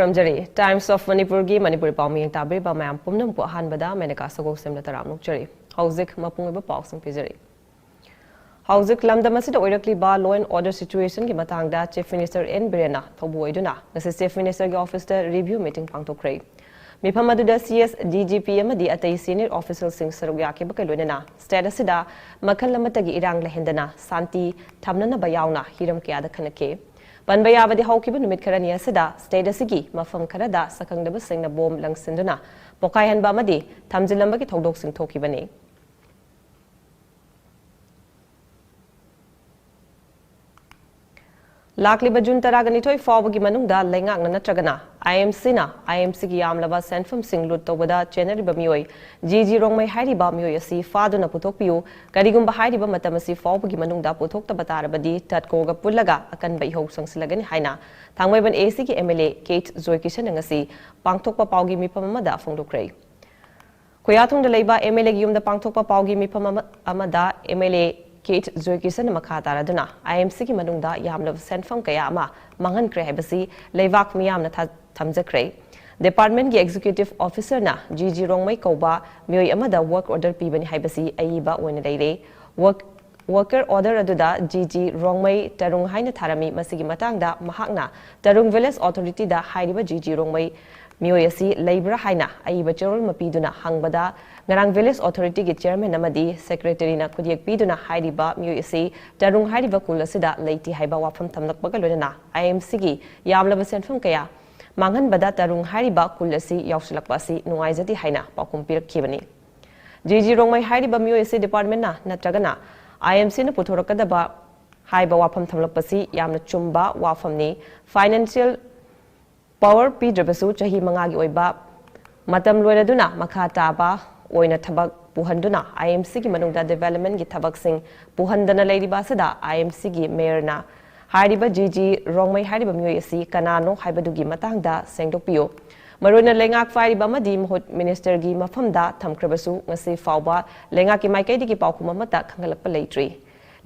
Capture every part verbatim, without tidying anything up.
ꯈꯨꯔꯨꯝꯖꯔꯤ꯫ Times of Manipurꯒꯤ Manipuri ꯄꯥꯎ ꯃꯤꯌꯦꯡ ꯇꯥꯕꯤꯔꯤꯕ ꯃꯌꯥꯝ ꯄꯨꯝꯅꯃꯛꯄꯨ ꯑꯍꯥꯟꯕꯗ ꯃꯦꯅꯀꯥ ꯁꯒꯣꯜꯁꯦꯝꯅ ꯇꯔꯥꯝꯅ ꯑꯣꯛꯆꯔꯤ꯫ ꯍꯧꯖꯤꯛ ꯃꯄꯨꯡ ꯑꯣꯏꯕ ꯄꯥꯎꯁꯤꯡ ꯄꯤꯖꯔꯤ꯫ ꯍꯧꯖꯤꯛ ꯂꯝꯗꯝ ꯑꯁꯤꯗ ꯑꯣꯏꯔꯛꯂꯤꯕ law and order situationꯒꯤ ꯃꯇꯥꯡꯗ Chief Minister ꯑꯦꯟ ꯕꯤꯔꯦꯟꯅ ꯊꯧꯕꯨ ꯑꯣꯏꯗꯨꯅ ꯉꯁꯤ Chief Ministerꯒꯤ officeꯇ review meeting ꯄꯥꯡꯊꯣꯛꯈ꯭ꯔꯦ꯫ ꯃꯤꯐꯝ ꯑꯗꯨꯗ CS, DGP ꯑꯃꯗꯤ ꯑꯇꯩ senior officialꯁꯤꯡ ꯁꯔꯨꯛ ꯌꯥꯈꯤꯕꯒ ꯂꯣꯏꯅꯅ state ꯑꯁꯤꯗ ꯃꯈꯜ ꯑꯃꯠꯇꯒꯤ ꯏꯔꯥꯡ ꯂꯩꯍꯟꯗꯅ ꯁꯥꯟꯇꯤ ꯊꯝꯅꯅꯕ ꯌꯥꯎꯅ ꯍꯤꯔꯝ ꯀꯌꯥꯗ ꯈꯟꯅꯈꯤ꯫ ꯄꯟꯕ ꯌꯥꯕꯗꯤ, ꯍꯧꯈꯤꯕ ꯅꯨꯃꯤꯠ ꯈꯔꯅꯤ ꯑꯁꯤꯗ state ꯑꯁꯤꯒꯤ ꯃꯐꯝ ꯈꯔꯗ ꯁꯛꯈꯪꯗꯕꯁꯤꯡꯅ bomb ꯂꯪꯁꯤꯟꯗꯨꯅ ꯄꯣꯈꯥꯏꯍꯟꯕ ꯑꯃꯗꯤ ꯊꯝꯖꯤꯜꯂꯝꯕꯒꯤ ꯊꯧꯗꯣꯛꯁꯤꯡ ꯊꯣꯛꯈꯤꯕꯅꯤ꯫ ꯂꯥꯛꯂꯤꯕ June ꯇꯔꯥꯒ ꯅꯤꯊꯣꯏ ꯐꯥꯎꯕꯒꯤ ꯃꯅꯨꯡꯗ ꯂꯩꯉꯥꯛꯅ ꯅꯠꯇ꯭ꯔꯒꯅ IMCꯅ IMCꯒꯤ ꯌꯥꯝꯂꯕ ꯁꯦꯟꯐꯝꯁꯤꯡ loot ꯇꯧꯕꯗ ꯆꯦꯟꯅꯔꯤꯕ ꯃꯤꯑꯣꯏ GG ꯔꯣꯡꯃꯩ ꯍꯥꯏꯔꯤꯕ ꯃꯤꯑꯣꯏ ꯑꯁꯤ ꯐꯥꯗꯨꯅ ꯄꯨꯊꯣꯛꯄꯤꯌꯨ꯫ ꯀꯔꯤꯒꯨꯝꯕ ꯍꯥꯏꯔꯤꯕ ꯃꯇꯝ ꯑꯁꯤ ꯐꯥꯎꯕꯒꯤ ꯃꯅꯨꯡꯗ ꯄꯨꯊꯣꯛꯇꯕ ꯇꯥꯔꯕꯗꯤ TUDCOꯒ ꯄꯨꯜꯂꯒ ꯑꯀꯟꯕ ꯏꯍꯧ ꯆꯪꯁꯤꯜꯂꯒꯅꯤ ꯍꯥꯏꯅ ꯊꯥꯡꯃꯩꯕꯟ ACꯒꯤ MLA ꯀꯦꯠ ꯖꯣꯏꯀꯤꯁꯟꯅ ꯉꯁꯤ ꯄꯥꯡꯊꯣꯛꯄ ꯄꯥꯎꯒꯤ ꯃꯤꯐꯝ ꯑꯃꯗ ꯐꯣꯡꯗꯣꯛꯈ꯭ꯔꯦ꯫ ꯈꯨꯌꯥꯊꯣꯡꯗ ꯂꯩꯕ MLAꯒꯤ ꯌꯨꯝꯗ ꯄꯥꯡꯊꯣꯛꯄ ꯄꯥꯎꯒꯤ ꯃꯤꯐꯝ ꯑꯃ-, ꯑꯃꯗ MLA ꯀꯦꯠ ꯖꯣꯏꯀꯤꯁꯟꯅ ꯃꯈꯥ ꯇꯥꯔꯗꯨꯅ IMCꯒꯤ ꯃꯅꯨꯡꯗ ꯌꯥꯝꯂꯕ ꯁꯦꯟꯐꯝ ꯀꯌꯥ ꯑꯃ ꯃꯥꯡꯍꯟꯈ꯭ꯔꯦ ꯍꯥꯏꯕꯁꯤ ꯂꯩꯕꯥꯛ ꯃꯤꯌꯥꯝꯅ ꯊꯥ-, ꯊꯝꯖꯈ꯭ꯔꯦ꯫ Departmentꯀꯤ executive officerꯅ GG ꯔꯣꯡꯃꯩ ꯀꯧꯕ ꯃꯤꯑꯣꯏ ꯑꯃꯗ work order ꯄꯤꯕꯅꯤ ꯍꯥꯏꯕꯁꯤ ꯑꯏꯕ ꯑꯣꯏꯅ ꯂꯩꯔꯦ꯫ Work Worker order ꯑꯗꯨꯗ GG ꯔꯣꯡꯃꯩ ꯇꯔꯨꯡ ꯍꯥꯏꯅ ꯊꯥꯔꯝꯃꯤ꯫ ꯃꯁꯤꯒꯤ ꯃꯇꯥꯡꯗ ꯃꯍꯥꯛꯅ ꯇꯔꯨꯡ village authorityꯗ ꯍꯥꯏꯔꯤꯕ GG ꯔꯣꯡꯃꯩ ꯃꯤꯑꯣꯏ ꯑꯁꯤ ꯂꯩꯕ꯭ꯔꯥ ꯍꯥꯏꯅ ꯑꯏꯕ ꯆꯦꯔꯣꯜ ꯑꯃ ꯄꯤꯗꯨꯅ ꯍꯪꯕꯗ, ꯉꯔꯥꯡ village authorityꯒꯤ chairman ꯑꯃꯗꯤ secretaryꯅ ꯈꯨꯗꯤꯌꯦꯛ ꯄꯤꯗꯨꯅ ꯍꯥꯏꯔꯤꯕ ꯃꯤꯑꯣꯏ ꯑꯁꯤ ꯇꯔꯨꯡ ꯍꯥꯏꯔꯤꯕ ꯈꯨꯜ ꯑꯁꯤꯗ ꯂꯩꯇꯦ ꯍꯥꯏꯕ ꯋꯥꯐꯝ ꯊꯝꯂꯛꯄꯒ ꯂꯣꯏꯅꯅ IMCꯒꯤ ꯌꯥꯝꯂꯕ ꯁꯦꯟꯐꯝ ꯀꯌꯥ ꯃꯥꯡꯍꯟꯕꯗ ꯇꯔꯨꯡ ꯍꯥꯏꯔꯤꯕ ꯈꯨꯜ ꯑꯁꯤ ꯌꯥꯎꯁꯤꯜꯂꯛꯄ ꯑꯁꯤ ꯅꯨꯡꯉꯥꯏꯖꯗꯦ ꯍꯥꯏꯅ ꯄꯥꯎꯈꯨꯝ ꯄꯤꯔꯛꯈꯤꯕꯅꯤ꯫ GG ꯔꯣꯡꯃꯩ ꯍꯥꯏꯔꯤꯕ ꯃꯤꯑꯣꯏ ꯑꯁꯤ departmentꯅ ꯅꯠꯇ꯭ꯔꯒꯅ IMCꯅ ꯄꯨꯊꯣꯔꯛꯀꯗꯕ ꯍꯥꯏꯕ ꯋꯥꯐꯝ ꯊꯝꯂꯛꯄꯁꯤ ꯌꯥꯝꯅ ꯆꯨꯝꯕ ꯋꯥꯐꯝꯅꯤ꯫ Financial power ꯄꯤꯗ꯭ꯔꯕꯁꯨ ꯆꯍꯤ ꯃꯉꯥꯒꯤ ꯑꯣꯏꯕ ꯃꯇꯝ ꯂꯣꯏꯔꯗꯨꯅ ꯃꯈꯥ ꯇꯥꯕ ꯑꯣꯏꯅ ꯊꯕꯛ ꯄꯨꯍꯟꯗꯨꯅ IMCꯒꯤ ꯃꯅꯨꯡꯗ developmentꯀꯤ ꯊꯕꯛꯁꯤꯡ ꯄꯨꯍꯟꯗꯅ ꯂꯩꯔꯤꯕ ꯑꯁꯤꯗ IMCꯒꯤ mayorꯅ ꯍꯥꯏꯔꯤꯕ GG ꯔꯣꯡꯃꯩ ꯍꯥꯏꯔꯤꯕ ꯃꯤꯑꯣꯏ ꯑꯁꯤ ꯀꯅꯥꯅꯣ ꯍꯥꯏꯕꯗꯨꯒꯤ ꯃꯇꯥꯡꯗ ꯁꯦꯡꯗꯣꯛꯄꯤꯌꯨ꯫ ꯃꯔꯨꯑꯣꯏꯅ ꯂꯩꯉꯥꯛ ꯄꯥꯏꯔꯤꯕ ꯑꯃꯗꯤ ꯃꯍꯨꯠ ministerꯒꯤ ꯃꯐꯝꯗ ꯊꯝꯈ꯭ꯔꯕꯁꯨ ꯉꯁꯤ ꯐꯥꯎꯕ ꯂꯩꯉꯥꯛꯀꯤ ꯃꯥꯏꯀꯩꯗꯒꯤ ꯄꯥꯎꯈꯨꯝ ꯑꯃꯠꯇ ꯈꯪꯍꯜꯂꯛꯄ ꯂꯩꯇ꯭ꯔꯤ꯫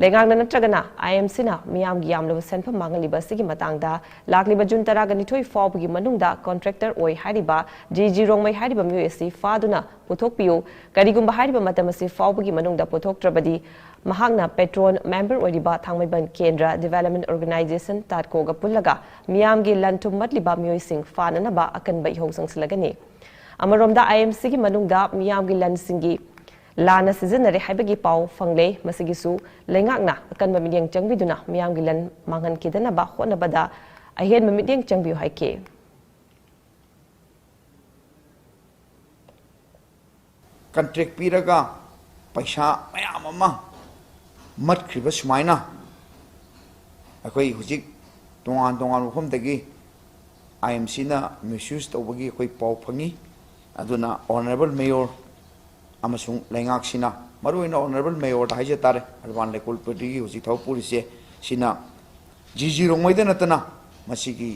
ꯂꯩꯉꯥꯛꯅ ꯅꯠꯇ꯭ꯔꯒꯅ ꯑꯥꯏ ꯑꯦꯝ ꯁꯤꯅ ꯃꯤꯌꯥꯝꯒꯤ ꯌꯥꯝꯂꯕ ꯁꯦꯟꯐꯝ ꯃꯥꯡꯍꯜꯂꯤꯕ ꯑꯁꯤꯒꯤ ꯃꯇꯥꯡꯗ ꯂꯥꯛꯂꯤꯕ ꯖꯨꯟ ꯇꯔꯥꯒ ꯅꯤꯊꯣꯏ ꯐꯥꯎꯕꯒꯤ ꯃꯅꯨꯡꯗ ꯀꯣꯟꯇ꯭ꯔꯦꯛꯇꯔ ꯑꯣꯏ ꯍꯥꯏꯔꯤꯕ ꯖꯤ ꯖꯤ ꯔꯣꯡꯃꯩ ꯍꯥꯏꯔꯤꯕ ꯃꯤꯑꯣꯏ ꯑꯁꯤ ꯐꯥꯗꯨꯅ ꯄꯨꯊꯣꯛꯄꯤꯌꯨ꯫ ꯀꯔꯤꯒꯨꯝꯕ ꯍꯥꯏꯔꯤꯕ ꯃꯇꯝ ꯑꯁꯤ ꯐꯥꯎꯕꯒꯤ ꯃꯅꯨꯡꯗ ꯄꯨꯊꯣꯛꯇ꯭ꯔꯕꯗꯤ ꯃꯍꯥꯛꯅ ꯄꯦꯇ꯭ꯔꯣꯟ ꯃꯦꯝꯕꯔ ꯑꯣꯏꯔꯤꯕ ꯊꯥꯡꯃꯩꯕꯟ ꯀꯦꯟꯗ꯭ꯔ ꯗꯤꯚꯦꯂꯞꯃꯦꯟ ꯑꯣꯔꯒꯅꯥꯏꯖꯦꯁꯟ, ꯇꯥꯠꯀꯣꯒ ꯄꯨꯜꯂꯒ ꯃꯤꯌꯥꯝꯒꯤ ꯂꯟ ꯊꯨꯝ ꯃꯠꯂꯤꯕ ꯃꯤꯑꯣꯏꯁꯤꯡ ꯐꯥꯅꯅꯕ ꯑꯀꯟꯕ ꯏꯍꯧ ꯆꯪꯁꯤꯜꯂꯒꯅꯤ꯫ ꯑꯃꯔꯣꯝꯗ, ꯑꯥꯏ ꯑꯦꯝ ꯁꯤꯒꯤ ꯃꯅꯨꯡꯗ ꯃꯤꯌꯥꯝꯒꯤ ꯂꯟꯁꯤꯡꯒꯤ ꯂꯥꯟꯅ ꯁꯤꯖꯤꯟꯅꯔꯦ ꯍꯥꯏꯕꯒꯤ ꯄꯥꯎ ꯐꯪꯂꯦ꯫ ꯃꯁꯤꯒꯤꯁꯨ ꯂꯩꯉꯥꯛꯅ ꯑꯀꯟꯕ ꯃꯤꯠꯌꯦꯡ ꯆꯪꯕꯤꯗꯨꯅ ꯃꯤꯌꯥꯝꯒꯤ ꯂꯟ ꯃꯥꯡꯍꯟꯈꯤꯗꯅꯕ ꯍꯣꯠꯅꯕꯗ ꯑꯍꯦꯟꯕ ꯃꯤꯠꯌꯦꯡ ꯆꯪꯕꯤꯌꯨ ꯍꯥꯏꯈꯤ꯫ ꯀꯟꯇ꯭ꯔꯦꯛ ꯄꯤꯔꯒ ꯄꯩꯁꯥ ꯃꯌꯥꯝ ꯑꯃ ꯃꯠꯈ꯭ꯔꯤꯕ ꯁꯨꯃꯥꯏꯅ ꯑꯩꯈꯣꯏ ꯍꯧꯖꯤꯛ ꯇꯣꯉꯥꯟ ꯇꯣꯉꯥꯟꯕ ꯃꯐꯝꯗꯒꯤ ꯑꯥꯏ ꯑꯦꯝ ꯁꯤꯅ ꯃꯤꯁꯌꯨꯁ ꯇꯧꯕꯒꯤ ꯑꯩꯈꯣꯏ ꯄꯥꯎ ꯐꯪꯉꯤ꯫ ꯑꯗꯨꯅ ꯑꯣꯅꯔꯦꯕꯜ ꯃꯦꯌꯣꯔ ꯑꯃꯁꯨꯡ ꯂꯩꯉꯥꯛꯁꯤꯅ, ꯃꯔꯨꯑꯣꯏꯅ ꯑꯣꯅꯔꯦꯕꯜ ꯃꯦꯌꯣꯔꯗ ꯍꯥꯏꯖ ꯇꯥꯔꯦ, ꯑꯔꯕꯥꯟ ꯂꯩꯀꯣꯜ ꯄꯥꯔꯇꯤꯒꯤ ꯍꯧꯖꯤꯛ ꯊꯕꯛ ꯄꯨꯔꯤꯁꯦ, ꯁꯤꯅ ꯖꯤ ꯖꯤ ꯔꯣꯡꯃꯩꯗ ꯅꯠꯇꯅ ꯃꯁꯤꯒꯤ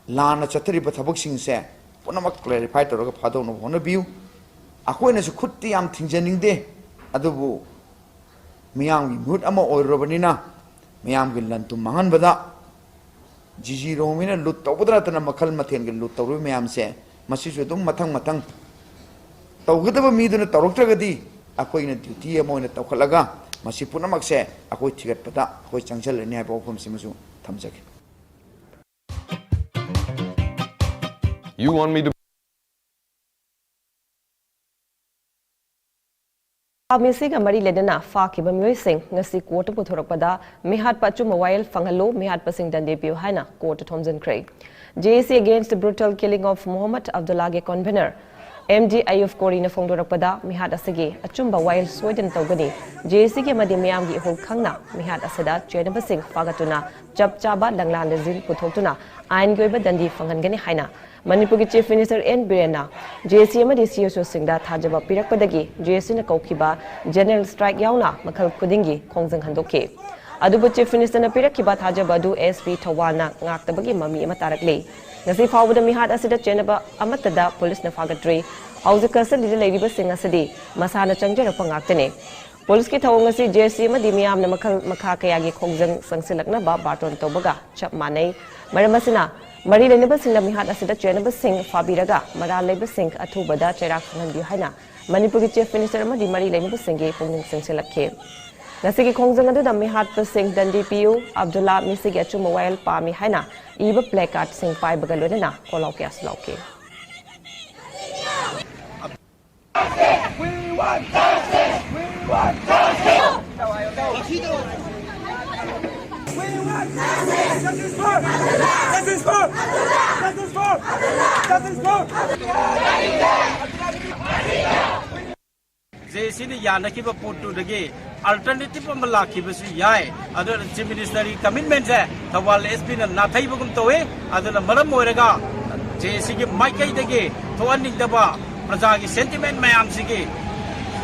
ꯂꯥꯟꯅ ꯆꯠꯊꯔꯤꯕ ꯊꯕꯛꯁꯤꯡꯁꯦ ꯄꯨꯝꯅꯃꯛ ꯀ꯭ꯂꯦꯔꯤꯐꯥꯏ ꯇꯧꯔꯒ ꯐꯥꯗꯣꯛꯅꯕ ꯍꯣꯠꯅꯕꯤꯌꯨ꯫ ꯑꯩꯈꯣꯏꯅꯁꯨ ꯈꯨꯠꯇꯤ ꯌꯥꯝ ꯊꯤꯡꯖꯅꯤꯡꯗꯦ, ꯑꯗꯨꯕꯨ ꯃꯤꯌꯥꯝꯒꯤ ꯃꯤꯍꯨꯠ ꯑꯃ ꯑꯣꯏꯔꯨꯔꯕꯅꯤꯅ ꯃꯤꯌꯥꯝꯒꯤ ꯂꯟ ꯊꯨꯝ ꯃꯥꯡꯍꯟꯕꯗ ꯖꯤ ꯖꯤ ꯔꯣꯡꯃꯩꯅ ꯂꯨꯠ ꯇꯧꯕꯗ ꯅꯠꯇꯅ ꯃꯈꯜ ꯃꯊꯦꯜꯒꯤ ꯂꯨꯠ ꯇꯧꯔꯤꯕ ꯃꯌꯥꯝꯁꯦ, ꯃꯁꯤꯁꯨ ꯑꯗꯨꯝ ꯃꯊꯪ ꯃꯊꯪ ꯇꯧꯒꯗꯕ ꯃꯤꯗꯨꯅ ꯇꯧꯔꯛꯇ꯭ꯔꯒꯗꯤ ꯑꯩꯈꯣꯏꯅ ꯗ꯭ꯌꯨꯇꯤ ꯑꯃ ꯑꯣꯏꯅ ꯇꯧꯈꯠꯂꯒ ꯃꯁꯤ ꯄꯨꯝꯅꯃꯛꯁꯦ ꯑꯩꯈꯣꯏ ꯊꯤꯒꯠꯄꯗ ꯑꯩꯈꯣꯏ ꯆꯪꯁꯤꯜꯂꯅꯤ ꯍꯥꯏꯕ ꯋꯥꯐꯝꯁꯤꯃꯁꯨ ꯊꯝꯖꯒꯦ꯫ You want me to ꯄꯥꯝꯃꯤꯁꯤꯒ ꯃꯔꯤ ꯂꯩꯅꯅ ꯐꯥꯈꯤꯕ ꯃꯤꯑꯣꯏꯁꯤꯡ ꯉꯁꯤ ꯀꯣꯔꯠꯇ ꯄꯨꯊꯣꯔꯛꯄꯗ ꯃꯤꯍꯥꯠꯄ ꯑꯆꯨꯝꯕ ꯋꯥꯌꯦꯜ ꯐꯪꯍꯜꯂꯨ, ꯃꯤꯍꯥꯠꯄꯁꯤꯡ ꯗꯟꯗꯤ ꯄꯤꯌꯨ ꯍꯥꯏꯅ ꯀꯣꯔꯠꯇ ꯊꯣꯝꯖꯤꯟꯈ꯭ꯔꯦ꯫ J A C against brutal killing of Mohammad Abdullahꯒꯤ ꯀꯣꯟꯚꯦꯅꯔ ꯑꯦꯝ ꯗꯤ ꯑꯌꯨꯕ ꯀꯣꯔꯤꯅ ꯐꯣꯡꯗꯣꯔꯛꯄꯗ ꯃꯤꯍꯥꯠ ꯑꯁꯤꯒꯤ ꯑꯆꯨꯝꯕ ꯋꯥꯌꯦꯜ ꯁꯣꯏꯗꯅ ꯇꯧꯒꯅꯤ꯫ J A Cꯒꯤ ꯑꯃꯗꯤ ꯃꯤꯌꯥꯝꯒꯤ ꯏꯍꯨꯜ ꯈꯪꯅ ꯃꯤꯍꯥꯠ ꯑꯁꯤꯗ ꯆꯦꯟꯅꯕꯁꯤꯡ ꯐꯥꯒꯠꯇꯨꯅ ꯆꯞ ꯆꯥꯕ ꯂꯪꯂꯥꯟ ꯂꯤꯖꯤꯟ ꯄꯨꯊꯣꯛꯇꯨꯅ ꯑꯥꯏꯟꯒꯤ ꯑꯣꯏꯕ ꯗꯟꯗꯤ ꯐꯪꯍꯟꯒꯅꯤ ꯍꯥꯏꯅ ꯃꯅꯤꯄꯨꯔꯒꯤ Chief Minister N ꯕꯤꯔꯦꯟꯅ J A C ꯑꯃꯗꯤ C S Oꯁꯤꯡꯗ ꯊꯥꯖꯕ ꯄꯤꯔꯛꯄꯗꯒꯤ J A Cꯅ ꯀꯧꯈꯤꯕ General Strike ꯌꯥꯎꯅ ꯃꯈꯜ ꯈꯨꯗꯤꯡꯒꯤ ꯈꯣꯡꯖꯪ ꯍꯟꯗꯣꯛꯈꯤ꯫ ꯑꯗꯨꯕꯨ Chief Ministerꯅ ꯄꯤꯔꯛꯈꯤꯕ ꯊꯥꯖꯕ ꯑꯗꯨ S P ꯊꯧꯕꯥꯜꯅ ꯉꯥꯛꯇꯕꯒꯤ ꯃꯃꯤ ꯑꯃ ꯇꯥꯔꯛꯂꯤ꯫ ꯉꯁꯤ ꯐꯥꯎꯕꯗ ꯃꯤꯍꯥꯠ ꯑꯁꯤꯗ ꯆꯦꯟꯅꯕ ꯑꯃꯠꯇꯗ ꯄꯨꯂꯤꯁꯅ ꯐꯥꯒꯠꯇ꯭ꯔꯤ꯫ ꯍꯧꯖꯤꯛ custody ꯗ ꯂꯩꯔꯤꯕꯁꯤꯡ ꯑꯁꯤꯗꯤ ꯃꯁꯥꯅ ꯆꯪꯖꯔꯛꯄ ꯉꯥꯛꯇꯅꯤ꯫ ꯄꯨꯂꯤꯁꯀꯤ ꯊꯧꯑꯣꯡ ꯑꯁꯤ ꯖꯦ ꯁꯤ ꯑꯃꯗꯤ ꯃꯤꯌꯥꯝꯅ ꯃꯈꯜ ꯃꯈꯥ ꯀꯌꯥꯒꯤ ꯈꯣꯡꯖꯪ ꯆꯪꯁꯤꯜꯂꯛꯅꯕ ꯕꯥꯔꯇꯣꯟ ꯇꯧꯕꯒ ꯆꯞ ꯃꯥꯟꯅꯩ꯫ ꯃꯔꯝ ꯑꯁꯤꯅ, ꯃꯔꯤ ꯂꯩꯅꯕꯁꯤꯡꯅ ꯃꯤꯍꯥꯠ ꯑꯁꯤꯗ ꯆꯦꯟꯅꯕꯁꯤꯡ ꯐꯥꯕꯤꯔꯒ ꯃꯔꯥꯜ ꯂꯩꯕꯁꯤꯡ ꯑꯊꯨꯕꯗ ꯆꯩꯔꯥꯛ ꯈꯪꯍꯟꯕꯤꯌꯨ ꯍꯥꯏꯅ ꯃꯅꯤꯄꯨꯔꯒꯤ Chief Minister ꯑꯃꯗꯤ ꯃꯔꯤ ꯂꯩꯅꯕꯁꯤꯡꯒꯤ ꯄꯨꯛꯅꯤꯡ ꯆꯤꯡꯁꯤꯜꯂꯛꯈꯤ꯫ ꯉꯁꯤꯒꯤ ꯈꯣꯡꯖꯪ ꯑꯗꯨꯗ ꯃꯤꯍꯥꯠꯄꯁꯤꯡ ꯗꯟꯗꯤ ꯄꯤꯌꯨ, ꯑꯕꯗꯨꯜꯂꯥ ꯃꯤꯁꯤꯒꯤ ꯑꯆꯨꯝꯕ ꯋꯥꯌꯦꯜ ꯄꯥꯝꯃꯤ ꯍꯥꯏꯅ ꯏꯕ placardꯁꯤꯡ ꯄꯥꯏꯕꯒ ꯂꯣꯏꯅꯅ ꯈꯣꯜꯂꯥꯎ ꯀꯌꯥꯁꯨ ꯂꯥꯎꯈꯤ꯫ ꯖꯦ ꯁꯤꯅ ꯌꯥꯅꯈꯤꯕ ꯄꯣꯠꯇꯨꯗꯒꯤ alternative ꯑꯃ ꯂꯥꯛꯈꯤꯕꯁꯨ ꯌꯥꯏ꯫ ꯑꯗꯨꯅ Chief Ministerꯒꯤ commitmentꯁꯦ ꯊꯧꯕꯥꯜ ꯑꯦꯁ ꯄꯤꯅ ꯅꯥꯊꯩꯕꯒꯨꯝ ꯇꯧꯏ꯫ ꯑꯗꯨꯅ ꯃꯔꯝ ꯑꯣꯏꯔꯒ ꯖꯦ ꯁꯤꯒꯤ ꯃꯥꯏꯀꯩꯗꯒꯤ ꯊꯣꯛꯍꯟꯅꯤꯡꯗꯕ ꯄ꯭ꯔꯖꯥꯒꯤ sentiment ꯃꯌꯥꯝꯁꯤꯒꯤ,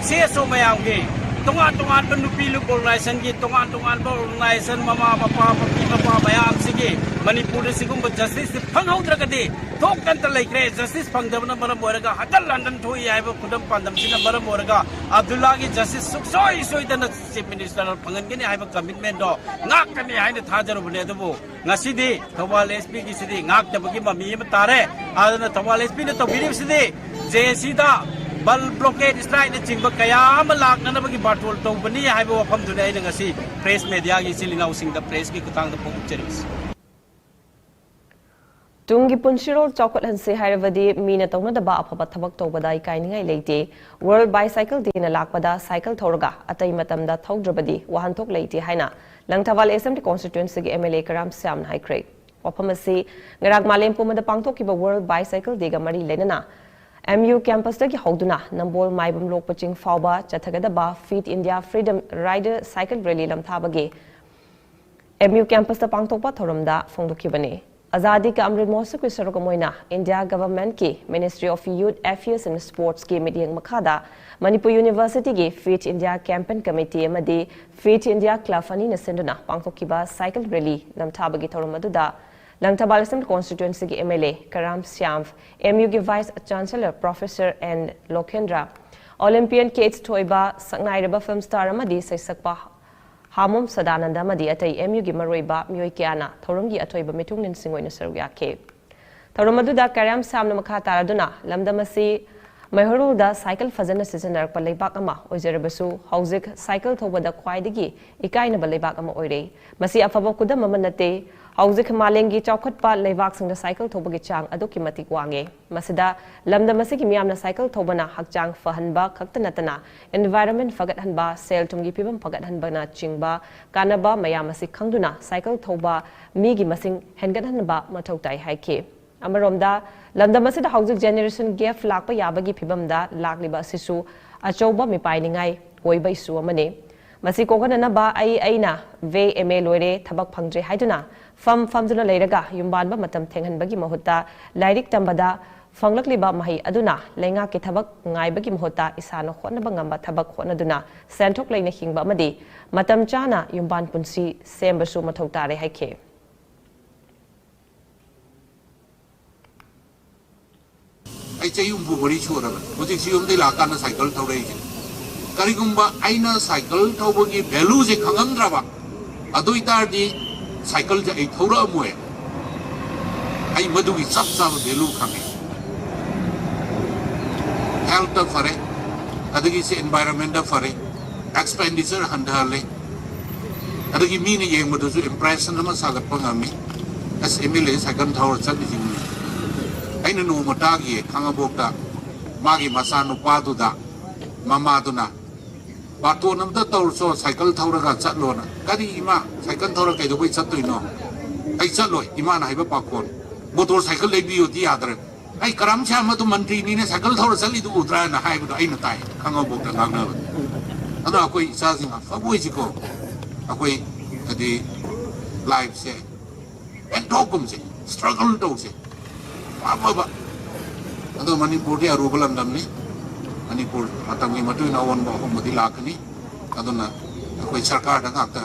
ꯁꯤ ꯑꯦꯁ ꯑꯣ ꯃꯌꯥꯝꯒꯤ, ꯇꯣꯉꯥꯟ ꯇꯣꯉꯥꯟꯕ ꯅꯨꯄꯤ ꯂꯨꯞ organizationꯒꯤ, ꯇꯣꯉꯥꯟ ꯇꯣꯉꯥꯟꯕ organization, ꯃꯃꯥ ꯃꯄꯥ, ꯃꯄꯤ ꯃꯄꯥ ꯃꯌꯥꯝꯁꯤꯒꯤ ꯃꯅꯤꯄꯨꯔꯗ ꯁꯤꯒꯨꯝꯕ justice ꯐꯪꯍꯧꯗ꯭ꯔꯒꯗꯤ ꯊꯣꯛꯇꯅꯇ ꯂꯩꯈ꯭ꯔꯦ꯫ Justice ꯐꯪꯗꯕꯅ ꯃꯔꯝ ꯑꯣꯏꯔꯒ ꯍꯟꯖꯟ ꯍꯟꯖꯟ ꯊꯣꯛꯏ ꯍꯥꯏꯕ ꯈꯨꯗꯝ ꯄꯥꯟꯗꯝꯁꯤꯅ ꯃꯔꯝ ꯑꯣꯏꯔꯒ ꯑꯕꯗꯨꯜꯂꯥꯒꯤ justice ꯁꯨꯡꯁꯣꯏ ꯁꯣꯏꯗꯅ Chief Ministerꯅ ꯐꯪꯍꯟꯒꯅꯤ ꯍꯥꯏꯕ commitmentꯗꯣ ꯉꯥꯛꯀꯅꯤ ꯍꯥꯏꯅ ꯊꯥꯖꯔꯨꯕꯅꯦ꯫ ꯑꯗꯨꯕꯨ ꯉꯁꯤꯗꯤ ꯊꯧꯕꯥꯜ ꯑꯦꯁ ꯄꯤꯒꯤꯁꯤꯗꯤ ꯉꯥꯛꯇꯕꯒꯤ ꯃꯃꯤ ꯑꯃ ꯇꯥꯔꯦ꯫ ꯑꯗꯨꯅ ꯊꯧꯕꯥꯜ ꯑꯦꯁ ꯄꯤꯅ ꯇꯧꯕꯤꯔꯤꯕꯁꯤꯗꯤ ꯖꯦ ꯁꯤꯗ bus blockade strikeꯅꯆꯤꯡꯕ ꯀꯌꯥ ꯑꯃ ꯂꯥꯛꯅꯅꯕꯒꯤ ꯕꯥꯔꯇꯣꯟ ꯇꯧꯕꯅꯤ ꯍꯥꯏꯕ ꯋꯥꯐꯝꯗꯨꯅꯤ ꯑꯩꯅ ꯉꯁꯤ press mediaꯒꯤ ꯏꯆꯤꯜ ꯏꯅꯥꯎꯁꯤꯡꯗ pressꯀꯤ ꯈꯨꯠꯊꯥꯡꯗ ꯐꯣꯡꯗꯣꯛꯆꯔꯤꯕꯁꯤ꯫ ꯇꯨꯡꯒꯤ ꯄꯨꯟꯁꯤꯔꯣꯜ ꯆꯥꯎꯈꯠꯍꯟꯁꯤ ꯍꯥꯏꯔꯕꯗꯤ ꯃꯤꯅ ꯇꯧꯅꯗꯕ ꯑꯐꯕ ꯊꯕꯛ ꯇꯧꯕꯗ ꯏꯀꯥꯏꯅꯤꯡꯉꯥꯏ ꯂꯩꯇꯦ꯫ World Bicycle Dayꯅ ꯂꯥꯛꯄꯗ ꯁꯥꯏꯀꯜ ꯊꯧꯔꯒ ꯑꯇꯩ ꯃꯇꯝꯗ ꯊꯧꯗ꯭ꯔꯕꯗꯤ ꯋꯥꯍꯟꯊꯣꯛ ꯂꯩꯇꯦ ꯍꯥꯏꯅ Langthabal Assembly Constituencyꯒꯤ M L A ꯀꯔꯥꯝ ꯁ꯭ꯌꯥꯝꯅ ꯍꯥꯏꯈ꯭ꯔꯦ꯫ ꯋꯥꯐꯝ ꯑꯁꯤ ꯉꯔꯥꯡ ꯃꯥꯂꯦꯝ ꯄꯨꯝꯕꯗ ꯄꯥꯡꯊꯣꯛꯈꯤꯕ World Bicycle Dayꯒ ꯃꯔꯤ ꯂꯩꯅꯅ M U campusꯇꯒꯤ ꯍꯧꯗꯨꯅ ꯅꯝꯕꯣꯜ ꯃꯥꯏꯕꯝ ꯂꯣꯛꯄ ꯆꯤꯡ ꯐꯥꯎꯕ ꯆꯠꯊꯒꯗꯕ Fit India Freedom Rider cycle rally ꯂꯝꯊꯥꯕꯒꯤ M U campusꯇ ꯄꯥꯡꯊꯣꯛꯄ ꯊꯧꯔꯝꯗ ꯐꯣꯡꯗꯣꯛꯈꯤꯕꯅꯤ꯫ ꯑꯖꯥꯗꯤ ꯀꯥ ꯑꯃ꯭ꯔꯤꯠ ꯃꯍꯣꯠꯁꯕꯀꯤ ꯁꯔꯨꯛ ꯑꯃ ꯑꯣꯏꯅ India governmentꯀꯤ Ministry of Youth Affairs and Sportsꯀꯤ ꯃꯤꯠꯌꯦꯡ ꯃꯈꯥꯗ Manipur Universityꯒꯤ Fit India Campaign Committee ꯑꯃꯗꯤ Fit India Club ꯑꯅꯤꯅ ꯁꯤꯟꯗꯨꯅ ꯄꯥꯡꯊꯣꯛꯈꯤꯕ cycle rally ꯂꯝꯊꯥꯕꯒꯤ ꯊꯧꯔꯝ ꯑꯗꯨꯗ Langthabal Assembly Constituencyꯒꯤ M L A Karam Shyam, M Uꯒꯤ Vice Chancellor Professor N ꯂꯣꯀꯦꯟꯗ꯭ꯔ, Olympian Kate ꯊꯣꯏꯕ, ꯁꯛꯅꯥꯏꯔꯕ film star ꯑꯃꯗꯤ ꯁꯩꯁꯛꯄ ꯍꯥꯃꯣꯝ ꯁꯗꯥꯅꯟꯗ ꯑꯃꯗꯤ ꯑꯇꯩ M U ꯒꯤ ꯃꯔꯨꯑꯣꯏꯕ ꯃꯤꯑꯣꯏ ꯀꯌꯥꯅ ꯊꯧꯔꯝꯒꯤ ꯑꯊꯣꯏꯕ ꯃꯤꯊꯨꯡꯂꯦꯟꯁꯤꯡ ꯑꯣꯏꯅ ꯁꯔꯨꯛ ꯌꯥꯈꯤ꯫ ꯊꯧꯔꯝ ꯑꯗꯨꯗ ꯀꯌꯥꯝ ꯁꯥꯝꯅ ꯃꯈꯥ ꯇꯥꯔꯗꯨꯅ ꯂꯝꯗꯝ ꯑꯁꯤ ꯃꯩꯍꯧꯔꯣꯜꯗ ꯁꯥꯏꯀꯜ ꯐꯖꯅ ꯁꯤꯖꯤꯟꯅꯔꯛꯄ ꯂꯩꯕꯥꯛ ꯑꯃ ꯑꯣꯏꯖꯔꯕꯁꯨ, ꯍꯧꯖꯤꯛ ꯁꯥꯏꯀꯜ ꯊꯧꯕꯗ ꯈ꯭ꯋꯥꯏꯗꯒꯤ ꯏꯀꯥꯏꯅꯕ ꯂꯩꯕꯥꯛ ꯑꯃ ꯑꯣꯏꯔꯦ꯫ ꯃꯁꯤ ꯑꯐꯕ ꯈꯨꯗꯝ ꯑꯃ ꯅꯠꯇꯦ꯫ ꯍꯧꯖꯤꯛ ꯃꯥꯂꯦꯝꯒꯤ ꯆꯥꯎꯈꯠꯄ ꯂꯩꯕꯥꯛꯁꯤꯡꯗ ꯁꯥꯏꯀꯜ ꯊꯧꯕꯒꯤ ꯆꯥꯡ ꯑꯗꯨꯛꯀꯤ ꯃꯇꯤꯛ ꯋꯥꯡꯉꯦ꯫ ꯃꯁꯤꯗ ꯂꯝꯗꯝ ꯑꯁꯤꯒꯤ ꯃꯤꯌꯥꯝꯅ ꯁꯥꯏꯀꯜ ꯊꯧꯕꯅ ꯍꯛꯆꯥꯡ ꯐꯍꯟꯕ ꯈꯛꯇ ꯅꯠꯇꯅ environment ꯐꯒꯠꯍꯟꯕ, ꯁꯦꯜ ꯊꯨꯝꯒꯤ ꯐꯤꯕꯝ ꯐꯒꯠꯍꯟꯕꯅꯆꯤꯡꯕ ꯀꯥꯟꯅꯕ ꯃꯌꯥꯝ ꯑꯁꯤ ꯈꯪꯗꯨꯅ ꯁꯥꯏꯀꯜ ꯊꯧꯕ ꯃꯤꯒꯤ ꯃꯁꯤꯡ ꯍꯦꯟꯒꯠꯍꯟꯕ ꯃꯊꯧ ꯇꯥꯏ ꯍꯥꯏꯈꯤ꯫ ꯑꯃꯔꯣꯝꯗ, ꯂꯝꯗꯝ ꯑꯁꯤꯗ ꯍꯧꯖꯤꯛ generation gap ꯂꯥꯛꯄ ꯌꯥꯕꯒꯤ ꯐꯤꯕꯝꯗ ꯂꯥꯛꯂꯤꯕ ꯑꯁꯤꯁꯨ ꯑꯆꯧꯕ ꯃꯤꯄꯥꯏꯅꯤꯡꯉꯥꯏ ꯑꯣꯏꯕ issue ꯑꯃꯅꯤ꯫ ꯃꯁꯤ ꯀꯣꯛꯍꯟꯅꯅꯕ ꯑꯩ ꯑꯩꯅ ꯕꯤ ꯑꯦ ꯑꯦꯝ ꯑꯦ ꯂꯣꯏꯔꯦ, ꯊꯕꯛ ꯐꯪꯗ꯭ꯔꯦ ꯍꯥꯏꯗꯨꯅ ꯐꯝ ꯐꯝꯗꯨꯅ ꯂꯩꯔꯒ ꯌꯨꯝꯕꯥꯟꯕ ꯃꯇꯝ ꯊꯦꯡꯍꯟꯕꯒꯤ ꯃꯍꯨꯠꯇ ꯂꯥꯏꯔꯤꯛ ꯇꯝꯕꯗ ꯐꯪꯂꯛꯂꯤꯕ ꯃꯍꯩ ꯑꯗꯨꯅ ꯂꯩꯉꯥꯛꯀꯤ ꯊꯕꯛ ꯉꯥꯏꯕꯒꯤ ꯃꯍꯨꯠꯇ ꯏꯁꯥꯅ ꯍꯣꯠꯅꯕ ꯉꯝꯕ ꯊꯕꯛ ꯍꯣꯠꯅꯗꯨꯅ ꯁꯦꯟꯊꯣꯛ ꯂꯩꯅ ꯍꯤꯡꯕ ꯑꯃꯗꯤ ꯃꯇꯝ ꯆꯥꯅ ꯌꯨꯝꯕꯥꯟ ꯄꯨꯟꯁꯤ ꯁꯦꯝꯕꯁꯨ ꯃꯊꯧ ꯇꯥꯔꯦ ꯍꯥꯏꯈꯤ꯫ ꯑꯩ ꯆꯍꯤ ꯍꯨꯝꯐꯨ ꯃꯔꯤ ꯁꯨꯔꯕꯅꯤ꯫ ꯍꯧꯖꯤꯛꯁꯤ ꯌꯨꯝꯗꯒꯤ ꯂꯥꯛꯀꯥꯟꯗ ꯁꯥꯏꯀꯜ ꯊꯧꯔꯛꯏꯁꯦ꯫ ꯀꯔꯤꯒꯨꯝꯕ ꯑꯩꯅ ꯁꯥꯏꯀꯜ ꯊꯧꯕꯒꯤ value ꯁꯦ ꯈꯪꯉꯝꯗ꯭ꯔꯕ, ꯑꯗꯨ ꯑꯣꯏꯇꯥꯔꯗꯤ ꯁꯥꯏꯀꯜꯁꯦ ꯑꯩ ꯊꯧꯔꯛꯑꯝꯃꯣꯏ꯫ ꯑꯩ ꯃꯗꯨꯒꯤ ꯆꯞ ꯆꯥꯕ value ꯈꯪꯉꯦ꯫ Health ꯇ ꯐꯔꯦ, ꯑꯗꯒꯤ ꯁꯤ environment ꯇ ꯐꯔꯦ, expenditure ꯍꯟꯊꯍꯜꯂꯦ, ꯑꯗꯒꯤ ꯃꯤꯅ ꯌꯦꯡꯕꯗꯁꯨ impression ꯑꯃ ꯁꯥꯒꯠꯄ ꯉꯝꯃꯤ꯫ ꯑꯁ, M L A ꯁꯥꯏꯀꯜ ꯊꯧꯔ ꯆꯠꯂꯤꯁꯤꯡꯅꯤ꯫ ꯑꯩꯅ ꯅꯣꯡꯃ ꯇꯥꯈꯤꯌꯦ, ꯈꯥꯡꯉꯕꯣꯛꯇ ꯃꯥꯒꯤ ꯃꯆꯥꯅꯨꯄꯥꯗꯨꯗ ꯃꯃꯥꯗꯨꯅ, "ꯕꯥꯇꯣꯟ ꯑꯝꯇ ꯇꯧꯔꯨꯆꯣ, ꯁꯥꯏꯀꯜ ꯊꯧꯔꯒ ꯆꯠꯂꯣꯅ"꯫ "ꯀꯔꯤ ꯏꯃꯥ, ꯁꯥꯏꯀꯜ ꯊꯧꯔ ꯀꯩꯗꯧꯕꯩ ꯆꯠꯇꯣꯏꯅꯣ?" "ꯑꯩ ꯆꯠꯂꯣꯏ, ꯏꯃꯥꯅ ꯍꯥꯏꯕ ꯄꯥꯈꯣꯟ, ꯃꯣꯇꯣꯔ ꯁꯥꯏꯀꯜ ꯂꯩꯕꯤꯌꯣꯗꯤ ꯌꯥꯗ꯭ꯔꯦ"꯫ "ꯑꯩ ꯀꯔꯥꯝ ꯁ꯭ꯌꯥꯝ ꯑꯗꯨ ꯃꯟꯇ꯭ꯔꯤꯅꯤꯅꯦ, ꯁꯥꯏꯀꯜ ꯊꯧꯔ ꯆꯠꯂꯤꯗꯨ ꯎꯗ꯭ꯔꯥꯅ" ꯍꯥꯏꯕꯗꯣ ꯑꯩꯅ ꯇꯥꯏ, ꯈꯥꯡꯉꯕꯣꯛꯇ ꯉꯥꯡꯅꯕꯗ꯫ ꯑꯗꯣ ꯑꯩꯈꯣꯏ ꯏꯆꯥꯁꯤꯡ ꯑꯐꯕ ꯑꯣꯏꯁꯤꯀꯣ꯫ ꯑꯩꯈꯣꯏ ꯍꯥꯏꯗꯤ life ꯁꯦ ꯄꯦꯟꯊꯣꯛꯀꯨꯝꯁꯦ, struggle ꯇꯧꯁꯦ꯫ ꯑꯐꯕ꯫ ꯑꯗꯣ ꯃꯅꯤꯄꯨꯔꯗꯤ ꯑꯔꯨꯕ ꯂꯝꯗꯝꯅꯤ꯫ ꯃꯅꯤꯄꯨꯔ ꯃꯇꯝꯒꯤ ꯃꯇꯨꯡ ꯏꯟꯅ ꯑꯑꯣꯟꯕ ꯑꯍꯣꯡꯕꯗꯤ ꯂꯥꯛꯀꯅꯤ꯫ ꯑꯗꯨꯅ ꯑꯩꯈꯣꯏ ꯁꯔꯀꯥꯔꯗ ꯉꯥꯛꯇ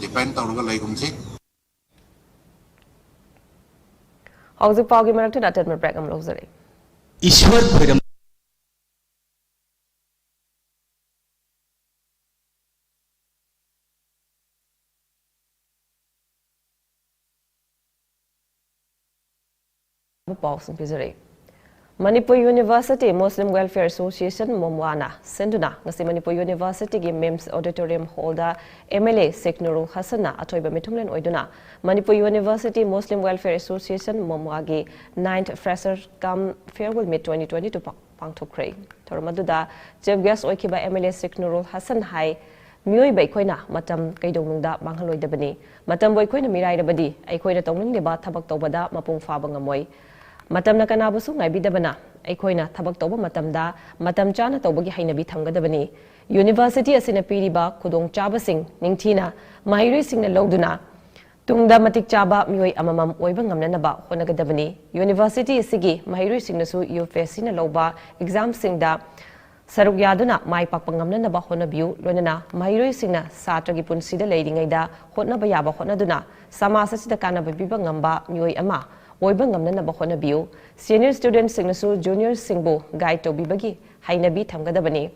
depend ꯇꯧꯔꯒ ꯂꯩꯒꯨꯝꯁꯤ꯫ ꯍꯧꯖꯤꯛ ꯄꯥꯎꯒꯤ ꯃꯔꯛ ꯊꯠꯅ ꯑꯇꯦꯟꯕ break ꯑꯃ ꯂꯧꯖꯔꯛꯏ꯫ ꯏꯁ꯭ꯋꯔ ꯈꯣꯏꯔꯝ ꯄꯥꯎꯁꯤꯡ ꯄꯤꯖꯔꯤ꯫ Manipur University Muslim Welfare Association, ꯃꯣꯝꯋꯥꯅ ꯁꯤꯟꯗꯨꯅ ꯉꯁꯤ Manipur Universityꯒꯤ MIMS Auditorium Hallꯗ MLA Sheikh Nurul Hassanꯅ ꯑꯊꯣꯏꯕ ꯃꯤꯊꯨꯡꯂꯦꯟ ꯑꯣꯏꯗꯨꯅ Manipur University Muslim Welfare Association, ꯃꯣꯝꯋꯥꯒꯤ ninth Fresher cum Farewell Meet twenty twenty-two ꯄꯥꯡꯊꯣꯛꯈ꯭ꯔꯦ꯫ ꯊꯧꯔꯝ ꯑꯗꯨꯗ Chief Guest ꯑꯣꯏꯈꯤꯕ MLA Sheikh Nurul Hassan ꯍꯥꯏ, ꯃꯤꯑꯣꯏꯕ ꯑꯩꯈꯣꯏꯅ ꯃꯇꯝ ꯀꯩꯗꯧꯅꯨꯡꯗ ꯃꯥꯡꯍꯜꯂꯣꯏꯗꯕꯅꯤ꯫ ꯃꯇꯝꯕꯨ ꯑꯩꯈꯣꯏꯅ ꯃꯤꯔꯥꯏꯔꯕꯗꯤ ꯑꯩꯈꯣꯏꯅ ꯇꯧꯅꯤꯡꯂꯤꯕ ꯊꯕꯛ ꯇꯧꯕꯗ ꯃꯄꯨꯡ ꯐꯥꯕ ꯉꯝꯃꯣꯏ꯫ ꯃꯇꯝꯅ ꯀꯅꯥꯕꯨꯁꯨ ꯉꯥꯏꯕꯤꯗꯕꯅ ꯑꯩꯈꯣꯏꯅ ꯊꯕꯛ ꯇꯧꯕ ꯃꯇꯝꯗ ꯃꯇꯝ ꯆꯥꯅ ꯇꯧꯕꯒꯤ ꯍꯩꯅꯕꯤ ꯊꯝꯒꯗꯕꯅꯤ꯫ University ꯑꯁꯤꯅ ꯄꯤꯔꯤꯕ ꯈꯨꯗꯣꯡꯆꯥꯕꯁꯤꯡ ꯅꯤꯡꯊꯤꯅ ꯃꯍꯩꯔꯣꯏꯁꯤꯡꯅ ꯂꯧꯗꯨꯅ ꯇꯨꯡꯗ ꯃꯇꯤꯛ ꯆꯥꯕ ꯃꯤꯑꯣꯏ ꯑꯃꯃꯝ ꯑꯣꯏꯕ ꯉꯝꯅꯅꯕ ꯍꯣꯠꯅꯒꯗꯕꯅꯤ꯫ University ꯑꯁꯤꯒꯤ ꯃꯍꯩꯔꯣꯏꯁꯤꯡꯅꯁꯨ UPSCꯅ ꯂꯧꯕ examꯁꯤꯡꯗ ꯁꯔꯨꯛ ꯌꯥꯗꯨꯅ ꯃꯥꯏ ꯄꯥꯛꯄ ꯉꯝꯅꯅꯕ ꯍꯣꯠꯅꯕꯤꯌꯨ꯫ ꯂꯣꯏꯅꯅ ꯃꯍꯩꯔꯣꯏꯁꯤꯡꯅ ꯁꯥꯇ꯭ꯔꯒꯤ ꯄꯨꯟꯁꯤꯗ ꯂꯩꯔꯤꯉꯩꯗ ꯍꯣꯠꯅꯕ ꯌꯥꯕ ꯍꯣꯠꯅꯗꯨꯅ ꯁꯃꯥꯖ ꯑꯁꯤꯗ ꯀꯥꯟꯅꯕ ꯄꯤꯕ ꯉꯝꯕ ꯃꯤꯑꯣꯏ ꯑꯃ ꯑꯣꯏꯕ ꯉꯝꯅꯅꯕ ꯍꯣꯠꯅꯕꯤꯌꯨ꯫ Senior studentꯁꯤꯡꯅꯁꯨ juniorꯁꯤꯡꯕꯨ guide ꯇꯧꯕꯤꯕꯒꯤ ꯍꯩꯅꯕꯤ ꯊꯝꯒꯗꯕꯅꯤ꯫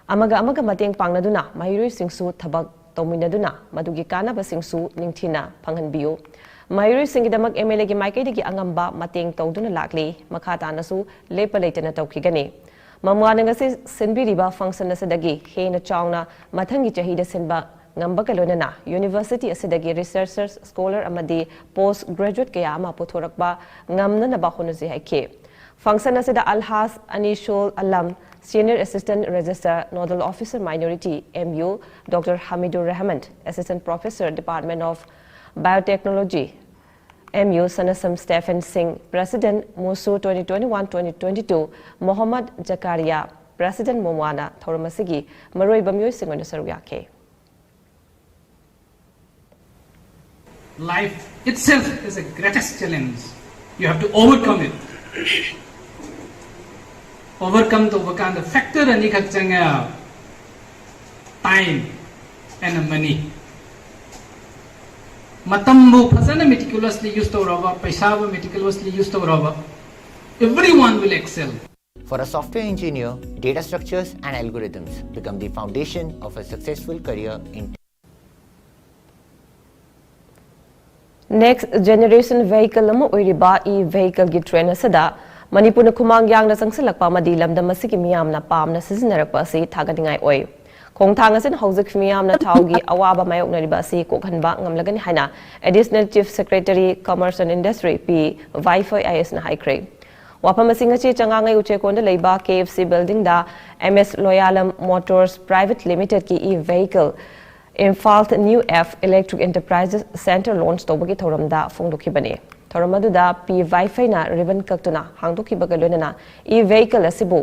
ꯑꯃꯒ ꯑꯃꯒ ꯃꯇꯦꯡ ꯄꯥꯡꯅꯗꯨꯅ ꯃꯍꯩꯔꯣꯏꯁꯤꯡꯁꯨ ꯊꯕꯛ ꯇꯧꯃꯤꯟꯅꯗꯨꯅ ꯃꯗꯨꯒꯤ ꯀꯥꯟꯅꯕꯁꯤꯡꯁꯨ ꯅꯤꯡꯊꯤꯅ ꯐꯪꯍꯟꯕꯤꯌꯨ꯫ ꯃꯍꯩꯔꯣꯏꯁꯤꯡꯒꯤꯗꯃꯛ MLAꯒꯤ ꯃꯥꯏꯀꯩꯗꯒꯤ ꯑꯉꯝꯕ ꯃꯇꯦꯡ ꯇꯧꯗꯨꯅ ꯂꯥꯛꯂꯤ, ꯃꯈꯥ ꯇꯥꯅꯁꯨ ꯂꯦꯞꯄ ꯂꯩꯇꯅ ꯇꯧꯈꯤꯒꯅꯤ꯫ ꯃꯣꯝꯋꯥꯅ ꯉꯁꯤ ꯁꯤꯟꯕꯤꯔꯤꯕ function ꯑꯁꯤꯗꯒꯤ ꯍꯦꯟꯅ ꯆꯥꯎꯅ ꯃꯊꯪꯒꯤ ꯆꯍꯤꯗ ꯁꯤꯟꯕ ꯉꯝꯕꯒ ꯂꯣꯏꯅꯅ University ꯑꯁꯤꯗꯒꯤ researchers, scholar ꯑꯃꯗꯤ post graduate ꯀꯌꯥ ꯑꯃ ꯄꯨꯊꯣꯔꯛꯄ ꯉꯝꯅꯅꯕ ꯍꯣꯠꯅꯁꯤ ꯍꯥꯏꯈꯤ꯫ Function ꯑꯁꯤꯗ Alhaj Anisul Alam, Senior Assistant Registrar, Nodal Officer Minority, MU, Doctor Hamidur Rahman, Assistant Professor, Department of Biotechnology, MU, Sanasam Stephen Singh, President, MUSU twenty twenty-one twenty twenty-two, Mohammad Zakaria, President, ꯃꯣꯝꯋꯥꯅ ꯊꯧꯔꯝ ꯑꯁꯤꯒꯤ ꯃꯔꯨꯑꯣꯏꯕ ꯃꯤꯑꯣꯏꯁꯤꯡ ꯑꯣꯏꯅ ꯁꯔꯨꯛ ꯌꯥꯈꯤ꯫ Life itself is a greatest challenge. You have to overcome it. Overcome ꯇꯧꯕ ꯀꯥꯟꯗ factor ꯑꯅꯤꯈꯛ ꯆꯪꯉꯦ, time and money. ꯃꯇꯝꯕꯨ ꯐꯖꯅ meticulously use ꯇꯧꯔꯕ, ꯄꯩꯁꯥꯕꯨ meticulously use ꯇꯧꯔꯕ, everyone will excel. For a software engineer, data structures and algorithms become the foundation of a successful career in Next generation vehicle ꯑꯃ ꯑꯣꯏꯔꯤꯕ e-vehicle ꯒꯤ trend ꯑꯁꯤꯗ ꯃꯅꯤꯄꯨꯔꯅ ꯈꯨꯃꯥꯡ ꯌꯥꯡꯅ ꯆꯪꯁꯤꯜꯂꯛꯄ ꯑꯃꯗꯤ ꯂꯝꯗꯝ ꯑꯁꯤꯒꯤ ꯃꯤꯌꯥꯝꯅ ꯄꯥꯝꯅ ꯁꯤꯖꯤꯟꯅꯔꯛꯄ ꯑꯁꯤ ꯊꯥꯒꯠꯅꯤꯡꯉꯥꯏ ꯑꯣꯏ꯫ ꯈꯣꯡꯊꯥꯡ ꯑꯁꯤꯅ ꯍꯧꯖꯤꯛ ꯃꯤꯌꯥꯝꯅ ꯊꯥꯎꯒꯤ ꯑꯋꯥꯕ ꯃꯥꯌꯣꯛꯅꯔꯤꯕ ꯑꯁꯤ ꯀꯣꯛꯍꯟꯕ ꯉꯝꯂꯒꯅꯤ ꯍꯥꯏꯅ Additional Chief Secretary Commerce and Industry P Vaifei I A S ꯅ ꯍꯥꯏꯈ꯭ꯔꯦ꯫ ꯋꯥꯐꯝ ꯑꯁꯤ ꯉꯁꯤ ꯆꯉꯥꯡꯉꯩ ꯎꯆꯦꯛꯀꯣꯟꯗ ꯂꯩꯕ K F C building ꯗ M S Loyalam Motors Private Limited ꯀꯤ e-vehicle Imphal New F Electric Enterprises Center launch ꯇꯧꯕꯒꯤ ꯊꯧꯔꯝꯗ ꯐꯣꯡꯗꯣꯛꯈꯤꯕꯅꯤ꯫ ꯊꯧꯔꯝ ꯑꯗꯨꯗ P Vaifei ꯅ ribbon ꯀꯛꯇꯨꯅ ꯍꯥꯡꯗꯣꯛꯈꯤꯕꯒ ꯂꯣꯏꯅꯅ e-vehicle ꯑꯁꯤꯕꯨ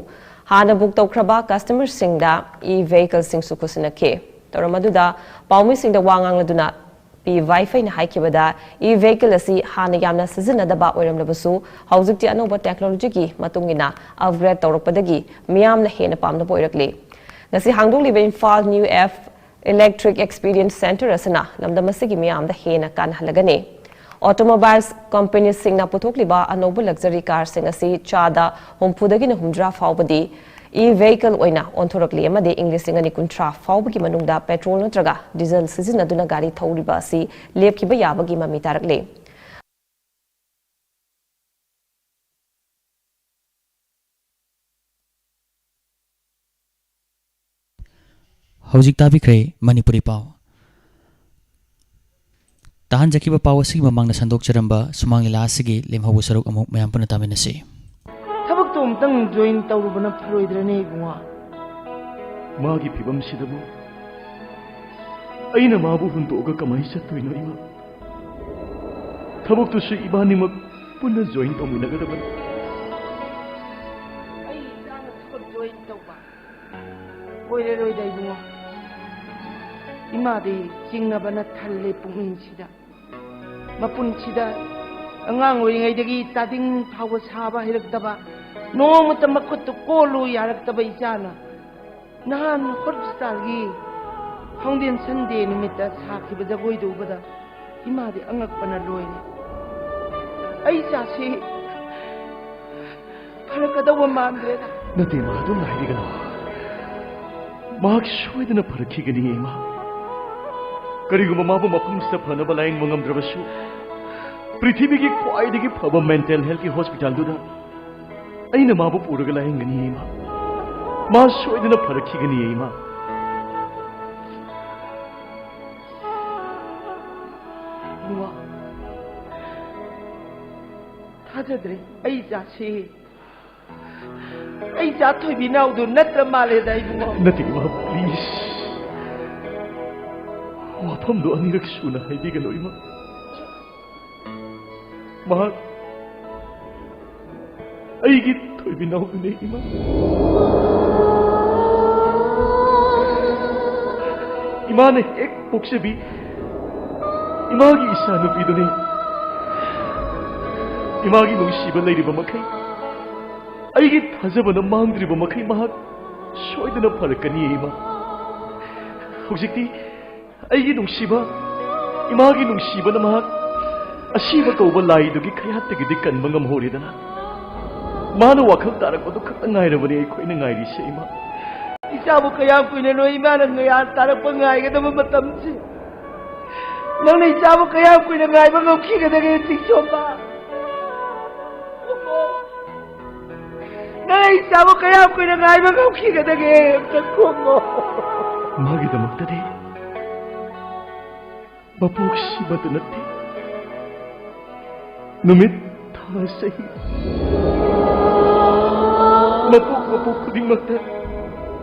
ꯍꯥꯟꯅ book ꯇꯧꯈ꯭ꯔꯕ customer ꯁꯤꯡꯗ e-vehicle ꯁꯤꯡꯁꯨ ꯈꯨꯠꯁꯤꯟꯅꯈꯤ꯫ ꯊꯧꯔꯝ ꯑꯗꯨꯗ ꯄꯥꯎꯃꯤꯁꯤꯡꯗ ꯋꯥ ꯉꯥꯡꯂꯗꯨꯅ P Vaifei ꯅ ꯍꯥꯏꯈꯤꯕꯗ, e-vehicle ꯑꯁꯤ ꯍꯥꯟꯅ ꯌꯥꯝꯅ ꯁꯤꯖꯤꯟꯅꯗꯕ ꯑꯣꯏꯔꯝꯂꯕꯁꯨ, ꯍꯧꯖꯤꯛꯇꯤ ꯑꯅꯧꯕ technology ꯒꯤ ꯃꯇꯨꯡ ꯏꯟꯅ upgrade ꯇꯧꯔꯛꯄꯗꯒꯤ ꯃꯤꯌꯥꯝꯅ ꯍꯦꯟꯅ ꯄꯥꯝꯅꯕ ꯑꯣꯏꯔꯛꯂꯤ꯫ ꯉꯁꯤ ꯍꯥꯡꯗꯣꯛꯂꯤꯕ Imphal New F Electric Experience Center ꯑꯁꯤꯅ ꯂꯝꯗꯝ ꯑꯁꯤꯒꯤ ꯃꯤꯌꯥꯝꯗ ꯍꯦꯟꯅ ꯀꯥꯟꯅꯍꯜꯂꯒꯅꯤ꯫ Automobiles company ꯁꯤꯡꯅ ꯄꯨꯊꯣꯛꯂꯤꯕ ꯑꯅꯧꯕ luxury car ꯁꯤꯡ ꯑꯁꯤ ꯆꯥꯗ ꯍꯨꯝꯐꯨꯗꯒꯤꯅ ꯍꯨꯝꯗ꯭ꯔꯥ ꯐꯥꯎꯕꯗꯤ e-vehicle ꯑꯣꯏꯅ ꯑꯣꯟꯊꯣꯔꯛꯂꯤ ꯑꯃꯗꯤ ꯏꯪ ꯂꯤꯁꯤꯡ ꯑꯅꯤ ꯀꯨꯟꯊ꯭ꯔꯥ ꯐꯥꯎꯕꯒꯤ ꯃꯅꯨꯡꯗ petrol ꯅꯠꯇ꯭ꯔꯒ diesel ꯁꯤꯖꯤꯟꯅꯗꯨꯅ ꯒꯥꯔꯤ ꯊꯧꯔꯤꯕ ꯑꯁꯤ ꯂꯦꯞꯈꯤꯕ ꯌꯥꯕꯒꯤ ꯃꯃꯤ ꯇꯥꯔꯛꯂꯤ꯫ ꯍꯧꯖꯤꯛ ꯇꯥꯕꯤꯈ꯭ꯔꯦ ꯃꯅꯤꯄꯨꯔꯤ ꯄꯥꯎ꯫ ꯇꯥꯍꯟꯖꯈꯤꯕ ꯄꯥꯎ ꯑꯁꯤꯒꯤ ꯃꯃꯥꯡꯗ ꯁꯟꯗꯣꯛꯆꯔꯝꯕ ꯁꯨꯃꯥꯡ ꯂꯤꯂꯥ ꯑꯁꯤꯒꯤ ꯂꯦꯝꯍꯧꯕ ꯁꯔꯨꯛ ꯑꯃꯨꯛ ꯃꯌꯥꯝ ꯄꯨꯟꯅ ꯇꯥꯃꯤꯟꯅꯁꯤ꯫ ꯊꯕꯛꯇꯣ ꯑꯃꯨꯛꯇꯪ join ꯇꯧꯔꯨꯕꯅ ꯐꯔꯣꯏꯗ꯭ꯔꯅꯦ, ꯏꯕꯨꯡꯉꯣ? ꯃꯥꯒꯤ ꯐꯤꯕꯝꯁꯤꯗꯕꯨ ꯑꯩꯅ ꯃꯥꯕꯨ ꯍꯨꯟꯗꯣꯛꯑꯒ ꯀꯃꯥꯏꯅ ꯆꯠꯇꯣꯏꯅꯣ, ꯏꯃꯥ? ꯊꯕꯛꯇꯨꯁꯨ ꯏꯕꯥꯅꯤꯃꯛ ꯄꯨꯟꯅ join ꯇꯧꯃꯤꯟꯅꯒꯗꯕꯅꯤ꯫ ꯑꯩ ꯏꯆꯥꯅ ꯊꯕꯛ join ꯇꯧꯕ ꯑꯣꯏꯔꯔꯣꯏꯗ, ꯏꯕꯨꯡꯉꯣ꯫ ꯏꯃꯥꯗꯤ ꯆꯤꯡꯅꯕꯅ ꯊꯜꯂꯦ ꯄꯨꯛꯅꯤꯡꯁꯤꯗ꯫ ꯃꯄꯨꯟꯁꯤꯗ ꯑꯉꯥꯡ ꯑꯣꯏꯔꯤꯉꯩꯗꯒꯤ ꯆꯥꯗꯤꯡ ꯐꯥꯎꯕ ꯁꯥꯕ ꯍꯩꯔꯛꯇꯕ, ꯅꯣꯡꯃꯇ ꯃꯈꯨꯠꯇ ꯀꯣꯜꯂꯨ ꯌꯥꯔꯛꯇꯕ ꯏꯆꯥꯅ ꯅꯍꯥꯟ hospital ꯒꯤ foundation day ꯅꯨꯃꯤꯠꯇ ꯁꯥꯈꯤꯕ ꯖꯒꯣꯏꯗꯨ ꯎꯕꯗ ꯏꯃꯥꯗꯤ ꯑꯉꯛꯄꯅ ꯂꯣꯏꯔꯦ꯫ ꯑꯩ ꯏꯆꯥꯁꯤ ꯐꯔꯛꯀꯗꯧꯕ ꯃꯥꯟꯗ꯭ꯔꯦꯗ꯫ ꯅꯠꯇꯦ, ꯏꯃꯥ, ꯑꯗꯨꯝꯅ ꯍꯥꯏꯕꯤꯒꯅꯨ꯫ ꯃꯍꯥꯛ ꯁꯣꯏꯗꯅ ꯐꯔꯛꯈꯤꯒꯅꯤ, ꯏꯃꯥ꯫ ꯀꯔꯤꯒꯨꯝꯕ ꯃꯥꯕꯨ ꯃꯐꯝꯁꯤꯗ ꯐꯅꯕ ꯂꯥꯌꯦꯡꯕ ꯉꯝꯗ꯭ꯔꯕꯁꯨ, ꯄ꯭ꯔꯤꯊꯤꯕꯤꯒꯤ ꯈ꯭ꯋꯥꯏꯗꯒꯤ ꯐꯕ ꯃꯦꯟꯇꯦꯜ ꯍꯦꯜꯊꯀꯤ ꯍꯣꯁꯄꯤꯇꯥꯜꯗꯨꯗ ꯑꯩꯅ ꯃꯥꯕꯨ ꯄꯨꯔꯒ ꯂꯥꯌꯦꯡꯒꯅꯤ, ꯏꯃꯥ꯫ ꯃꯥ ꯁꯣꯏꯗꯅ ꯐꯔꯛꯈꯤꯒꯅꯤ, ꯏꯃꯥ꯫ ꯏꯕꯨꯡꯉꯣ, ꯊꯥꯖꯗ꯭ꯔꯦ꯫ ꯑꯩ ꯏꯆꯥꯁꯤ, ꯑꯩ ꯏꯆꯥ ꯊꯣꯏꯕꯤ ꯅꯥꯎꯗꯨ ꯅꯠꯇ꯭ꯔ ꯃꯥꯜꯂꯦꯗ, ꯏꯕꯨꯡꯉꯣ꯫ ꯅꯠꯇꯦ, ꯏꯃꯥ, ꯄ꯭ꯂꯤꯖ꯫ ꯋꯥꯐꯝꯗꯣ ꯑꯅꯤꯔꯛ ꯁꯨꯅ ꯍꯥꯏꯕꯤꯒꯅꯨ, ꯏꯃꯥ꯫ ꯃꯍꯥꯛ ꯑꯩꯒꯤ ꯊꯣꯏꯕꯤ ꯅꯥꯎꯕꯅꯦ, ꯏꯃꯥ꯫ ꯏꯃꯥꯅ ꯍꯦꯛ ꯄꯣꯛꯆꯕꯤ ꯏꯃꯥꯒꯤ ꯏꯆꯥ ꯅꯨꯄꯤꯗꯨꯅꯤ꯫ ꯏꯃꯥꯒꯤ ꯅꯨꯡꯁꯤꯕ ꯂꯩꯔꯤꯕ ꯃꯈꯩ, ꯑꯩꯒꯤ ꯊꯥꯖꯕꯅ ꯃꯥꯡꯗ꯭ꯔꯤꯕ ꯃꯈꯩ, ꯃꯍꯥꯛ ꯁꯣꯏꯗꯅ ꯐꯔꯛꯀꯅꯤ, ꯏꯃꯥ꯫ ꯍꯧꯖꯤꯛꯇꯤ ꯑꯩꯒꯤ ꯅꯨꯡꯁꯤꯕ, ꯏꯃꯥꯒꯤ ꯅꯨꯡꯁꯤꯕꯅ ꯃꯍꯥꯛ ꯑꯁꯤꯕ ꯀꯧꯕ ꯂꯥꯏꯗꯨꯒꯤ ꯈꯌꯥꯠꯇꯒꯤꯗꯤ ꯀꯟꯕ ꯉꯝꯍꯧꯔꯦꯗꯅ꯫ ꯃꯥꯅ ꯋꯥꯈꯜ ꯇꯥꯔꯛꯄꯗꯨ ꯈꯛꯇ ꯉꯥꯏꯔꯕꯅꯤ ꯑꯩꯈꯣꯏꯅ ꯉꯥꯏꯔꯤꯁꯦ, ꯏꯃꯥ꯫ ꯏꯆꯥꯕꯨ ꯀꯌꯥꯝ ꯀꯨꯏꯅꯅꯣ ꯏꯃꯥꯅ ꯉꯌꯥꯟ ꯇꯥꯔꯛꯄ ꯉꯥꯏꯒꯗꯕ ꯃꯇꯝꯁꯦ? ꯅꯪꯅ ꯏꯆꯥꯕꯨ ꯀꯌꯥꯝ ꯀꯨꯏꯅ ꯉꯥꯏꯕ ꯉꯝꯈꯤꯒꯗꯒꯦ, ꯆꯤꯡꯁꯣꯝꯕ? ꯅꯪ ꯑꯩ ꯏꯆꯥꯕꯨ ꯀꯌꯥꯝ ꯀꯨꯏꯅ ꯉꯥꯏꯕ ꯉꯝꯈꯤꯒꯗꯒꯦ? ꯑꯝꯇ ꯈꯨꯝꯃꯣ꯫ ꯃꯥꯒꯤꯗꯃꯛꯇꯗꯤ ꯃꯄꯣꯛꯁꯤꯃꯇ ꯅꯠꯇꯦ, ꯅꯨꯃꯤꯠ, ꯊꯥ, ꯆꯍꯤ, ꯃꯄꯣꯛ ꯃꯄꯣꯛ ꯈꯨꯗꯤꯡꯃꯛꯇ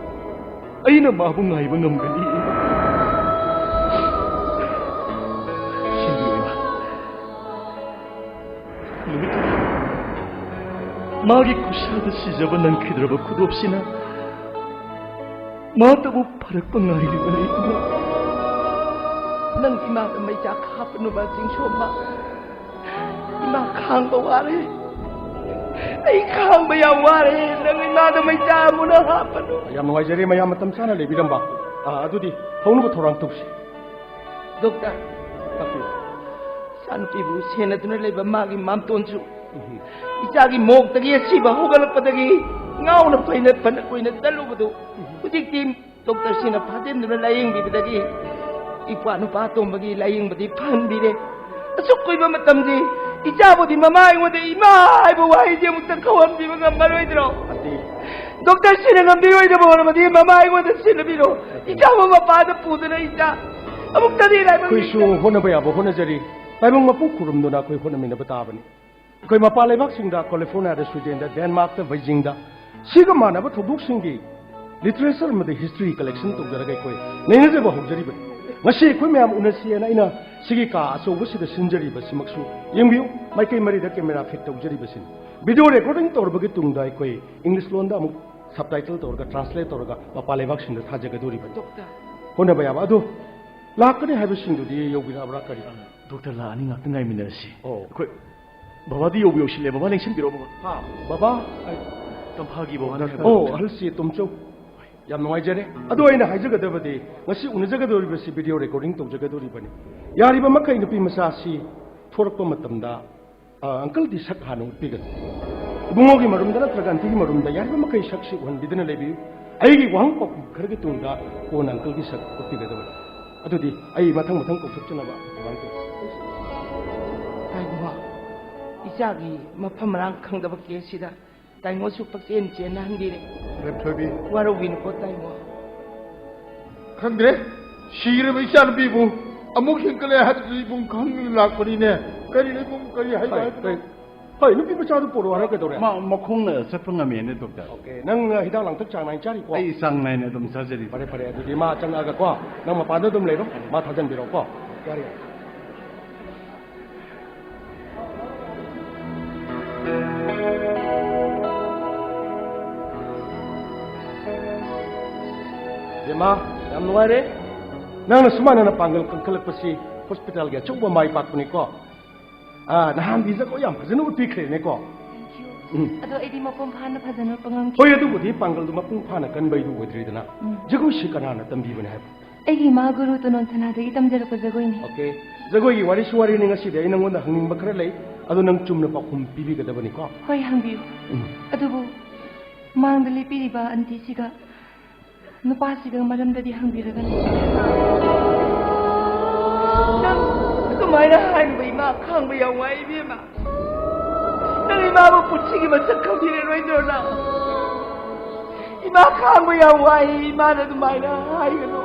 ꯑꯩꯅ ꯃꯥꯕꯨ ꯉꯥꯏꯕ ꯉꯝꯒꯅꯤ꯫ ꯁꯤꯟꯕꯤꯌꯨ, ꯏꯃꯥ꯫ ꯅꯨꯃꯤꯠꯇꯨꯗ ꯃꯥꯒꯤ ꯈꯨꯠꯁꯥꯗ ꯁꯤꯖꯕ ꯅꯪꯈꯤꯗ꯭ꯔꯕ ꯈꯨꯗꯣꯞꯁꯤꯅ ꯃꯥꯇꯕꯨ ꯐꯔꯛꯄ ꯉꯥꯏꯔꯤꯕꯅꯤ, ꯏꯃꯥ꯫ ꯅꯪ ꯏꯃꯥꯗ ꯃꯩꯆꯥꯛ ꯍꯥꯞꯄꯅꯨꯕ, ꯆꯤꯡꯁꯣꯝꯕ꯫ ꯏꯃꯥ ꯈꯥꯡꯕ ꯋꯥꯔꯦ꯫ ꯑꯩ ꯈꯥꯡꯕ ꯌꯥꯝ ꯋꯥꯔꯦ꯫ ꯅꯪ ꯏꯃꯥꯗ ꯃꯩꯆꯥꯛ ꯑꯃꯨꯛꯅ ꯍꯥꯞꯄꯅꯨ꯫ ꯌꯥꯝ ꯅꯨꯡꯉꯥꯏꯖꯔꯦ ꯃꯌꯥꯝ ꯃꯇꯝ ꯆꯥꯅ ꯂꯩꯕꯤꯔꯝꯕ꯫ ꯑꯥ, ꯑꯗꯨꯗꯤ ꯍꯧꯅꯕ ꯊꯧꯔꯥꯡ ꯇꯧꯁꯤ꯫ ꯗꯣꯛꯇꯔ, ꯇꯥꯛꯄꯤꯌꯨ꯫ ꯏꯆꯥꯅꯨꯄꯤꯕꯨ ꯁꯦꯟꯅꯗꯨꯅ ꯂꯩꯕ ꯃꯥꯒꯤ ꯃꯥꯝꯇꯣꯟꯁꯨ ꯎꯝ꯫ ꯏꯆꯥꯒꯤ ꯃꯣꯛꯇꯒꯤ ꯑꯁꯤꯕ ꯍꯧꯒꯠꯂꯛꯄꯗꯒꯤ ꯉꯥꯎꯅ ꯐꯩꯅ ꯐꯅ ꯀꯨꯏꯅ ꯆꯠꯂꯨꯕꯗꯨ ꯍꯧꯖꯤꯛꯇꯤ ꯗꯣꯛꯇꯔꯁꯤꯡꯅ ꯐꯥꯖꯤꯟꯗꯨꯅ ꯂꯥꯌꯦꯡꯕꯤꯕꯗꯒꯤ ꯏꯄ꯭ꯋꯥ ꯅꯨꯄꯥ ꯑꯇꯣꯝꯕꯒꯤ ꯂꯥꯌꯦꯡꯕꯗꯤ ꯐꯍꯟꯕꯤꯔꯦ꯫ ꯑꯁꯨꯛ ꯀꯨꯏꯕ ꯃꯇꯝꯗꯤ ꯏꯆꯥꯕꯨꯗꯤ ꯃꯃꯥ ꯑꯩꯉꯣꯟꯗ ꯏꯃꯥ ꯍꯥꯏꯕ ꯋꯥꯍꯩꯁꯦ ꯑꯃꯨꯛꯇ ꯀꯧꯍꯟꯕꯤꯕ ꯉꯝꯃꯔꯣꯏꯗ꯭ꯔꯣ? ꯑꯗꯤ ꯗꯣꯛꯇꯔ ꯁꯤꯟꯅ ꯉꯝꯕꯤꯔꯣꯏꯗꯕ ꯑꯣꯏꯔꯕꯗꯤ ꯃꯃꯥ ꯑꯩꯉꯣꯟꯗ ꯁꯤꯟꯅꯕꯤꯔꯣ꯫ ꯏꯆꯥꯕꯨ ꯃꯄꯥꯗ ꯄꯨꯗꯨꯅ ꯏꯆꯥ ꯑꯃꯨꯛꯇꯗꯤ ꯂꯥꯏꯕꯛ ꯑꯩꯈꯣꯏꯁꯨ ꯍꯣꯠꯅꯕ ꯌꯥꯕ ꯍꯣꯠꯅꯖꯔꯤ꯫ ꯇꯥꯏꯕꯪ ꯃꯄꯨ ꯈꯨꯔꯨꯝꯗꯨꯅ ꯑꯩꯈꯣꯏ ꯍꯣꯠꯅꯃꯤꯟꯅꯕ ꯇꯥꯕꯅꯤ꯫ ꯑꯩꯈꯣꯏ ꯃꯄꯥꯟ ꯂꯩꯕꯥꯛꯁꯤꯡꯗ, ꯀꯦꯂꯤꯐꯣꯔꯅꯤꯌꯥꯗ, ꯁ꯭ꯋꯤꯗꯦꯟꯗ, ꯗꯦꯟꯃꯥꯔꯛꯇ, ꯕꯩꯖꯤꯡꯗ ꯁꯤꯒ ꯃꯥꯟꯅꯕ ꯊꯧꯗꯣꯛꯁꯤꯡꯒꯤ ꯂꯤꯇꯔꯦꯆꯔ ꯑꯃꯗꯤ ꯍꯤꯁꯇ꯭ꯔꯤ ꯀꯂꯦꯛꯁꯟ ꯇꯧꯖꯔꯒ ꯑꯩꯈꯣꯏ ꯅꯩꯅꯖꯕ ꯍꯧꯖꯔꯤꯕꯅꯤ꯫ ꯉꯁꯤ ꯑꯩꯈꯣꯏ ꯃꯌꯥꯝ ꯎꯅꯁꯤ ꯍꯥꯏꯅ ꯑꯩꯅ ꯁꯤꯒꯤ ꯀꯥ ꯑꯆꯧꯕꯁꯤꯗ ꯁꯤꯟꯖꯔꯤꯕꯁꯤꯃꯛꯁꯨ ꯌꯦꯡꯕꯤꯌꯨ꯫ ꯃꯥꯏꯀꯩ ꯃꯔꯤꯗ ꯀꯦꯃꯦꯔꯥ ꯐꯤꯠ ꯇꯧꯖꯔꯤꯕꯁꯤꯅꯤ꯫ ꯚꯤꯗꯤꯑꯣ ꯔꯦꯀꯣꯔꯗꯤꯡ ꯇꯧꯔꯕꯒꯤ ꯇꯨꯡꯗ ꯑꯩꯈꯣꯏ ꯏꯪꯂꯤꯁ ꯂꯣꯟꯗ ꯑꯃꯨꯛ ꯁꯕꯇꯥꯏꯇꯜ ꯇꯧꯔꯒ, ꯇ꯭ꯔꯥꯟꯁꯂꯦꯠ ꯇꯧꯔꯒ ꯃꯄꯥꯟ ꯂꯩꯕꯥꯛꯁꯤꯡꯗ ꯊꯥꯖꯒꯗꯧꯔꯤꯕꯅꯤ꯫ ꯗꯣꯛꯇꯔ꯫ ꯍꯣꯠꯅꯕ ꯌꯥꯕ ꯑꯗꯨ ꯂꯥꯛꯀꯅꯤ ꯍꯥꯏꯕꯁꯤꯡꯗꯨꯗꯤ ꯌꯧꯕꯤꯔꯛꯑꯕ꯭ꯔꯥ ꯀꯔꯤ? ꯗꯣꯛꯇꯔ, ꯂꯥꯛꯑꯅꯤ, ꯉꯥꯛꯇ ꯉꯥꯏꯃꯤꯟꯅꯔꯁꯤ꯫ ꯑꯣ꯫ ꯑꯩꯈꯣꯏ ꯕꯕꯥꯗꯤ ꯌꯧꯕ ꯌꯧꯁꯤꯜꯂꯦ꯫ ꯕꯕꯥ ꯂꯦꯡꯁꯤꯟꯕꯤꯔꯛꯑꯣ, ꯕꯕꯥ꯫ ꯍꯥ, ꯕꯕꯥ? ꯑꯩ ꯇꯝꯐꯥꯒꯤ ꯕꯕꯥꯅꯤ ꯍꯥꯏꯕ꯫ ꯑꯣ, ꯑꯍꯜꯁꯤ ꯇꯣꯝꯆꯧ꯫ ꯌꯥꯝ ꯅꯨꯡꯉꯥꯏꯖꯔꯦ꯫ ꯑꯗꯣ ꯑꯩꯅ ꯍꯥꯏꯖꯒꯗꯕꯗꯤ ꯉꯁꯤ ꯎꯅꯖꯒꯗꯧꯔꯤꯕꯁꯤ ꯚꯤꯗꯤꯑꯣ ꯔꯦꯀꯣꯔꯗꯤꯡ ꯇꯧꯖꯒꯗꯧꯔꯤꯕꯅꯤ꯫ ꯌꯥꯔꯤꯕ ꯃꯈꯩ ꯅꯨꯄꯤ ꯃꯆꯥꯁꯤ ꯊꯣꯔꯛꯄ ꯃꯇꯝꯗ, ꯑ, ꯑꯪꯀꯜꯒꯤ ꯁꯛ ꯍꯥꯟꯅ ꯎꯠꯄꯤꯒꯅꯨ꯫ ꯏꯕꯨꯡꯉꯣꯒꯤ ꯃꯔꯨꯝꯗ ꯅꯠꯇ꯭ꯔꯒ ꯑꯟꯇꯤꯒꯤ ꯃꯔꯨꯝꯗ ꯌꯥꯔꯤꯕ ꯃꯈꯩ ꯁꯛꯁꯤ ꯎꯍꯟꯕꯤꯗꯅ ꯂꯩꯕꯤꯌꯨ꯫ ꯑꯩꯒꯤ ꯋꯥꯍꯪ ꯄꯥꯎꯈꯨꯝ ꯈꯔꯒꯤ ꯇꯨꯡꯗ ꯀꯣꯟꯅ ꯑꯪꯀꯜꯒꯤ ꯁꯛ ꯎꯠꯄꯤꯒꯗꯕꯅꯤ꯫ ꯑꯗꯨꯗꯤ ꯑꯩ ꯃꯊꯪ ꯃꯊꯪ ꯀꯧꯊꯣꯛꯆꯅꯕ ꯑꯗꯨꯃꯥꯏꯅ ꯇꯧ꯫ ꯇꯥꯏꯕꯨꯡꯉꯣ, ꯏꯆꯥꯒꯤ ꯃꯐꯝ ꯃꯔꯥꯡ ꯈꯪꯗꯕ ꯀꯦꯁꯁꯤꯗ ꯇꯥꯏꯉꯣꯁꯨ ꯄꯛꯆꯦꯟ ꯆꯦꯟꯅꯍꯟꯕꯤꯔꯦ꯫ ꯔꯦꯞꯊꯣꯏꯕꯤ꯫ ꯋꯥꯔꯧꯕꯤꯅꯨꯀꯣ ꯇꯥꯏꯉꯣ꯫ ꯈꯪꯗ꯭ꯔꯦ, ꯁꯤꯔꯕ ꯏꯆꯥꯅꯨꯄꯤꯕꯨ ꯑꯃꯨꯛ ꯍꯤꯡꯒꯠꯂꯦ ꯍꯥꯏꯕꯗꯨ ꯏꯕꯨꯡ ꯈꯪꯗꯨꯅ ꯂꯥꯛꯄꯅꯤꯅꯦ꯫ ꯀꯔꯤꯅꯣ ꯏꯕꯨꯡ, ꯀꯔꯤ ꯍꯥꯏꯕ ꯍꯣꯏ, ꯍꯥꯏꯕꯅꯣ? ꯍꯣꯏ, ꯍꯣꯏ, ꯅꯨꯄꯤ ꯃꯆꯥꯗꯨ ꯄꯣꯔꯛꯑꯣ ꯍꯥꯏꯔ ꯀꯩꯗꯧꯔꯦ? ꯃꯥ ꯃꯈꯣꯡꯅ ꯆꯠꯄ ꯉꯝꯃꯦꯅꯦ, ꯗꯣꯛꯇꯔ꯫ ꯑꯣꯀꯦ, ꯅꯪ ꯍꯤꯗꯥꯛ ꯂꯥꯡꯊꯛ ꯆꯥꯡ ꯅꯥꯏꯅ ꯆꯥꯔꯤꯀꯣ? ꯑꯩ ꯆꯥꯡ ꯅꯥꯏꯅ ꯑꯗꯨꯝ ꯆꯥꯖꯔꯤ꯫ ꯐꯔꯦ, ꯐꯔꯦ, ꯑꯗꯨꯗꯤ ꯃꯥ ꯆꯪꯉꯛꯑꯒꯀꯣ, ꯅꯪ ꯃꯄꯥꯟꯗ ꯑꯗꯨꯝ ꯂꯩꯔꯣ, ꯃꯥ ꯊꯥꯖꯟꯕꯤꯔꯛꯑꯣꯀꯣ꯫ ꯌꯥꯔꯦ, ꯌꯥꯔꯦ꯫ ꯕꯦꯝꯃ, ꯌꯥꯝ ꯅꯨꯡꯉꯥꯏꯔꯦ꯫ ꯅꯪꯅ ꯁꯨꯃꯥꯏꯅ ꯅꯄꯥꯡꯒꯜ ꯀꯟꯈꯠꯂꯛꯄꯁꯤ ꯍꯣꯁꯄꯤꯇꯥꯜꯒꯤ ꯑꯆꯧꯕ ꯃꯥꯏ ꯄꯥꯛꯄꯅꯤꯀꯣ꯫ ꯑꯥ, ꯅꯍꯥꯟꯗꯤ ꯖꯒꯣꯏ ꯌꯥꯝ ꯐꯖꯅ ꯎꯠꯄꯤꯈ꯭ꯔꯦꯅꯦꯀꯣ꯫ Thank you. ꯎꯝ꯫ ꯑꯗꯣ ꯑꯩꯗꯤ ꯃꯄꯨꯡ ꯐꯥꯅ ꯐꯖꯅ ꯎꯠꯄ ꯉꯝꯈꯤ꯫ ꯍꯣꯏ, ꯑꯗꯨꯕꯨꯗꯤ ꯄꯥꯡꯒꯜꯗꯨ ꯃꯄꯨꯡ ꯐꯥꯅ ꯀꯟꯕꯩꯗꯨ ꯑꯣꯏꯗ꯭ꯔꯤꯗꯅ꯫ ꯎꯝ꯫ ꯖꯒꯣꯏꯁꯤ ꯀꯅꯥꯅ ꯇꯝꯕꯤꯕꯅꯦ ꯍꯥꯏꯕ? ꯑꯩꯒꯤ ꯏꯃꯥ ꯒꯨꯔꯨ ꯇꯣꯅꯣꯟ ꯁꯅꯥꯗꯒꯤ ꯇꯝꯖꯔꯛꯄ ꯖꯒꯣꯏꯅꯤ꯫ ꯑꯣꯀꯦ꯫ ꯖꯒꯣꯏꯒꯤ ꯋꯥꯔꯤꯁꯨ ꯋꯥꯔꯤꯅꯤ, ꯉꯁꯤꯗꯤ ꯑꯩ ꯅꯪꯉꯣꯟꯗ ꯍꯪꯅꯤꯡꯕ ꯈꯔ ꯂꯩ, ꯑꯗꯨ ꯅꯪ ꯆꯨꯝꯅ ꯄꯥꯎꯈꯨꯝ ꯄꯤꯕꯤꯒꯗꯕꯅꯤꯀꯣ꯫ ꯍꯣꯏ, ꯍꯪꯕꯤꯌꯨ꯫ ꯎꯝ꯫ ꯑꯗꯨꯕꯨ ꯃꯥꯡꯗ ꯂꯦꯞꯄꯤꯔꯤꯕ ꯑꯟꯇꯤꯁꯤꯒ ꯅꯨꯄꯥꯁꯤꯒ ꯃꯔꯝꯗꯗꯤ ꯍꯪꯕꯤꯔꯒꯅꯤ꯫ ꯅꯪ ꯑꯗꯨꯃꯥꯏꯅ ꯍꯥꯏꯅꯕ ꯏꯃꯥ ꯈꯥꯡꯕ ꯌꯥꯝ ꯋꯥꯏ ꯏꯕꯦꯝꯃ꯫ ꯅꯪ ꯏꯃꯥꯕꯨ ꯄꯨꯟꯁꯤꯒꯤ ꯃꯁꯛ ꯈꯪꯕꯤꯔꯔꯣꯏꯗ꯭ꯔꯣ ꯅꯪ? ꯏꯃꯥ ꯈꯥꯡꯕ ꯌꯥꯝ ꯋꯥꯏ, ꯏꯃꯥꯅ ꯑꯗꯨꯃꯥꯏꯅ ꯍꯥꯏꯒꯅꯨ꯫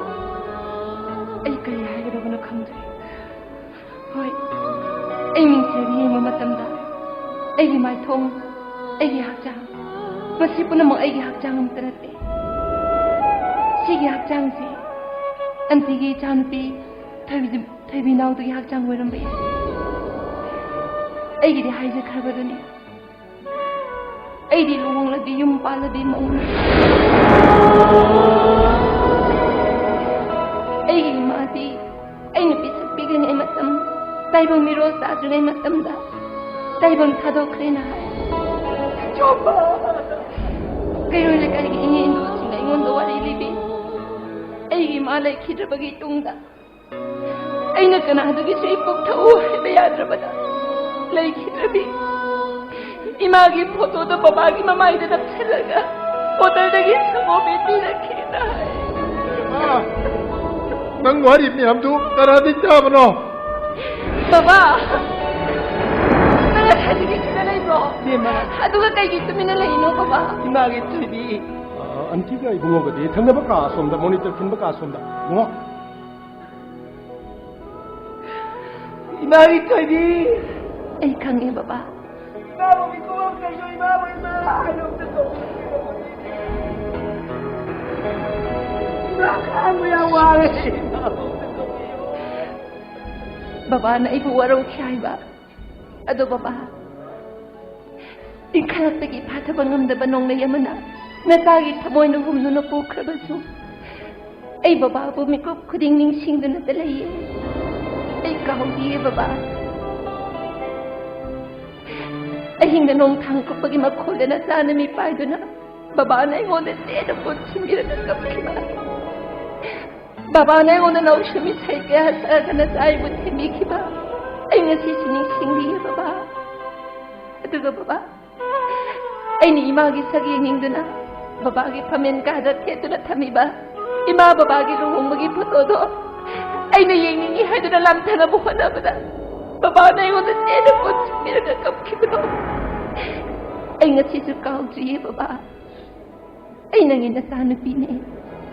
ꯑꯩ ꯀꯔꯤ ꯍꯥꯏꯒꯗꯕꯅꯣ ꯈꯪꯗ꯭ꯔꯦ꯫ ꯍꯣꯏ, ꯑꯩ ꯃꯤꯡꯁꯦꯜꯗ ꯌꯦꯡꯕ ꯃꯇꯝꯗ ꯑꯩꯒꯤ ꯃꯥꯏꯊꯣꯡ, ꯑꯩꯒꯤ ꯍꯛꯆꯥꯡ, ꯃꯁꯤ ꯄꯨꯝꯅꯃꯛ ꯑꯩꯒꯤ ꯍꯛꯆꯥꯡ ꯑꯃꯠꯇ ꯅꯠꯇꯦ꯫ ꯁꯤꯒꯤ ꯍꯛꯆꯥꯡꯁꯤ ꯑꯟꯇꯤꯒꯤ ꯏꯆꯥꯅꯨꯄꯤ ꯊꯣꯏꯕꯤ, ꯊꯣꯏꯕꯤ ꯅꯥꯎꯗꯒꯤ ꯍꯛꯆꯥꯡ ꯑꯣꯏꯔꯝꯕ ꯌꯥꯏ꯫ ꯑꯩꯒꯤꯗꯤ ꯍꯥꯏꯖꯈ꯭ꯔꯕꯗꯨꯅꯤ, ꯑꯩꯗꯤ ꯂꯨꯍꯣꯡꯂꯗꯤ, ꯌꯨꯝ ꯄꯥꯜꯂꯗꯤ ꯃꯧꯅꯤ꯫ ꯑꯩꯒꯤ ꯏꯃꯥꯗꯤ ꯑꯩꯅ ꯄꯤꯁꯛ ꯄꯤꯛꯂꯤꯉꯩ ꯃꯇꯝ, ꯇꯥꯏꯕꯪ ꯃꯤꯔꯣꯜ ꯇꯥꯗ꯭ꯔꯤꯉꯩ ꯃꯇꯝꯗ ꯇꯥꯏꯕꯪ ꯊꯥꯗꯣꯛꯈ꯭ꯔꯦꯅ ꯍꯥꯏ꯫ ꯆꯣꯝꯕ! ꯀꯩꯔꯣꯏ ꯂꯩꯀꯥꯏꯒꯤ ꯏꯅꯦ ꯏꯟꯗꯣꯁꯤꯡꯅ ꯑꯩꯉꯣꯟꯗ ꯋꯥꯔꯤ ꯂꯤꯕꯤ꯫ ꯑꯩꯒꯤ ꯏꯃꯥ ꯂꯩꯈꯤꯗ꯭ꯔꯕꯒꯤ ꯇꯨꯡꯗ ꯑꯩꯅ ꯀꯅꯥꯗꯒꯤꯁꯨ ꯏꯄꯨꯛ ꯊꯛꯎ ꯍꯥꯏꯕ ꯌꯥꯗ꯭ꯔꯕꯗ ꯂꯩꯈꯤꯗ꯭ꯔꯕꯤ ꯏꯃꯥꯒꯤ ꯐꯣꯇꯣꯗꯣ ꯕꯕꯥꯒꯤ ꯃꯃꯥꯏꯗ ꯅꯞꯁꯤꯜꯂꯒ ꯕꯣꯇꯜꯗꯒꯤ ꯁꯪꯒꯣꯝ ꯄꯤꯕꯤꯔꯛꯈꯤꯅ ꯍꯥꯏ꯫ ꯏꯃꯥ, ꯅꯪ ꯋꯥꯔꯤ ꯃꯌꯥꯝꯗꯨ ꯀꯅꯥꯗꯒꯤ ꯇꯥꯕꯅꯣ? ꯕꯕꯥ, ꯅꯪ ꯉꯁꯥꯏꯗꯒꯤ ꯁꯤꯗ ꯂꯩꯕ꯭ꯔꯣ? ꯏꯕꯦꯝꯃ꯫ ꯑꯗꯨꯒ ꯀꯩꯒꯤ ꯇꯨꯃꯤꯟꯅ ꯂꯩꯔꯤꯅꯣ, ꯕꯕꯥ? ꯏꯃꯥꯒꯤ ꯊꯣꯏꯕꯤ꯫ ꯑ, ꯑꯟꯇꯤꯒ ꯏꯕꯨꯡꯉꯣꯒꯗꯤ ꯊꯪꯅꯕ ꯀꯥ ꯑꯁꯣꯝꯗ ꯃꯣꯅꯤꯇꯔ ꯈꯤꯟꯕ ꯀꯥ ꯑꯁꯣꯝꯗ꯫ ꯏꯕꯨꯡꯉꯣ꯫ ꯏꯃꯥꯒꯤ ꯊꯣꯏꯕꯤ! ꯑꯩ ꯈꯪꯉꯦ, ꯕꯕꯥ꯫ ꯏꯃꯥꯕꯨ ꯃꯤꯀꯨꯞ ꯑꯃ ꯀꯩꯅꯣ, ꯏꯃꯥꯕꯨ ꯏꯃꯥ ꯍꯥꯏꯅ ꯑꯝꯇ ꯀꯧꯕꯤꯌꯨ꯫ ꯏꯃꯥ ꯈꯥꯡꯕ ꯌꯥꯝ ꯋꯥꯔꯦ꯫ ꯏꯃꯥꯕꯨ ꯑꯝꯇ ꯀꯧꯕꯤꯌꯨ꯫ ꯕꯕꯥꯅ ꯑꯩꯕꯨ ꯋꯥꯔꯧꯈꯤ ꯍꯥꯏꯕ꯫ ꯑꯗꯣ ꯕꯕꯥ, ꯏꯟꯈꯠꯂꯛꯄꯒꯤ ꯐꯥꯊꯕ ꯉꯝꯗꯕ ꯅꯣꯡꯂꯩ ꯑꯃꯅ ꯅꯆꯥꯒꯤ ꯊꯃꯣꯏꯅ ꯍꯨꯝꯗꯨꯅ ꯄꯨꯈ꯭ꯔꯕꯁꯨ, ꯑꯩ ꯕꯕꯥꯕꯨ ꯃꯤꯀꯨꯞ ꯈꯨꯗꯤꯡ ꯅꯤꯡꯁꯤꯡꯗꯨꯅꯇ ꯂꯩꯌꯦ꯫ ꯑꯩ ꯀꯥꯎꯗꯤꯌꯦ ꯕꯕꯥ꯫ ꯑꯍꯤꯡꯗ ꯅꯣꯡ ꯊꯥꯡ ꯀꯨꯞꯄꯒꯤ ꯃꯈꯣꯜꯗ ꯅꯆꯥꯅ ꯃꯤꯄꯥꯏꯗꯨꯅ ꯕꯕꯥꯅ ꯑꯩꯉꯣꯟꯗ ꯆꯦꯠꯅ ꯄꯣꯠꯁꯤꯟꯕꯤꯔꯒ ꯀꯞꯈꯤꯕ꯫ ꯕꯕꯥꯅ ꯑꯩꯉꯣꯟꯗ ꯂꯧꯁꯤꯡ ꯏꯁꯩ ꯀꯌꯥ ꯁꯛꯑꯒ ꯅꯆꯥ ꯑꯩꯕꯨ ꯊꯦꯝꯕꯤꯈꯤꯕ ꯑꯩ ꯉꯁꯤꯁꯨ ꯅꯤꯡꯁꯤꯡꯂꯤꯌꯦ ꯕꯕꯥ꯫ ꯑꯗꯨꯒ ꯕꯕꯥ, ꯑꯩꯅ ꯏꯃꯥꯒꯤ ꯁꯛ ꯌꯦꯡꯅꯤꯡꯗꯨꯅ ꯕꯕꯥꯒꯤ ꯐꯝꯃꯦꯟ ꯀꯥꯗ ꯊꯦꯠꯇꯨꯅ ꯊꯝꯃꯤꯕ ꯏꯃꯥ ꯕꯕꯥꯒꯤ ꯂꯨꯍꯣꯡꯕꯒꯤ ꯐꯣꯇꯣꯗꯣ ꯑꯩꯅ ꯌꯦꯡꯅꯤꯡꯉꯤ ꯍꯥꯏꯗꯨꯅ ꯂꯥꯟꯊꯅꯕ ꯍꯣꯠꯅꯕꯗ ꯕꯕꯥꯅ ꯑꯩꯉꯣꯟꯗ ꯆꯦꯠꯅ ꯀꯣꯟꯁꯤꯟꯕꯤꯔꯒ ꯀꯞꯈꯤꯕꯗꯣ ꯑꯩ ꯉꯁꯤꯁꯨ ꯀꯥꯎꯗ꯭ꯔꯤꯌꯦ ꯕꯕꯥ꯫ ꯑꯩ ꯅꯪꯒꯤ ꯅꯆꯥꯅꯨꯄꯤꯅꯦ꯫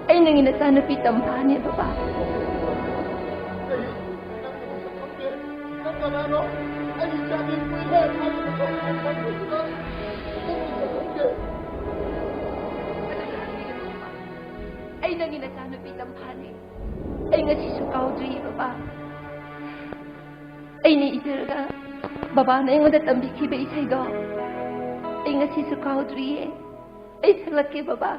ꯑꯩ ꯅꯪꯒꯤ ꯅꯆꯥꯅꯨꯄꯤ ꯇꯝꯐꯥꯅꯦ ꯕꯕꯥ꯫ ꯑꯩ ꯅꯪꯒꯤ ꯅꯆꯥꯅꯨꯄꯤ ꯇꯝꯐꯥꯅꯦ꯫ ꯑꯩ ꯉꯁꯤꯁꯨ ꯀꯥꯎꯗ꯭ꯔꯤꯌꯦ ꯕꯕꯥ꯫ ꯑꯩꯅ ꯏꯖꯔꯒ ꯕꯕꯥꯅ ꯑꯩꯉꯣꯟꯗ ꯇꯝꯕꯤꯈꯤꯕ ꯏꯁꯩꯗꯣ ꯑꯩ ꯉꯁꯤꯁꯨ ꯀꯥꯎꯗ꯭ꯔꯤꯌꯦ꯫ ꯑꯩ ꯁꯛꯂꯛꯀꯦ ꯕꯕꯥ꯫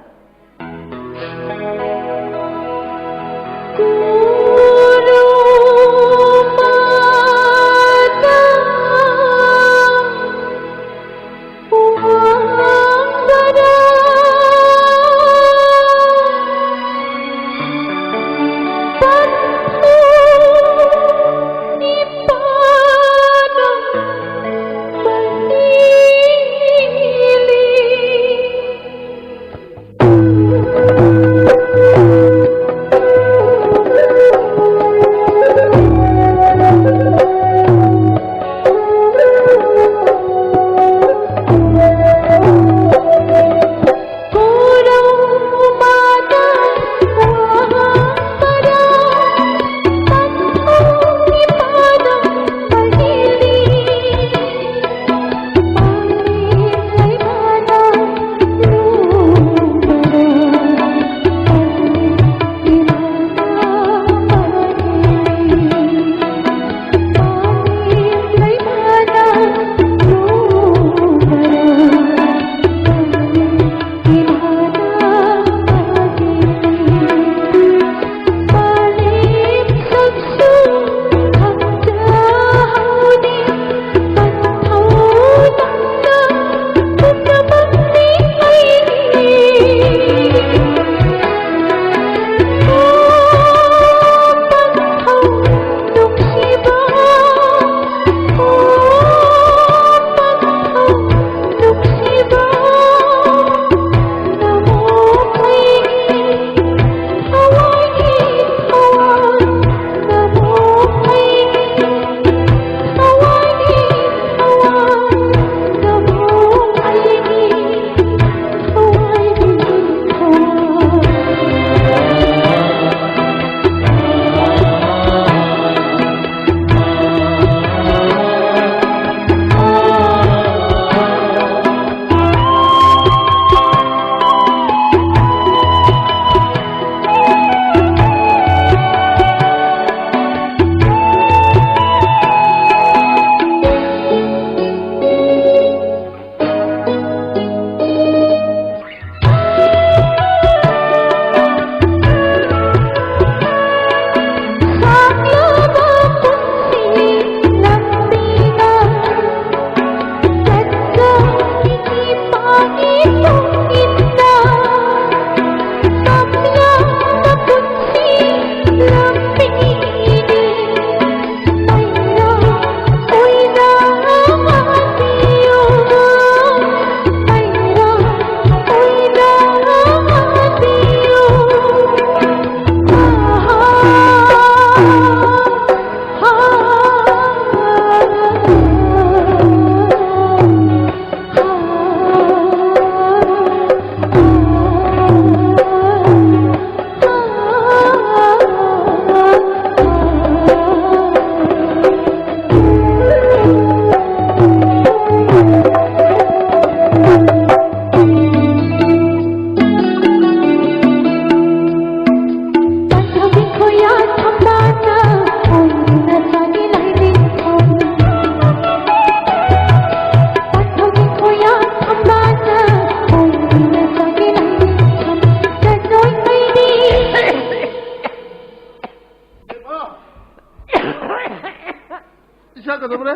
ꯆꯠꯀꯗꯕꯅꯦ꯫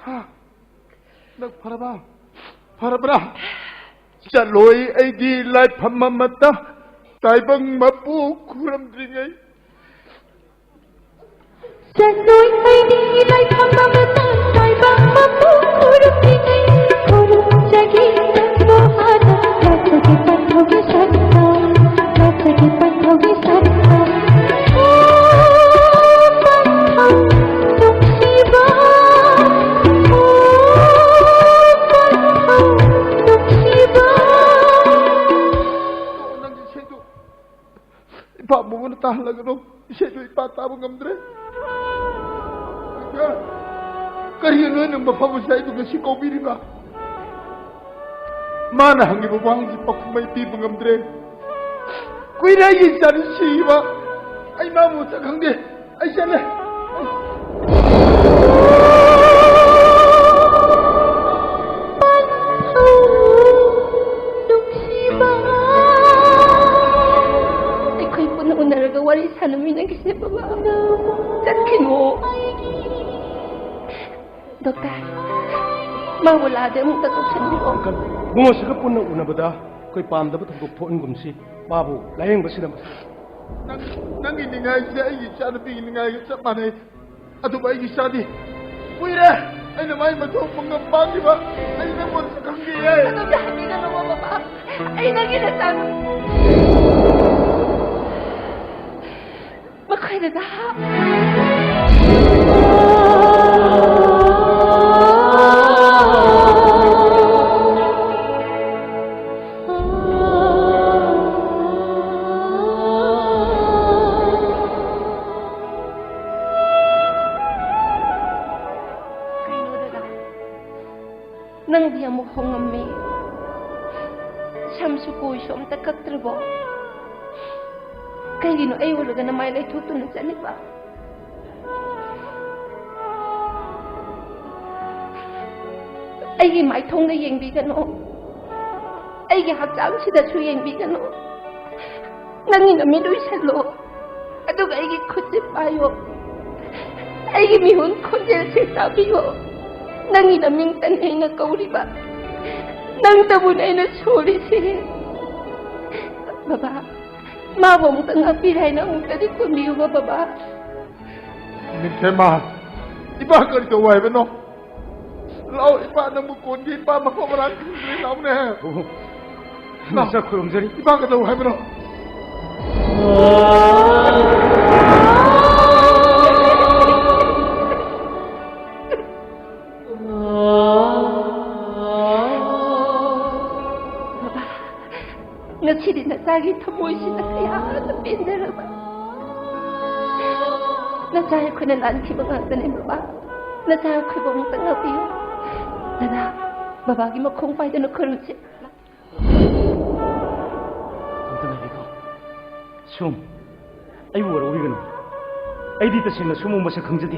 ꯍꯥ? ꯅꯪ ꯐꯔꯕ? ꯐꯔꯕ꯭ꯔꯥ? ꯆꯠꯂꯣꯏ ꯑꯩꯗꯤ ꯂꯥꯏꯐꯝ ꯑꯃꯠꯇ, ꯇꯥꯏꯕꯪ ꯃꯄꯨ ꯈꯨꯔꯨꯝꯗ꯭ꯔꯤꯉꯩ꯫ ꯆꯠꯂꯣꯏ ꯑꯩꯗꯤ ꯂꯥꯏꯐꯝ ꯑꯃꯠꯇ, ꯇꯥꯏꯕꯪ ꯃꯄꯨ ꯈꯨꯔꯨꯝꯗ꯭ꯔꯤꯉꯩ꯫ ꯈꯨꯔꯨꯝꯖꯒꯦ ꯅꯪꯕꯨ ꯍꯥꯟꯅ, ꯂꯥꯠꯆꯒꯦ ꯄꯟꯊꯧꯒꯤ ꯁꯛꯇꯝ, ꯂꯥꯠꯆꯒꯦ ꯄꯟꯊꯧꯒꯤ ꯁꯛꯇꯝ꯫ ꯑꯣ, ꯄꯟꯊꯧ ꯅꯨꯡꯁꯤꯕ, ꯑꯣ, ꯄꯟꯊꯧ ꯅꯨꯡꯁꯤꯕ꯫ ꯅꯪꯒꯤ ꯏꯁꯩꯗꯨ ꯏꯄꯥ ꯃꯉꯣꯟꯗ ꯇꯥꯍꯜꯂꯒꯅꯨ꯫ ꯏꯁꯩꯗꯨ ꯏꯄꯥ ꯇꯥꯕ ꯉꯝꯗ꯭ꯔꯦ꯫ ꯀꯔꯤꯒꯤꯅꯣ ꯅꯪ ꯃꯐꯝ ꯑꯁꯤꯗ ꯑꯩꯕꯨ ꯉꯁꯤ ꯀꯧꯕꯤꯔꯤꯕ? ꯃꯥꯅ ꯍꯪꯉꯤꯕ ꯋꯥꯍꯪꯁꯤ ꯄꯥꯎꯈꯨꯝ ꯑꯩ ꯄꯤꯕ ꯉꯝꯗ꯭ꯔꯦ꯫ ꯀꯨꯏꯔꯦ ꯑꯩꯒꯤ ꯏꯆꯥꯅꯤ ꯁꯤꯕ꯫ ꯑꯩ ꯃꯥꯕꯨ ꯃꯁꯛ ꯈꯪꯗꯦ꯫ ꯑꯩ ꯆꯠꯂꯦ꯫ ꯅꯨꯡꯁꯤꯕ꯫ ꯑꯩꯈꯣꯏ ꯄꯨꯟꯅ ꯎꯅꯔꯒ ꯋꯥꯔꯤ ꯁꯥꯟꯅꯃꯤꯟꯅꯈꯤꯁꯦ, ꯕꯕꯥ꯫ ꯆꯠꯈꯤꯅꯨ꯫ ꯗꯣꯛꯇꯔ, ꯃꯥꯕꯨ ꯂꯥꯛꯑꯗꯤ ꯑꯃꯨꯛꯇ ꯀꯧꯁꯟꯕꯤꯔꯛꯑꯣ꯫ ꯏꯕꯨꯡꯉꯣꯁꯤꯒ ꯄꯨꯟꯅ ꯎꯅꯕꯗ ꯑꯩꯈꯣꯏ ꯄꯥꯝꯗꯕ ꯊꯧꯗꯣꯛ ꯊꯣꯛꯍꯟꯒꯨꯝꯁꯤ꯫ ꯃꯥꯕꯨ ꯂꯥꯌꯦꯡꯕꯁꯤꯅ ꯃꯁꯤꯡ꯫ ꯅꯪ, ꯅꯪꯒꯤ ꯅꯤꯡꯉꯥꯏꯁꯦ ꯑꯩꯒꯤ ꯏꯆꯥꯅꯨꯄꯤꯒꯤ ꯅꯤꯡꯉꯥꯏꯒ ꯆꯞ ꯃꯥꯟꯅꯩ꯫ ꯑꯗꯨꯕꯨ ꯑꯩꯒꯤ ꯏꯆꯥꯗꯤ ꯀꯨꯏꯔꯦ ꯑꯩꯅ ꯃꯥꯏ ꯃꯊꯧ ꯄꯨꯝꯅꯃꯛ ꯄꯥꯡꯈꯤꯕ꯫ ꯑꯩ ꯅꯪꯉꯣꯟꯗ ꯈꯪꯗꯤꯌꯦ꯫ ꯑꯗꯨꯝꯅ ꯍꯥꯏꯕꯤꯒꯅꯨ, ꯕꯕꯥ꯫ ꯑꯩ ꯅꯪꯒꯤ ꯅꯆꯥꯅꯨꯄꯤ꯫ ꯃꯈꯣꯏꯗ꯫ ꯀꯩꯅꯣ ꯗꯗꯥ, ꯅꯪꯗꯤ ꯑꯃꯨꯛ ꯍꯣꯡꯉꯝꯃꯦ꯫ ꯁꯝꯁꯨ ꯀꯣꯏꯁꯨ ꯑꯝꯇ ꯀꯛꯇ꯭ꯔꯕꯣ? ꯀꯩꯒꯤꯅꯣ ꯑꯩ ꯎꯔꯒ ꯅꯃꯥꯏ ꯂꯩꯊꯣꯛꯇꯨꯅ ꯆꯠꯂꯤꯕ? ꯑꯩꯒꯤ ꯃꯥꯏꯊꯣꯡꯗ ꯌꯦꯡꯕꯤꯒꯅꯨ, ꯑꯩꯒꯤ ꯍꯛꯆꯥꯡꯁꯤꯗꯁꯨ ꯌꯦꯡꯕꯤꯒꯅꯨ꯫ ꯅꯪꯒꯤ ꯅꯃꯤꯠ ꯎꯏꯁꯜꯂꯣ, ꯑꯗꯨꯒ ꯑꯩꯒꯤ ꯈꯨꯠꯁꯦ ꯄꯥꯏꯌꯣ꯫ ꯑꯩꯒꯤ ꯃꯤꯍꯨꯟ ꯈꯣꯟꯖꯦꯜꯁꯦ ꯇꯥꯕꯤꯌꯣ꯫ ꯅꯪꯒꯤ ꯅꯃꯤꯡꯇꯅꯤ ꯑꯩꯅ ꯀꯧꯔꯤꯕ꯫ ꯅꯪꯇꯕꯨꯅꯦ ꯑꯩꯅ ꯁꯣꯜꯂꯤꯁꯦ꯫ ꯕꯕꯥ, ꯃꯥꯕꯨ ꯑꯃꯨꯛꯇ ꯉꯥꯛꯄꯤꯔꯦ ꯍꯥꯏꯅ ꯑꯃꯨꯛꯇꯗꯤ ꯈꯨꯝꯕꯤꯌꯨꯕ, ꯕꯕꯥ꯫ ꯅꯤꯡꯊꯦꯝꯃ, ꯏꯄꯥ ꯀꯔꯤ ꯇꯧ ꯍꯥꯏꯕꯅꯣ? ꯂꯥꯛꯑꯣ, ꯏꯄꯥ ꯅꯪꯕꯨ ꯀꯣꯟꯒꯦ, ꯏꯄꯥ ꯃꯐꯝ ꯃꯔꯥꯡ ꯈꯪꯗ꯭ꯔꯦ, ꯂꯥꯛꯑꯣꯅꯦ꯫ ꯂꯥꯛꯑꯣ꯫ ꯅꯁꯥ ꯈꯨꯔꯨꯝꯖꯔꯤ꯫ ꯏꯄꯥ ꯀꯩꯗꯧ ꯍꯥꯏꯕꯅꯣ? ꯕꯕꯥ, ꯉꯁꯤꯗꯤ ꯅꯆꯥꯒꯤ ꯊꯃꯣꯏꯁꯤꯅ ꯀꯌꯥꯗ ꯄꯦꯟꯖꯔꯕ꯫ ꯅꯆꯥ ꯑꯩꯈꯣꯏꯅ ꯂꯥꯟꯈꯤꯕ ꯉꯥꯛꯇꯅꯦ ꯕꯕꯥ꯫ ꯅꯆꯥ ꯑꯩꯈꯣꯏꯕꯨ ꯑꯃꯨꯛꯇ ꯉꯥꯛꯄꯤꯌꯨ꯫ ꯗꯗꯥ, ꯕꯕꯥꯒꯤ ꯃꯈꯣꯡ ꯄꯥꯏꯗꯨꯅ ꯈꯨꯔꯨꯝꯁꯤ꯫ ꯑꯝꯇ ꯉꯥꯏꯕꯤꯈꯣ꯫ ꯁꯨꯝ, ꯑꯩꯕꯨ ꯋꯥꯔꯧꯕꯤꯒꯅꯨ꯫ ꯑꯩꯗꯤ ꯇꯁꯦꯡꯅ ꯁꯨꯝꯕ ꯃꯁꯛ ꯈꯪꯖꯗꯦ꯫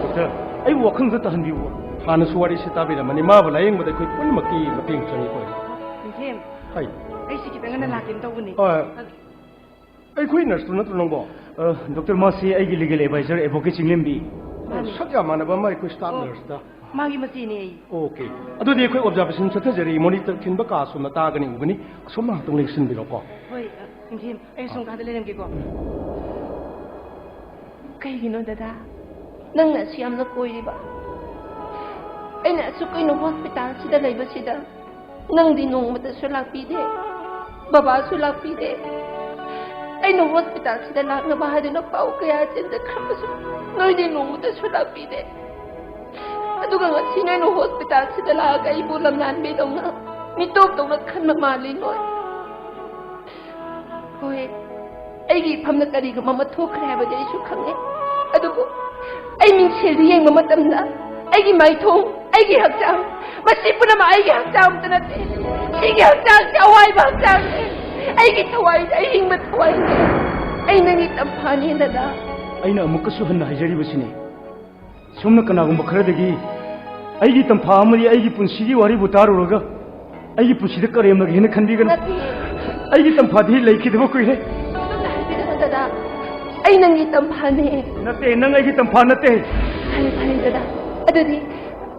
ꯗꯣꯛꯇꯔ, ꯑꯩꯕꯨ ꯋꯥꯈꯜꯗ ꯇꯥꯍꯟꯕꯤꯌꯨ꯫ ꯍꯥꯟꯅꯁꯨ ꯋꯥꯔꯤꯁꯦ ꯇꯥꯕꯤꯔꯝꯃꯅꯤ꯫ ꯃꯥꯕꯨ ꯂꯥꯌꯦꯡꯕꯗ ꯑꯩꯈꯣꯏ ꯄꯨꯝꯅꯃꯛꯀꯤ ꯃꯇꯦꯡ ꯆꯪꯉꯤ ꯀꯣ꯫ ꯅꯤꯡꯊꯦꯝ, ꯍꯥꯏ꯫ ꯑꯩꯁꯤ ꯈꯤꯇꯪ ꯉꯟꯅ ꯂꯥꯛꯀꯦꯅ ꯇꯧꯕꯅꯤ꯫ ꯑ, ꯑꯩꯈꯣꯏ ꯅꯔꯁꯇꯨ ꯅꯠꯇ꯭ꯔꯣ ꯅꯪꯕꯣ? ꯑ, ꯗꯣꯛꯇꯔ, ꯃꯥꯁꯤ ꯑꯩꯒꯤ ꯂꯤꯒꯦꯜ ꯑꯦꯗꯚꯥꯏꯖꯔ ꯑꯦꯗꯚꯣꯀꯦꯠ ꯆꯤꯡꯂꯦꯝꯕꯤ꯫ ꯃꯥꯅꯤ꯫ ꯁꯛ ꯌꯥꯝ ꯃꯥꯟꯅꯕ ꯑꯃ ꯑꯩꯈꯣꯏ ꯁ꯭ꯇꯥꯐ ꯑꯣ, ꯅꯔꯁꯇ꯫ ꯃꯥꯒꯤ ꯃꯆꯦꯅꯦ ꯑꯩ꯫ ꯑꯣꯀꯦ꯫ ꯑꯗꯨꯗꯤ ꯑꯩꯈꯣꯏ ꯑꯣꯕꯖꯥꯔꯕꯦꯁꯟ ꯆꯠꯊꯖꯔꯤ꯫ ꯃꯣꯅꯤꯇꯔ ꯈꯤꯟꯕ ꯀꯥ ꯑꯁꯣꯝꯗ ꯇꯥꯒꯅꯤ ꯎꯒꯅꯤ꯫ ꯑꯁꯣꯝ ꯉꯥꯏꯍꯥꯛꯇꯪ ꯂꯦꯡꯁꯤꯟꯕꯤꯔꯣꯀꯣ꯫ ꯍꯣꯏ, ꯑ, ꯅꯤꯡꯊꯦꯝ, ꯑꯩ ꯑꯁꯣꯝ ꯀꯥꯗ ꯂꯩꯔꯝꯒꯦꯀꯣ꯫ ꯀꯩꯒꯤꯅꯣ ꯗꯗꯥ? ꯅꯪꯅ ꯑꯁꯨꯛ ꯌꯥꯝꯅ ꯀꯣꯏꯔꯤꯕ? ꯑꯩꯅ ꯑꯁꯨꯛ ꯀꯨꯏꯅ ꯍꯣꯁꯄꯤꯇꯥꯜꯁꯤꯗ ꯂꯩꯕꯁꯤꯗ ꯅꯪꯗꯤ ꯅꯣꯡꯃꯇꯁꯨ ꯂꯥꯛꯄꯤꯗꯦ, ꯕꯕꯥꯁꯨ ꯂꯥꯛꯄꯤꯗꯦ꯫ ꯑꯩꯅ ꯍꯣꯁꯄꯤꯇꯥꯜꯁꯤꯗ ꯂꯥꯛꯅꯕ ꯍꯥꯏꯗꯨꯅ ꯄꯥꯎ ꯀꯌꯥ ꯆꯦꯟꯖꯈ꯭ꯔꯕꯁꯨ ꯅꯣꯏꯗꯤ ꯅꯣꯡꯃꯇꯁꯨ ꯂꯥꯛꯄꯤꯗꯦ꯫ ꯑꯗꯨꯒ ꯉꯁꯤ ꯅꯣꯏꯅ ꯍꯣꯁꯄꯤꯇꯥꯜꯁꯤꯗ ꯂꯥꯛꯑꯒ ꯑꯩꯕꯨ ꯂꯝꯂꯥꯟꯕꯤꯗꯧꯅ, ꯃꯤꯇꯣꯞꯇꯧꯅ ꯈꯟꯕ ꯃꯥꯜꯂꯤ ꯅꯣꯏ꯫ ꯍꯣꯏ, ꯑꯩꯒꯤ ꯏꯐꯝꯗ ꯀꯔꯤꯒꯨꯝꯕ ꯑꯃ ꯊꯣꯛꯈ꯭ꯔꯦ ꯍꯥꯏꯕꯗꯤ ꯑꯩꯁꯨ ꯈꯪꯉꯦ꯫ ꯑꯗꯨꯕꯨ ꯑꯩ ꯃꯤꯡꯁꯦꯜꯗ ꯌꯦꯡꯕ ꯃꯇꯝꯗ ꯑꯩꯒꯤ ꯃꯥꯏꯊꯣꯡ, ꯑꯩꯒꯤ ꯍꯛꯆꯥꯡ, ꯃꯁꯤ ꯄꯨꯝꯅꯃꯛ ꯑꯩꯒꯤ ꯍꯛꯆꯥꯡ ꯑꯃꯠꯇ ꯅꯠꯇꯦ꯫ ꯁꯤꯒꯤ ꯍꯛꯆꯥꯡꯁꯤ ꯑꯋꯥꯏꯕ ꯍꯛꯆꯥꯡꯅꯤ꯫ ꯑꯩꯒꯤ ꯊꯋꯥꯏꯗ ꯑꯍꯤꯡꯕ ꯊꯋꯥꯏꯅꯤ꯫ ꯑꯩ ꯅꯪꯒꯤ ꯇꯝꯐꯥꯅꯤ, ꯗꯗꯥ꯫ ꯑꯩꯅ ꯑꯃꯨꯛꯀꯁꯨ ꯍꯟꯅ ꯍꯥꯏꯖꯔꯤꯕꯁꯤꯅꯤ, ꯁꯣꯝꯅ ꯀꯅꯥꯒꯨꯝꯕ ꯈꯔꯗꯒꯤ ꯑꯩꯒꯤ ꯇꯝꯐꯥ ꯑꯃꯗꯤ ꯑꯩꯒꯤ ꯄꯨꯟꯁꯤꯒꯤ ꯋꯥꯔꯤꯕꯨ ꯇꯥꯔꯨꯔꯒ ꯑꯩꯒꯤ ꯄꯨꯟꯁꯤꯗ ꯀꯔꯦꯝꯅꯒꯦ ꯍꯥꯏꯅ ꯈꯟꯕꯤꯒꯅꯨ꯫ ꯅꯠꯇꯦ꯫ ꯑꯩꯒꯤ ꯇꯝꯐꯥꯗꯤ ꯂꯩꯈꯤꯗꯕ ꯀꯨꯏꯔꯦ꯫ ꯑꯗꯨꯝꯅ ꯍꯥꯏꯕꯤꯔꯛꯑꯣ ꯗꯗꯥ꯫ ꯑꯩ ꯅꯪꯒꯤ ꯇꯝꯐꯥꯅꯦ꯫ ꯅꯠꯇꯦ, ꯅꯪ ꯑꯩꯒꯤ ꯇꯝꯐꯥ ꯅꯠꯇꯦ꯫ ꯐꯔꯦ, ꯐꯔꯦ, ꯗꯗꯥ꯫ ꯑꯗꯨꯗꯤ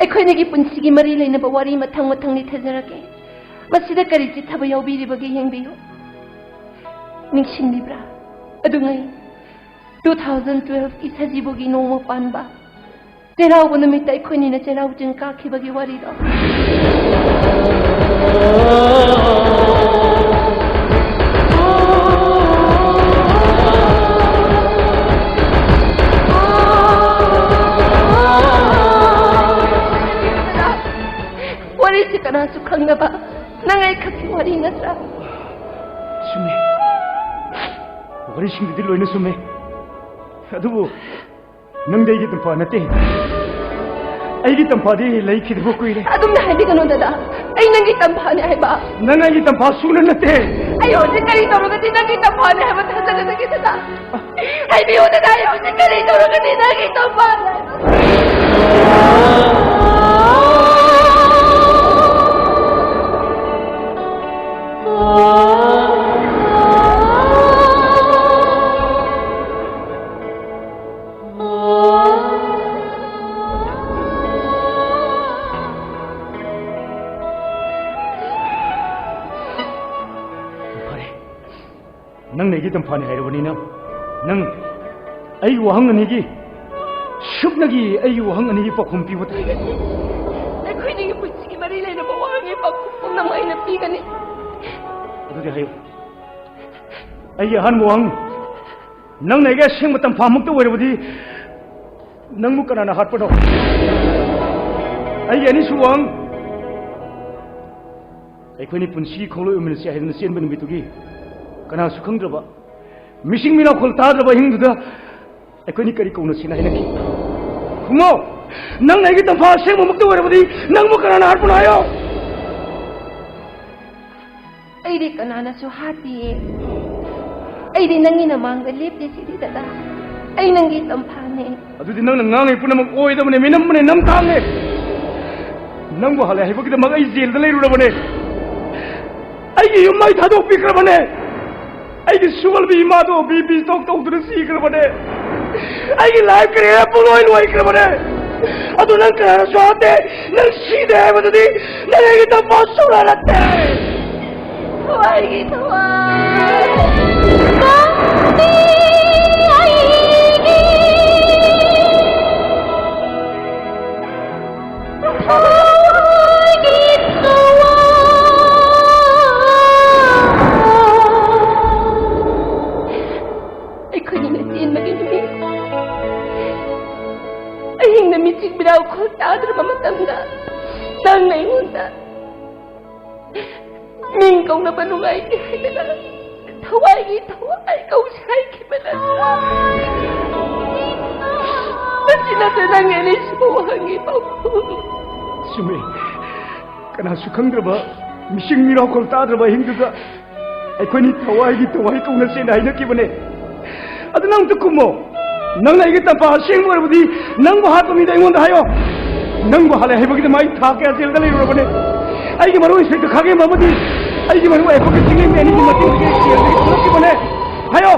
ꯑꯩꯈꯣꯏꯅꯤꯒꯤ ꯄꯨꯟꯁꯤꯒꯤ ꯃꯔꯤ ꯂꯩꯅꯕ ꯋꯥꯔꯤ ꯃꯊꯪ ꯃꯊꯪ ꯂꯤꯊꯖꯔꯛꯀꯦ꯫ ꯃꯁꯤꯗ ꯀꯔꯤ ꯆꯤꯠꯊꯕ ꯌꯥꯎꯕꯤꯔꯤꯕꯒꯦ ꯌꯦꯡꯕꯤꯌꯨ꯫ ꯅꯤꯡꯁꯤꯡꯂꯤꯕ꯭ꯔꯥ? ꯑꯗꯨꯉꯩ two thousand twelve ꯀꯤ ꯁꯖꯤꯕꯨꯒꯤ ꯅꯣꯡꯃ ꯄꯥꯟꯕ ꯆꯩꯔꯥꯎꯕ ꯅꯨꯃꯤꯠꯇ ꯑꯩꯈꯣꯏꯅꯤꯅ ꯆꯩꯔꯥꯎ ꯆꯤꯡ ꯀꯥꯈꯤꯕꯒꯤ ꯋꯥꯔꯤꯗꯣ꯫ ꯋꯥꯔꯤꯁꯤ ꯀꯅꯥꯁꯨ ꯈꯪꯗꯕ ꯅꯪ ꯑꯩ ꯈꯛꯀꯤ ꯋꯥꯔꯤ ꯅꯠꯇ꯭ꯔꯥ? ꯆꯨꯝꯃꯦ꯫ ꯋꯥꯔꯤꯁꯤꯡꯗꯨꯗꯤ ꯂꯣꯏꯅ ꯆꯨꯝꯃꯦ꯫ ꯑꯗꯨꯕꯨ ꯅꯪꯗꯤ ꯑꯩꯒꯤ ꯇꯝꯐꯥ ꯅꯠꯇꯦ꯫ ꯑꯩꯒꯤ ꯇꯝꯐꯥꯗꯤ ꯂꯩꯈꯤꯗꯕ ꯀꯨꯏꯔꯦ꯫ ꯑꯗꯨꯝꯅ ꯍꯥꯏꯕꯤꯒꯅꯨ, ꯗꯗꯥ꯫ ꯑꯩ ꯅꯪꯒꯤ ꯇꯝꯐꯥꯅꯦ ꯍꯥꯏꯕ꯫ ꯅꯪ ꯑꯩꯒꯤ ꯇꯝꯐꯥ ꯁꯨꯡꯅ ꯅꯠꯇꯦ꯫ ꯑꯩ ꯍꯧꯖꯤꯛ ꯀꯔꯤ ꯇꯧꯔꯒꯗꯤ ꯅꯪꯒꯤ ꯇꯝꯐꯥꯅꯦ ꯍꯥꯏꯕ ꯊꯥꯖꯒꯗꯒꯦ, ꯗꯗꯥ? ꯍꯥꯏꯕꯤꯌꯨ, ꯗꯗꯥ, ꯑꯩ ꯍꯧꯖꯤꯛ ꯀꯔꯤ ꯇꯧꯔꯒꯗꯤ ꯅꯪꯒꯤ ꯇꯝꯐꯥꯅꯦ ꯍꯥꯏꯕ? ꯐꯔꯦ, ꯅꯪꯅ ꯑꯩꯒꯤ ꯇꯝꯐꯥꯅꯤ ꯍꯥꯏꯔꯕꯅꯤꯅ, ꯅꯪ ꯑꯩꯒꯤ ꯋꯥꯍꯪ ꯑꯅꯤꯒꯤ, ꯁꯨꯞꯅꯒꯤ ꯑꯩꯒꯤ ꯋꯥꯍꯪ ꯑꯅꯤꯒꯤ ꯄꯥꯎꯈꯨꯝ ꯄꯤꯕ ꯇꯥꯔꯦ꯫ ꯑꯩꯈꯣꯏꯅꯤꯒꯤ ꯄꯨꯟꯁꯤꯒꯤ ꯃꯔꯤ ꯂꯩꯅꯕ ꯋꯥꯍꯪꯒꯤ ꯄꯥꯎꯈꯨꯝ ꯄꯨꯝꯅꯃꯛ ꯑꯩꯅ ꯄꯤꯒꯅꯤ꯫ ꯑꯗꯨꯗꯤ ꯍꯥꯏꯌꯨ꯫ ꯑꯩꯒꯤ ꯑꯍꯥꯟꯕ ꯋꯥꯍꯪ, ꯅꯪꯅ ꯑꯩꯒꯤ ꯑꯁꯦꯡꯕ ꯇꯝꯐꯥꯃꯛꯇ ꯑꯣꯏꯔꯕꯗꯤ ꯅꯪꯕꯨ ꯀꯅꯥꯅ ꯍꯥꯠꯄꯅꯣ? ꯑꯩꯒꯤ ꯑꯅꯤꯁꯨꯕ ꯋꯥꯍꯪ, ꯑꯩꯈꯣꯏꯅꯤ ꯄꯨꯟꯁꯤꯒꯤ ꯈꯣꯡꯂꯣꯏ ꯑꯣꯏꯃꯤꯟꯅꯁꯤ ꯍꯥꯏꯗꯨꯅ ꯆꯦꯟꯕ ꯅꯨꯃꯤꯠꯇꯨꯒꯤ ꯀꯅꯥꯁꯨ ꯈꯪꯗ꯭ꯔꯕ, ꯃꯤꯁꯤꯡ ꯃꯤꯅꯥꯈꯣꯜ ꯇꯥꯗ꯭ꯔꯕ ꯑꯍꯤꯡꯗꯨꯗ ꯑꯩꯈꯣꯏꯅꯤ ꯀꯔꯤ ꯀꯧꯅꯁꯤꯅ ꯍꯥꯏꯅꯈꯤ? ꯈꯨꯝꯃꯣ! ꯅꯪꯅ ꯑꯩꯒꯤ ꯇꯝꯐꯥ ꯑꯁꯦꯡꯕꯃꯛꯇ ꯑꯣꯏꯔꯕꯗꯤ ꯅꯪꯕꯨ ꯀꯅꯥꯅ ꯍꯥꯠꯄꯅꯣ ꯍꯥꯏꯌꯣ? ꯑꯩꯗꯤ ꯀꯅꯥꯅꯁꯨ ꯍꯥꯠꯇꯤꯌꯦ꯫ ꯑꯩꯗꯤ ꯅꯪꯒꯤ ꯅꯃꯥꯡꯗ ꯂꯦꯞꯄꯤꯁꯤꯗꯤ, ꯗꯗꯥ꯫ ꯑꯩ ꯅꯪꯒꯤ ꯇꯝꯐꯥꯅꯦ꯫ ꯑꯗꯨꯗꯤ ꯅꯪꯅ ꯉꯥꯡꯉꯤ ꯄꯨꯝꯅꯃꯛ ꯑꯣꯏꯗꯕꯅꯦ, ꯃꯤꯅꯝꯕꯅꯦ, ꯅꯝꯊꯥꯡꯅꯦ꯫ ꯅꯪꯕꯨ ꯍꯥꯠꯂꯦ ꯍꯥꯏꯕꯒꯤꯗꯃꯛ ꯑꯩ ꯖꯦꯜꯗ ꯂꯩꯔꯨꯔꯕꯅꯦ꯫ ꯑꯩꯒꯤ ꯌꯨꯝ ꯑꯩ ꯊꯥꯗꯣꯛꯄꯤꯈ꯭ꯔꯕꯅꯦ꯫ ꯑꯩꯒꯤ ꯁꯨꯒꯜꯕꯤ ꯏꯃꯥꯗꯣ ꯕꯤ ꯄꯤ ꯁ꯭ꯇꯣꯛ ꯇꯧꯗꯨꯅ ꯁꯤꯈ꯭ꯔꯕꯅꯦ꯫ ꯑꯩꯒꯤ ꯂꯥꯏꯐ ꯀꯦꯔꯤꯌꯔ ꯄꯨꯡꯂꯣꯏ ꯂꯣꯏꯈ꯭ꯔꯕꯅꯦ꯫ ꯑꯗꯨ ꯅꯪ ꯀꯅꯥꯅꯁꯨ ꯍꯥꯠꯇꯦ꯫ ꯅꯪ ꯁꯤꯗꯦ ꯍꯥꯏꯕꯗꯨꯗꯤ ꯅꯪ ꯑꯩꯒꯤ ꯇꯝꯐꯥ ꯁꯨꯡꯅ ꯅꯠꯇꯦ꯫ ꯊꯋꯥꯏꯒꯤ ꯊꯋꯥꯏ ꯅꯪꯗꯤ ꯑꯩꯒꯤ꯫ ꯑꯩꯈꯣꯏꯅꯤꯅ ꯆꯦꯟꯕꯒꯤ ꯅꯨꯃꯤꯠ, ꯑꯍꯤꯡꯗ ꯃꯤꯆꯤꯛ ꯃꯤꯔꯥꯎꯈꯣꯜ ꯇꯥꯗ꯭ꯔꯕ ꯃꯇꯝꯗ, ꯅꯪꯅ ꯑꯩꯉꯣꯟꯗ ꯃꯤꯡ ꯀꯧꯅꯕ ꯅꯨꯡꯉꯥꯏꯇꯦ ꯍꯥꯏꯗꯅ ꯊꯋꯥꯏꯒꯤ ꯊꯋꯥꯏ ꯀꯧꯁꯦ ꯍꯥꯏꯈꯤꯕ ꯅꯠꯇ꯭ꯔꯥ? ꯃꯁꯤ ꯅꯠꯇ꯭ꯔ ꯅꯪ ꯑꯩꯅ ꯁꯤꯕꯨ ꯋꯥꯍꯪꯒꯤ ꯄꯥꯎꯈꯨꯝ? ꯆꯨꯝꯃꯤ꯫ ꯀꯅꯥꯁꯨ ꯈꯪꯗ꯭ꯔꯕ, ꯃꯤꯆꯤꯛ ꯃꯤꯔꯥꯎꯈꯣꯜ ꯇꯥꯗ꯭ꯔꯕ ꯑꯍꯤꯡꯗꯨꯗ ꯑꯩꯈꯣꯏꯅꯤ ꯊꯋꯥꯏꯒꯤ ꯊꯋꯥꯏ ꯀꯧꯅꯁꯦꯅ ꯍꯥꯏꯅꯈꯤꯕꯅꯦ꯫ ꯑꯗꯨ ꯅꯪ ꯑꯝꯇ ꯈꯨꯝꯃꯣ꯫ ꯅꯪꯅ ꯑꯩꯒꯤ ꯇꯝꯐꯥ ꯑꯁꯦꯡꯕ ꯑꯣꯏꯔꯕꯗꯤ ꯅꯪꯕꯨ ꯍꯥꯠꯄ ꯃꯤꯗꯣ ꯑꯩꯉꯣꯟꯗ ꯍꯥꯏꯌꯣ꯫ ꯅꯪꯕꯨ ꯍꯥꯠꯂꯦ ꯍꯥꯏꯕꯒꯤꯗꯃꯛ ꯑꯩ ꯊꯥ ꯀꯌꯥ ꯖꯦꯜꯗ ꯂꯩꯔꯨꯔꯕꯅꯦ꯫ ꯑꯩꯒꯤ ꯃꯔꯨꯞ ꯏꯟꯁꯄꯦꯛꯇꯔ ꯈꯥꯒꯦꯝꯕ ꯑꯃꯗꯤ ꯑꯩꯒꯤ ꯃꯔꯨꯞ ꯑꯦꯗꯚꯣꯀꯦꯠ ꯆꯤꯡꯂꯦꯝꯕꯤ ꯑꯅꯤꯒꯤ ꯃꯇꯦꯡꯗꯒꯤ ꯑꯩ ꯖꯦꯜꯗꯒꯤ ꯊꯣꯛꯂꯛꯈꯤꯕꯅꯦ꯫ ꯍꯥꯏꯌꯣ꯫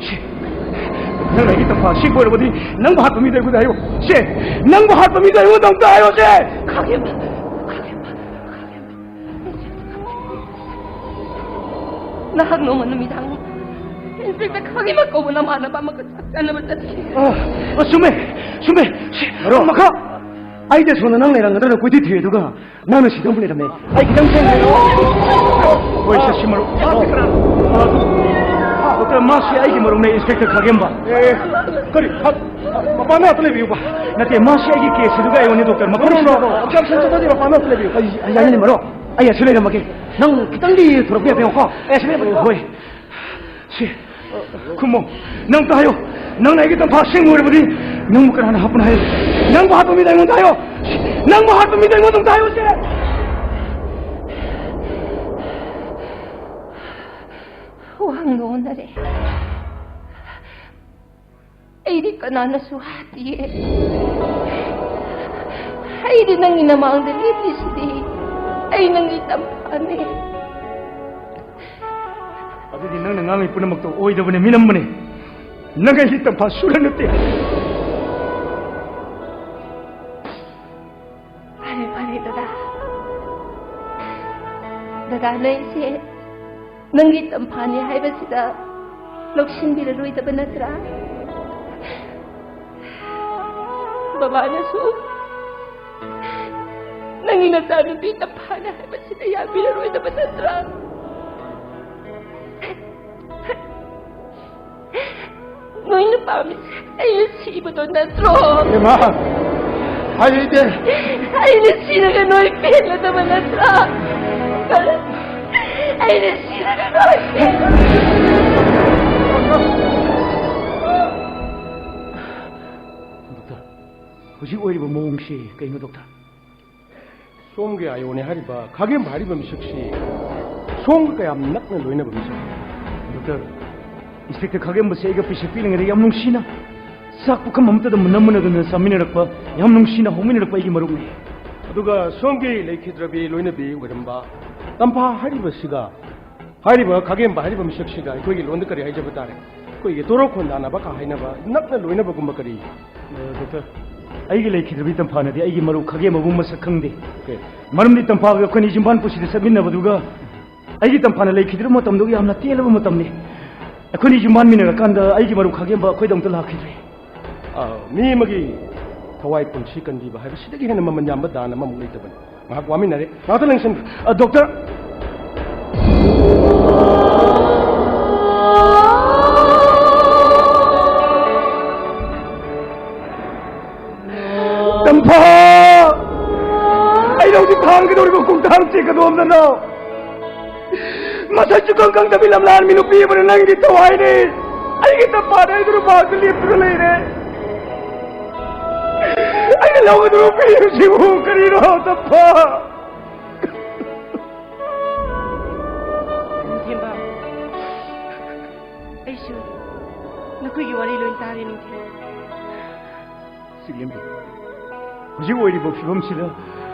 ꯁꯤ, ꯅꯪꯅ ꯑꯩꯒꯤ ꯇꯝꯐꯥ ꯑꯁꯦꯡꯕ ꯑꯣꯏꯔꯕꯗꯤ ꯅꯪꯕꯨ ꯍꯥꯠꯄ ꯃꯤꯗꯣ ꯑꯩꯉꯣꯟꯗ ꯍꯥꯏꯌꯣ꯫ ꯁꯦ, ꯅꯪꯕꯨ ꯍꯥꯠꯄ ꯃꯤꯗꯣ ꯑꯩꯉꯣꯟꯗ ꯑꯝꯇ ꯍꯥꯏꯌꯣ ꯁꯦ꯫ ꯈꯥꯒꯦꯝꯕ, ꯈꯥꯒꯦꯝꯕ, ꯈꯥꯒꯦꯝꯕ꯫ ꯅꯍꯥꯛ ꯅꯣꯡꯃ ꯅꯨꯃꯤꯗꯥꯡ ꯏꯟꯁꯄꯦꯛꯇꯔ ꯈꯥꯒꯦꯝꯕ ꯀꯧꯕ ꯅꯃꯥꯟꯅꯕ ꯑꯃꯒ ꯆꯥꯛ ꯆꯥꯅꯕ ꯆꯠꯈꯤ꯫ ꯑ, ꯑ, ꯆꯨꯝꯃꯦ, ꯆꯨꯝꯃꯦ꯫ ꯁꯦ, ꯃꯔꯨꯞ꯫ ꯃꯈꯥ꯫ ꯑꯩꯗ ꯁꯣꯝꯗ ꯅꯪ ꯂꯩꯔꯝꯒꯗ꯭ꯔꯅ ꯀꯣꯏꯊꯤ ꯊꯤꯔꯦ, ꯑꯗꯨꯒ ꯅꯪꯅ ꯁꯤꯗ ꯑꯃꯨꯛ ꯂꯩꯔꯝꯃꯦ꯫ ꯑꯩ ꯈꯤꯇꯪ ꯊꯦꯡꯅ ꯂꯩꯔꯣ꯫ ꯍꯣꯏ, ꯆꯠꯁꯤ ꯃꯔꯨꯞ꯫ ꯃꯥꯁꯤ ꯀꯅꯥꯅꯣ? ꯑ, ꯑꯗꯨ, ꯗꯣꯛꯇꯔ, ꯃꯥꯁꯤ ꯑꯩꯒꯤ ꯃꯔꯨꯞꯅꯦ, ꯏꯟꯁꯄꯦꯛꯇꯔ ꯈꯥꯒꯦꯝꯕ꯫ ꯑꯦ, ꯀꯔꯤ? ꯃꯄꯥꯟꯗ ꯉꯥꯛꯇ ꯂꯩꯕꯤꯌꯨꯕ꯫ ꯅꯠꯇꯦ, ꯃꯥꯁꯤ ꯑꯩꯒꯤ ꯀꯦꯁ ꯑꯗꯨꯒ ꯑꯩꯉꯣꯟꯗ ꯗꯣꯛꯇꯔ ꯃꯐꯝ ꯅꯣ, ꯅꯣ, ꯅꯣ, ꯅꯣ꯫ ꯑꯣꯕꯖꯦꯛꯁꯟ ꯆꯠꯊꯗꯤ ꯃꯄꯥꯟꯗ ꯉꯥꯛꯇ ꯂꯩꯕꯤꯌꯨ꯫ ꯑꯩ, ꯑꯩ ꯌꯥꯅꯤꯡꯗꯦ ꯃꯔꯨꯞ꯫ ꯑꯩ ꯑꯁꯤ ꯂꯩꯔꯝꯃꯒꯦ꯫ ꯅꯪ ꯈꯤꯇꯪꯗꯤ ꯊꯨꯔꯛꯄ ꯌꯥꯕ꯭ꯔꯥ ꯌꯦꯡꯉꯨꯀꯣ꯫ ꯑꯩ ꯑꯁꯤ ꯂꯩꯔꯝꯃꯒꯦ꯫ ꯍꯣꯏ꯫ ꯁꯤ, ꯈꯨꯝꯃꯣ꯫ ꯅꯪ ꯑꯝꯇ ꯍꯥꯏꯌꯣ꯫ ꯅꯪꯅ ꯑꯩꯒꯤ ꯇꯝꯐꯥ ꯑꯁꯦꯡꯕ ꯑꯣꯏꯔꯕꯗꯤ ꯅꯪꯕꯨ ꯀꯅꯥꯅ ꯍꯥꯠꯄꯅꯣ ꯍꯥꯏꯌꯣ꯫ ꯅꯪꯕꯨ ꯍꯥꯠꯄ ꯃꯤꯗꯣ ꯑꯩꯉꯣꯟꯗ ꯍꯥꯏꯌꯣ꯫ ꯅꯪꯕꯨ ꯍꯥꯠꯄ ꯃꯤꯗꯣ ꯑꯩꯉꯣꯟꯗ ꯑꯝꯇ ꯍꯥꯏꯌꯣ ꯁꯦ꯫ ꯋꯥꯍꯪꯒ ꯑꯣꯟꯅꯔꯦ꯫ ꯑꯩꯗꯤ ꯀꯅꯥꯅꯁꯨ ꯍꯥꯠꯇꯤꯌꯦ꯫ ꯑꯩꯗꯤ ꯅꯪꯒꯤ ꯅꯃꯥꯡꯗ ꯂꯦꯞꯂꯤꯁꯤꯗꯤ꯫ ꯑꯩ ꯅꯪꯒꯤ ꯇꯝꯐꯥꯅꯦ꯫ ꯑꯗꯨꯗꯤ ꯅꯪꯅ ꯉꯥꯡꯉꯤ ꯄꯨꯝꯅꯃꯛꯇꯣ ꯑꯣꯏꯗꯕꯅꯦ, ꯃꯤꯅꯝꯕꯅꯦ꯫ ꯅꯪ ꯑꯩꯒꯤ ꯇꯝꯐꯥ ꯁꯨꯔ ꯅꯠꯇꯦ꯫ ꯐꯔꯦ, ꯐꯔꯦ, ꯗꯗꯥ꯫ ꯗꯗꯥꯅ ꯑꯩꯁꯦ ꯅꯪꯒꯤ ꯇꯝꯐꯥꯅꯤ ꯍꯥꯏꯕꯁꯤꯗ ꯂꯧꯁꯤꯟꯕꯤꯔꯔꯣꯏꯗꯕ ꯅꯠꯇ꯭ꯔꯥ? ꯕꯕꯥꯅꯁꯨ ꯅꯪꯒꯤ ꯅꯆꯥꯅꯨꯄꯤ ꯇꯝꯐꯥꯅꯤ ꯍꯥꯏꯕꯁꯤꯗ ꯌꯥꯕꯤꯔꯔꯣꯏꯗꯕ ꯅꯠꯇ꯭ꯔꯥ? ꯅꯣꯏꯅ ꯄꯥꯝꯃꯤꯁꯦ ꯑꯩꯅ ꯁꯤꯕꯗꯣ ꯅꯠꯇ꯭ꯔꯣ? ꯏꯃꯥ, ꯍꯥꯏꯍꯩꯗꯦ꯫ ꯑꯩꯅ ꯁꯤꯔꯒ ꯅꯣꯏ ꯄꯦꯜꯂꯗꯕ ꯅꯠꯇ꯭ꯔꯥ? ꯑꯩꯅ ꯁꯤꯔꯒ ꯅꯣꯏ ꯄꯦꯜꯂꯗꯕ꯫ ꯗꯣꯛꯇꯔ, ꯍꯧꯖꯤꯛ ꯑꯣꯏꯔꯤꯕ ꯃꯑꯣꯡꯁꯤ ꯀꯩꯅꯣ, ꯗꯣꯛꯇꯔ? ꯁꯣꯝꯒꯤ ꯑꯥꯏꯑꯣꯅꯦ ꯍꯥꯏꯔꯤꯕ ꯈꯥꯒꯦꯝꯕ ꯍꯥꯏꯔꯤꯕ ꯃꯤꯁꯛꯁꯤ ꯁꯣꯝꯒ ꯀꯌꯥꯝ ꯅꯛꯅ ꯂꯣꯏꯅꯕ ꯃꯤꯁꯛ? ꯗꯣꯛꯇꯔ, ꯏꯟꯁꯄꯦꯛꯇꯔ ꯈꯥꯒꯦꯝꯕꯁꯦ ꯑꯩꯒ ꯄꯤꯁꯛ ꯄꯤꯛꯂꯤꯉꯩꯗ ꯌꯥꯝ ꯅꯨꯡꯁꯤꯅ ꯆꯥꯛ ꯄꯨꯈꯝ ꯑꯃꯠꯇꯗ ꯃꯨꯟꯅ ꯃꯨꯟꯅꯗꯅ ꯆꯥꯃꯤꯟꯅꯔꯛꯄ, ꯌꯥꯝ ꯅꯨꯡꯁꯤꯅ ꯍꯧꯃꯤꯟꯅꯔꯛꯄ ꯑꯩꯒꯤ ꯃꯔꯨꯞꯅꯤ꯫ ꯑꯗꯨꯒ ꯁꯣꯝꯒꯤ ꯂꯩꯈꯤꯗ꯭ꯔꯕꯤ ꯂꯣꯏꯅꯕꯤ ꯑꯣꯏꯔꯝꯕ ꯇꯝꯐꯥ ꯍꯥꯏꯔꯤꯕꯁꯤꯒ ꯍꯥꯏꯔꯤꯕ ꯈꯥꯒꯦꯝꯕ ꯍꯥꯏꯔꯤꯕ ꯃꯤꯁꯛꯁꯤꯒ ꯑꯩꯈꯣꯏꯒꯤ ꯂꯣꯟꯗ ꯀꯔꯤ ꯍꯥꯏꯖꯕ ꯇꯥꯔꯦ? ꯑꯩꯈꯣꯏꯒꯤ ꯇꯣꯔꯣꯛ ꯈꯣꯟꯗꯥꯅꯕ ꯀ ꯍꯥꯏꯅꯕ ꯅꯛꯅ ꯂꯣꯏꯅꯕꯒꯨꯝꯕ ꯀꯔꯤ? ꯑ, ꯗꯣꯛꯇꯔ, ꯑꯩꯒꯤ ꯂꯩꯈꯤꯗ꯭ꯔꯕꯤ ꯇꯝꯐꯥꯅꯗꯤ ꯑꯩꯒꯤ ꯃꯔꯨꯞ ꯈꯥꯒꯦꯝꯕꯕꯨ ꯃꯁꯛ ꯈꯪꯗꯦ꯫ ꯑꯣꯀꯦ꯫ ꯃꯔꯝꯗꯤ ꯇꯝꯐꯥꯒ ꯑꯩꯈꯣꯏꯅꯤ ꯌꯨꯝꯕꯥꯟ ꯄꯨꯟꯁꯤꯗ ꯆꯠꯃꯤꯟꯅꯕꯗꯨꯒ ꯑꯩꯒꯤ ꯇꯝꯐꯥꯅ ꯂꯩꯈꯤꯗ꯭ꯔꯕ ꯃꯇꯝꯗꯨꯒ ꯌꯥꯝꯅ ꯇꯦꯜꯂꯕ ꯃꯇꯝꯅꯤ꯫ ꯑꯩꯈꯣꯏꯅꯤ ꯌꯨꯝꯕꯥꯟꯃꯤꯟꯅꯔꯀꯥꯟꯗ ꯑꯩꯒꯤ ꯃꯔꯨꯞ ꯈꯥꯒꯦꯝꯕ ꯑꯩꯈꯣꯏꯗ ꯑꯃꯨꯛꯇ ꯂꯥꯛꯈꯤꯗ꯭ꯔꯦ꯫ ꯑ, ꯃꯤ ꯑꯃꯒꯤ ꯊꯋꯥꯏ ꯄꯨꯟꯁꯤ ꯀꯟꯕꯤꯕ ꯍꯥꯏꯕꯁꯤꯗꯒꯤ ꯍꯦꯟꯅ ꯃꯃꯜ ꯌꯥꯝꯕ ꯗꯥꯟ ꯑꯃꯃꯨꯛ ꯂꯩꯇꯕꯅꯤ꯫ ꯉꯥꯏꯍꯥꯛ ꯋꯥꯃꯤꯟꯅꯔꯦ꯫ ꯉꯥꯏꯍꯥꯛꯇ ꯂꯦꯡꯁꯟꯕꯤꯌꯨ꯫ ꯑ, ꯗꯣꯛꯇꯔ꯫ ꯇꯝꯐꯥ! ꯑꯩꯅ ꯍꯧꯖꯤꯛ ꯊꯥꯡꯒꯗꯧꯔꯤꯕ ꯈꯣꯡꯊꯥꯡꯁꯤ ꯀꯗꯣꯝꯗꯅꯣ? ꯃꯁꯛꯁꯨ ꯈꯪ ꯈꯪꯗꯕꯤ ꯂꯝꯂꯥꯟꯕꯤ ꯅꯨꯄꯤ ꯑꯃꯅ ꯅꯪꯒꯤ ꯊꯋꯥꯏꯅꯤ꯫ ꯑꯩꯒꯤ ꯇꯝꯐꯥꯗ ꯑꯩꯗꯨꯅ ꯃꯍꯥꯛꯇ ꯂꯦꯞꯇꯨꯅ ꯂꯩꯔꯦ꯫ ꯑꯩꯅ ꯂꯧꯒꯗꯕ ꯐꯤꯔꯦꯞꯁꯤꯕꯨ ꯀꯔꯤꯅꯣ, ꯇꯝꯐꯥ? ꯅꯤꯡꯊꯦꯝꯕ, ꯑꯩꯁꯨ ꯅꯈꯣꯏꯒꯤ ꯋꯥꯔꯤ ꯂꯣꯏ ꯇꯥꯔꯦ, ꯅꯤꯡꯊꯦꯝ꯫ ꯆꯤꯡꯂꯦꯝꯕꯤ, ꯍꯧꯖꯤꯛ ꯑꯣꯏꯔꯤꯕ ꯐꯤꯕꯝꯁꯤꯗ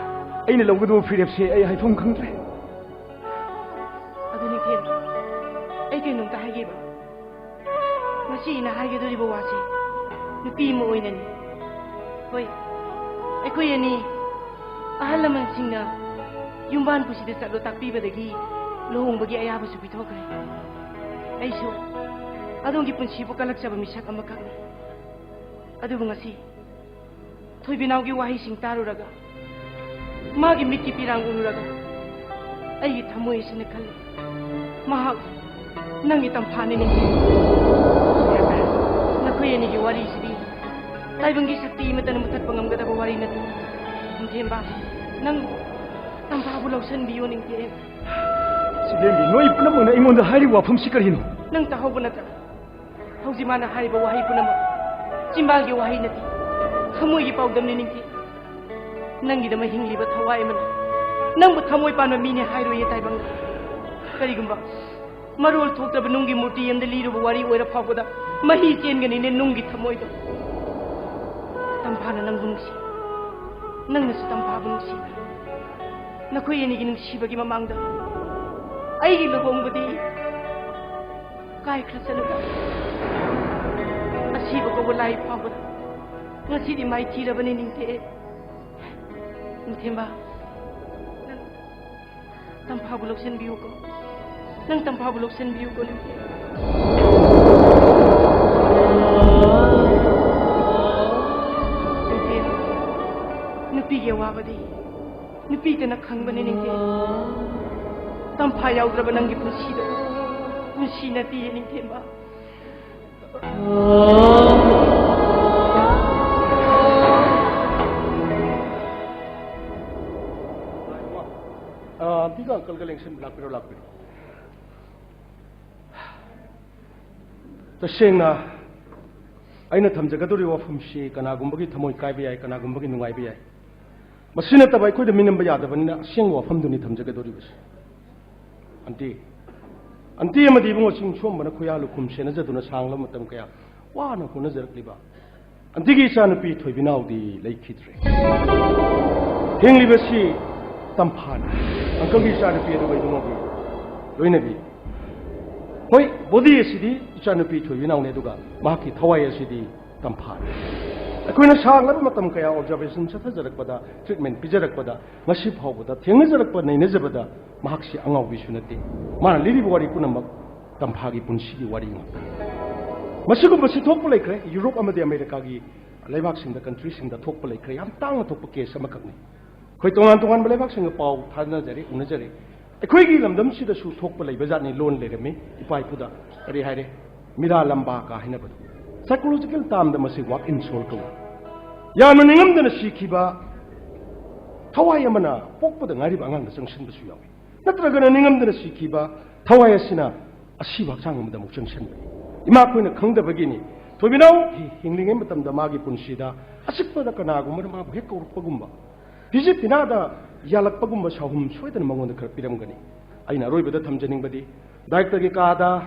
ꯑꯩꯅ ꯂꯧꯒꯗꯕ ꯐꯤꯔꯦꯞꯁꯦ ꯑꯩ ꯍꯥꯏꯐꯝ ꯈꯪꯗ꯭ꯔꯦ꯫ ꯑꯗꯨ ꯅꯤꯡꯊꯦꯝ, ꯑꯩ ꯏꯆꯦꯅ ꯍꯥꯏꯒꯗꯧꯔꯤꯕ ꯋꯥꯁꯦ ꯅꯨꯄꯤ ꯑꯃ ꯑꯣꯏꯅꯅꯤ꯫ ꯍꯣꯏ, ꯑꯩꯈꯣꯏ ꯑꯅꯤ ꯑꯍꯜ ꯂꯃꯟꯁꯤꯡꯅ ꯌꯨꯝꯕꯥꯟ ꯄꯨꯁꯤꯗ ꯆꯠꯂꯣ ꯇꯥꯛꯄꯤꯕꯗꯒꯤ ꯂꯨꯍꯣꯡꯕꯒꯤ ꯑꯌꯥꯕꯁꯨ ꯄꯤꯊꯣꯛꯈ꯭ꯔꯦ꯫ ꯑꯩꯁꯨ ꯑꯗꯣꯝꯒꯤ ꯄꯨꯟꯁꯤꯕꯨ ꯀꯜꯂꯛꯆꯕ ꯃꯤꯁꯛ ꯑꯃꯈꯛꯅꯤ꯫ ꯑꯗꯨꯕꯨ ꯉꯁꯤ ꯊꯣꯏꯕꯤꯅꯥꯎꯒꯤ ꯋꯥꯍꯩꯁꯤꯡ ꯇꯥꯔꯨꯔꯒ, ꯃꯥꯒꯤ ꯃꯤꯠꯀꯤ ꯄꯤꯔꯥꯡ ꯎꯔꯨꯔꯒ, ꯑꯩꯒꯤ ꯊꯃꯣꯏ ꯑꯁꯤꯅ ꯈꯜꯂꯤ, ꯃꯍꯥꯛ ꯅꯪꯒꯤ ꯇꯝꯐꯥꯅꯤꯅꯦ꯫ ꯅꯈꯣꯏ ꯑꯅꯤꯒꯤ ꯋꯥꯔꯤꯁꯤꯗꯤ ꯇꯥꯏꯕꯪꯒꯤ ꯁꯛꯇꯤ ꯑꯃꯠꯇꯅ ꯃꯨꯊꯠꯄ ꯉꯝꯒꯗꯕ ꯋꯥꯔꯤ ꯅꯠꯇꯦ꯫ ꯅꯤꯡꯊꯦꯝꯕ, ꯅꯪ ꯇꯝꯐꯥꯕꯨ ꯂꯧꯁꯤꯟꯕꯤꯌꯣ ꯅꯤꯡꯊꯦꯝ꯫ ꯁꯤꯂꯦꯝꯕꯤ, ꯅꯣꯏ ꯄꯨꯝꯅꯃꯛꯅ ꯑꯩꯉꯣꯟꯗ ꯍꯥꯏꯔꯤꯕ ꯋꯥꯐꯝꯁꯤ ꯀꯔꯤꯅꯣ? ꯅꯪ ꯇꯥꯍꯧꯕ ꯅꯠꯇ꯭ꯔꯥ? ꯍꯧꯖꯤꯛ ꯃꯥꯅ ꯍꯥꯏꯔꯤꯕ ꯋꯥꯍꯩ ꯄꯨꯝꯅꯃꯛ ꯆꯤꯝꯕꯥꯜꯒꯤ ꯋꯥꯍꯩ ꯅꯠꯇꯦ, ꯊꯃꯣꯏꯒꯤ ꯄꯥꯎꯗꯝꯅꯤ ꯅꯤꯡꯊꯦꯝ꯫ ꯅꯪꯒꯤꯗꯃꯛ ꯍꯤꯡꯂꯤꯕ ꯊꯋꯥꯏ ꯑꯃꯅ ꯅꯪꯕꯨ ꯊꯃꯣꯏ ꯄꯥꯟꯕ ꯃꯤꯅꯦ ꯍꯥꯏꯔꯣꯏꯌꯦ ꯇꯥꯏꯕꯪꯅ꯫ ꯀꯔꯤꯒꯨꯝꯕ ꯃꯔꯣꯜ ꯊꯣꯛꯇꯕ ꯅꯨꯡꯒꯤ ꯃꯨꯔꯇꯤ ꯑꯃꯗ ꯂꯤꯔꯨꯕ ꯋꯥꯔꯤ ꯑꯣꯏꯔ ꯐꯥꯎꯕꯗ ꯃꯍꯤ ꯆꯦꯟꯒꯅꯤꯅꯦ ꯅꯨꯡꯒꯤ ꯊꯃꯣꯏꯗꯣ꯫ ꯇꯝꯐꯥꯅ ꯅꯪꯕꯨ ꯅꯨꯡꯁꯤ, ꯅꯪꯅꯁꯨ ꯇꯝꯐꯥꯕꯨ ꯅꯨꯡꯁꯤ꯫ ꯅꯈꯣꯏ ꯑꯅꯤꯒꯤ ꯅꯨꯡꯁꯤꯕꯒꯤ ꯃꯃꯥꯡꯗ ꯑꯩꯒꯤ ꯂꯨꯍꯣꯡꯕꯗꯤ ꯀꯥꯏꯈ꯭ꯔꯁꯅꯨꯗ꯫ ꯑꯁꯤꯕ ꯀꯧꯕ ꯂꯥꯏ ꯐꯥꯎꯕꯗ ꯉꯁꯤꯗꯤ ꯃꯥꯏꯊꯤꯔꯕꯅꯤ ꯅꯤꯡꯊꯦꯝ꯫ ꯅꯤꯡꯊꯦꯝꯕ, ꯅꯪ ꯇꯝꯐꯥꯕꯨ ꯂꯧꯁꯤꯟꯕꯤꯌꯨꯀꯣ꯫ ꯅꯪ ꯇꯝꯐꯥꯕꯨ ꯂꯧꯁꯤꯟꯕꯤꯌꯨꯀꯣ ꯅꯤꯡꯊꯦꯝ꯫ ꯅꯤꯡꯊꯦꯝ, ꯅꯨꯄꯤꯒꯤ ꯑꯋꯥꯕꯗꯤ ꯅꯨꯄꯤꯇꯅ ꯈꯪꯕꯅꯤ ꯅꯤꯡꯊꯦꯝ꯫ ꯇꯝꯐꯥ ꯌꯥꯎꯗ꯭ꯔꯕ ꯅꯪꯒꯤ ꯄꯨꯟꯁꯤꯗꯣ ꯄꯨꯟꯁꯤ ꯅꯠꯇꯦ ꯅꯤꯡꯊꯦꯝꯕ꯫ ꯑ, ꯑꯝꯇꯤꯒ ꯑꯪꯀꯜꯒ ꯂꯦꯡꯁꯤꯟꯕ ꯂꯥꯛꯄꯤꯔꯣ, ꯂꯥꯛꯄꯤꯔꯣ꯫ ꯇꯁꯦꯡꯅ ꯑꯩꯅ ꯊꯝꯖꯒꯗꯧꯔꯤꯕ ꯋꯥꯐꯝꯁꯤ ꯀꯅꯥꯒꯨꯝꯕꯒꯤ ꯊꯃꯣꯏ ꯀꯥꯏꯕ ꯌꯥꯏ, ꯀꯅꯥꯒꯨꯝꯕꯒꯤ ꯅꯨꯡꯉꯥꯏꯕ ꯌꯥꯏ꯫ ꯃꯁꯤ ꯅꯠꯇꯕ ꯑꯩꯈꯣꯏꯗ ꯃꯤꯅꯝꯕ ꯌꯥꯗꯕꯅꯤꯅ ꯑꯁꯦꯡꯕ ꯋꯥꯐꯝꯗꯨꯅꯤ ꯊꯝꯖꯒꯗꯧꯔꯤꯕꯁꯤ꯫ ꯑꯟꯇꯤ, ꯑꯟꯇꯤ ꯑꯃꯗꯤ ꯏꯕꯨꯡꯉꯣ ꯆꯤꯡ ꯁꯣꯝꯕꯅ ꯈꯨꯌꯥ ꯂꯨꯈꯨꯝ ꯁꯦꯟꯅꯖꯗꯨꯅ ꯁꯥꯡꯂꯕ ꯃꯇꯝ ꯀꯌꯥ ꯋꯥꯅ ꯍꯣꯠꯅꯖꯔꯛꯂꯤꯕ ꯑꯟꯇꯤꯒꯤ ꯏꯆꯥꯅꯨꯄꯤ ꯊꯣꯏꯕꯤꯅꯥꯎꯗꯤ ꯂꯩꯈꯤꯗ꯭ꯔꯦ꯫ ꯍꯤꯡꯂꯤꯕꯁꯤ ꯇꯝꯐꯥꯅꯤ꯫ ꯑꯪꯀꯜꯒꯤ ꯏꯆꯥꯅꯨꯄꯤ ꯑꯗꯨꯒ ꯏꯕꯨꯡꯉꯣꯒꯤ ꯂꯣꯏꯅꯕꯤ꯫ ꯍꯣꯏ, ꯕꯣꯗꯤ ꯑꯁꯤꯗꯤ ꯏꯆꯥꯅꯨꯄꯤ ꯊꯣꯏꯕꯤꯅꯥꯎꯅꯤ, ꯑꯗꯨꯒ ꯃꯍꯥꯛꯀꯤ ꯊꯋꯥꯏ ꯑꯁꯤꯗꯤ ꯇꯝꯐꯥꯅꯤ꯫ ꯑꯩꯈꯣꯏꯅ ꯁꯥꯡꯂꯕ ꯃꯇꯝ ꯀꯌꯥ ꯑꯣꯕꯖꯥꯔꯕꯦꯁꯟ ꯆꯠꯊꯖꯔꯛꯄꯗ, ꯇ꯭ꯔꯤꯠꯃꯦꯟ ꯄꯤꯖꯔꯛꯄꯗ, ꯉꯁꯤ ꯐꯥꯎꯕꯗ ꯊꯦꯡꯅꯖꯔꯛꯄ, ꯅꯩꯅꯖꯕꯗ, ꯃꯍꯥꯛꯁꯤ ꯑꯉꯥꯎꯕꯤꯁꯨ ꯅꯠꯇꯦ꯫ ꯃꯥꯅ ꯂꯤꯔꯤꯕ ꯋꯥꯔꯤ ꯄꯨꯝꯅꯃꯛ ꯇꯝꯐꯥꯒꯤ ꯄꯨꯟꯁꯤꯒꯤ ꯋꯥꯔꯤ ꯉꯥꯛꯇꯅꯤ꯫ ꯃꯁꯤꯒꯨꯝꯕꯁꯤ ꯊꯣꯛꯄ ꯂꯩꯈ꯭ꯔꯦ, ꯌꯨꯔꯣꯞ ꯑꯃꯗꯤ ꯑꯃꯦꯔꯤꯀꯥꯒꯤ ꯂꯩꯕꯥꯛꯁꯤꯡꯗ, ꯀꯟꯇ꯭ꯔꯤꯁꯤꯡꯗ ꯊꯣꯛꯄ ꯂꯩꯈ꯭ꯔꯦ, ꯌꯥꯝ ꯇꯥꯡꯅ ꯊꯣꯛꯄ ꯀꯦꯁ ꯑꯃꯈꯛꯅꯤ꯫ ꯑꯩꯈꯣꯏ ꯇꯣꯉꯥꯟ ꯇꯣꯉꯥꯟꯕ ꯂꯩꯕꯥꯛꯁꯤꯡꯒ ꯄꯥꯎ ꯊꯥꯅꯖꯔꯦ, ꯎꯅꯖꯔꯦ꯫ ꯑꯩꯈꯣꯏꯒꯤ ꯂꯝꯗꯝꯁꯤꯗꯁꯨ ꯊꯣꯛꯄ ꯂꯩꯕ ꯖꯥꯠꯅꯤ, ꯂꯣꯟ ꯂꯩꯔꯝꯃꯤ ꯏꯄꯥ ꯏꯄꯨꯗ꯫ ꯀꯔꯤ ꯍꯥꯏꯔꯦ? ꯃꯤꯔꯥ ꯂꯝꯕꯥ ꯀꯥ ꯍꯥꯏꯅꯕꯗꯣ꯫ ꯁꯥꯏꯀꯣꯂꯣꯖꯤꯀꯦꯜ ꯇꯥꯝꯗ ꯃꯁꯤ ꯋꯥꯛ ꯏꯟ ꯁꯣꯜ ꯀꯧꯏ꯫ ꯌꯥꯝꯅ ꯅꯤꯡꯉꯝꯗꯅ ꯁꯤꯈꯤꯕ ꯊꯋꯥꯏ ꯑꯃꯅ ꯄꯣꯛꯄꯗ ꯉꯥꯏꯔꯤꯕ ꯑꯉꯥꯡꯗ ꯆꯪꯁꯤꯟꯕꯁꯨ ꯌꯥꯎꯏ꯫ ꯅꯠꯇ꯭ꯔꯒꯅ ꯅꯤꯡꯉꯝꯗꯅ ꯁꯤꯈꯤꯕ ꯊꯋꯥꯏ ꯑꯁꯤꯅ ꯑꯁꯤꯕ ꯍꯛꯆꯥꯡ ꯑꯃꯗ ꯑꯃꯨꯛ ꯆꯪꯁꯤꯟꯕꯅꯤ꯫ ꯏꯃꯥ ꯑꯩꯈꯣꯏꯅ ꯈꯪꯗꯕꯒꯤꯅꯤ꯫ ꯊꯣꯏꯕꯤꯅꯥꯎ ꯍꯤ-, ꯍꯤꯡꯂꯤꯉꯩ ꯃꯇꯝꯗ ꯃꯥꯒꯤ ꯄꯨꯟꯁꯤꯗ ꯑꯆꯤꯛꯄꯗ ꯀꯅꯥꯒꯨꯝꯕꯅ ꯃꯥꯕꯨ ꯍꯦꯛ ꯀꯧꯔꯛꯄꯒꯨꯝꯕ, ꯐꯤꯖꯤ ꯐꯤꯅꯥꯗ ꯌꯥꯜꯂꯛꯄꯒꯨꯝꯕ ꯁꯥꯍꯨꯝ ꯁꯣꯏꯗꯅ ꯃꯉꯣꯟꯗ ꯈꯔ ꯄꯤꯔꯝꯒꯅꯤ꯫ ꯑꯩꯅ ꯑꯔꯣꯏꯕꯗ ꯊꯝꯖꯅꯤꯡꯕꯗꯤ, ꯗꯥꯏꯔꯦꯛꯇꯔꯒꯤ ꯀꯥꯗ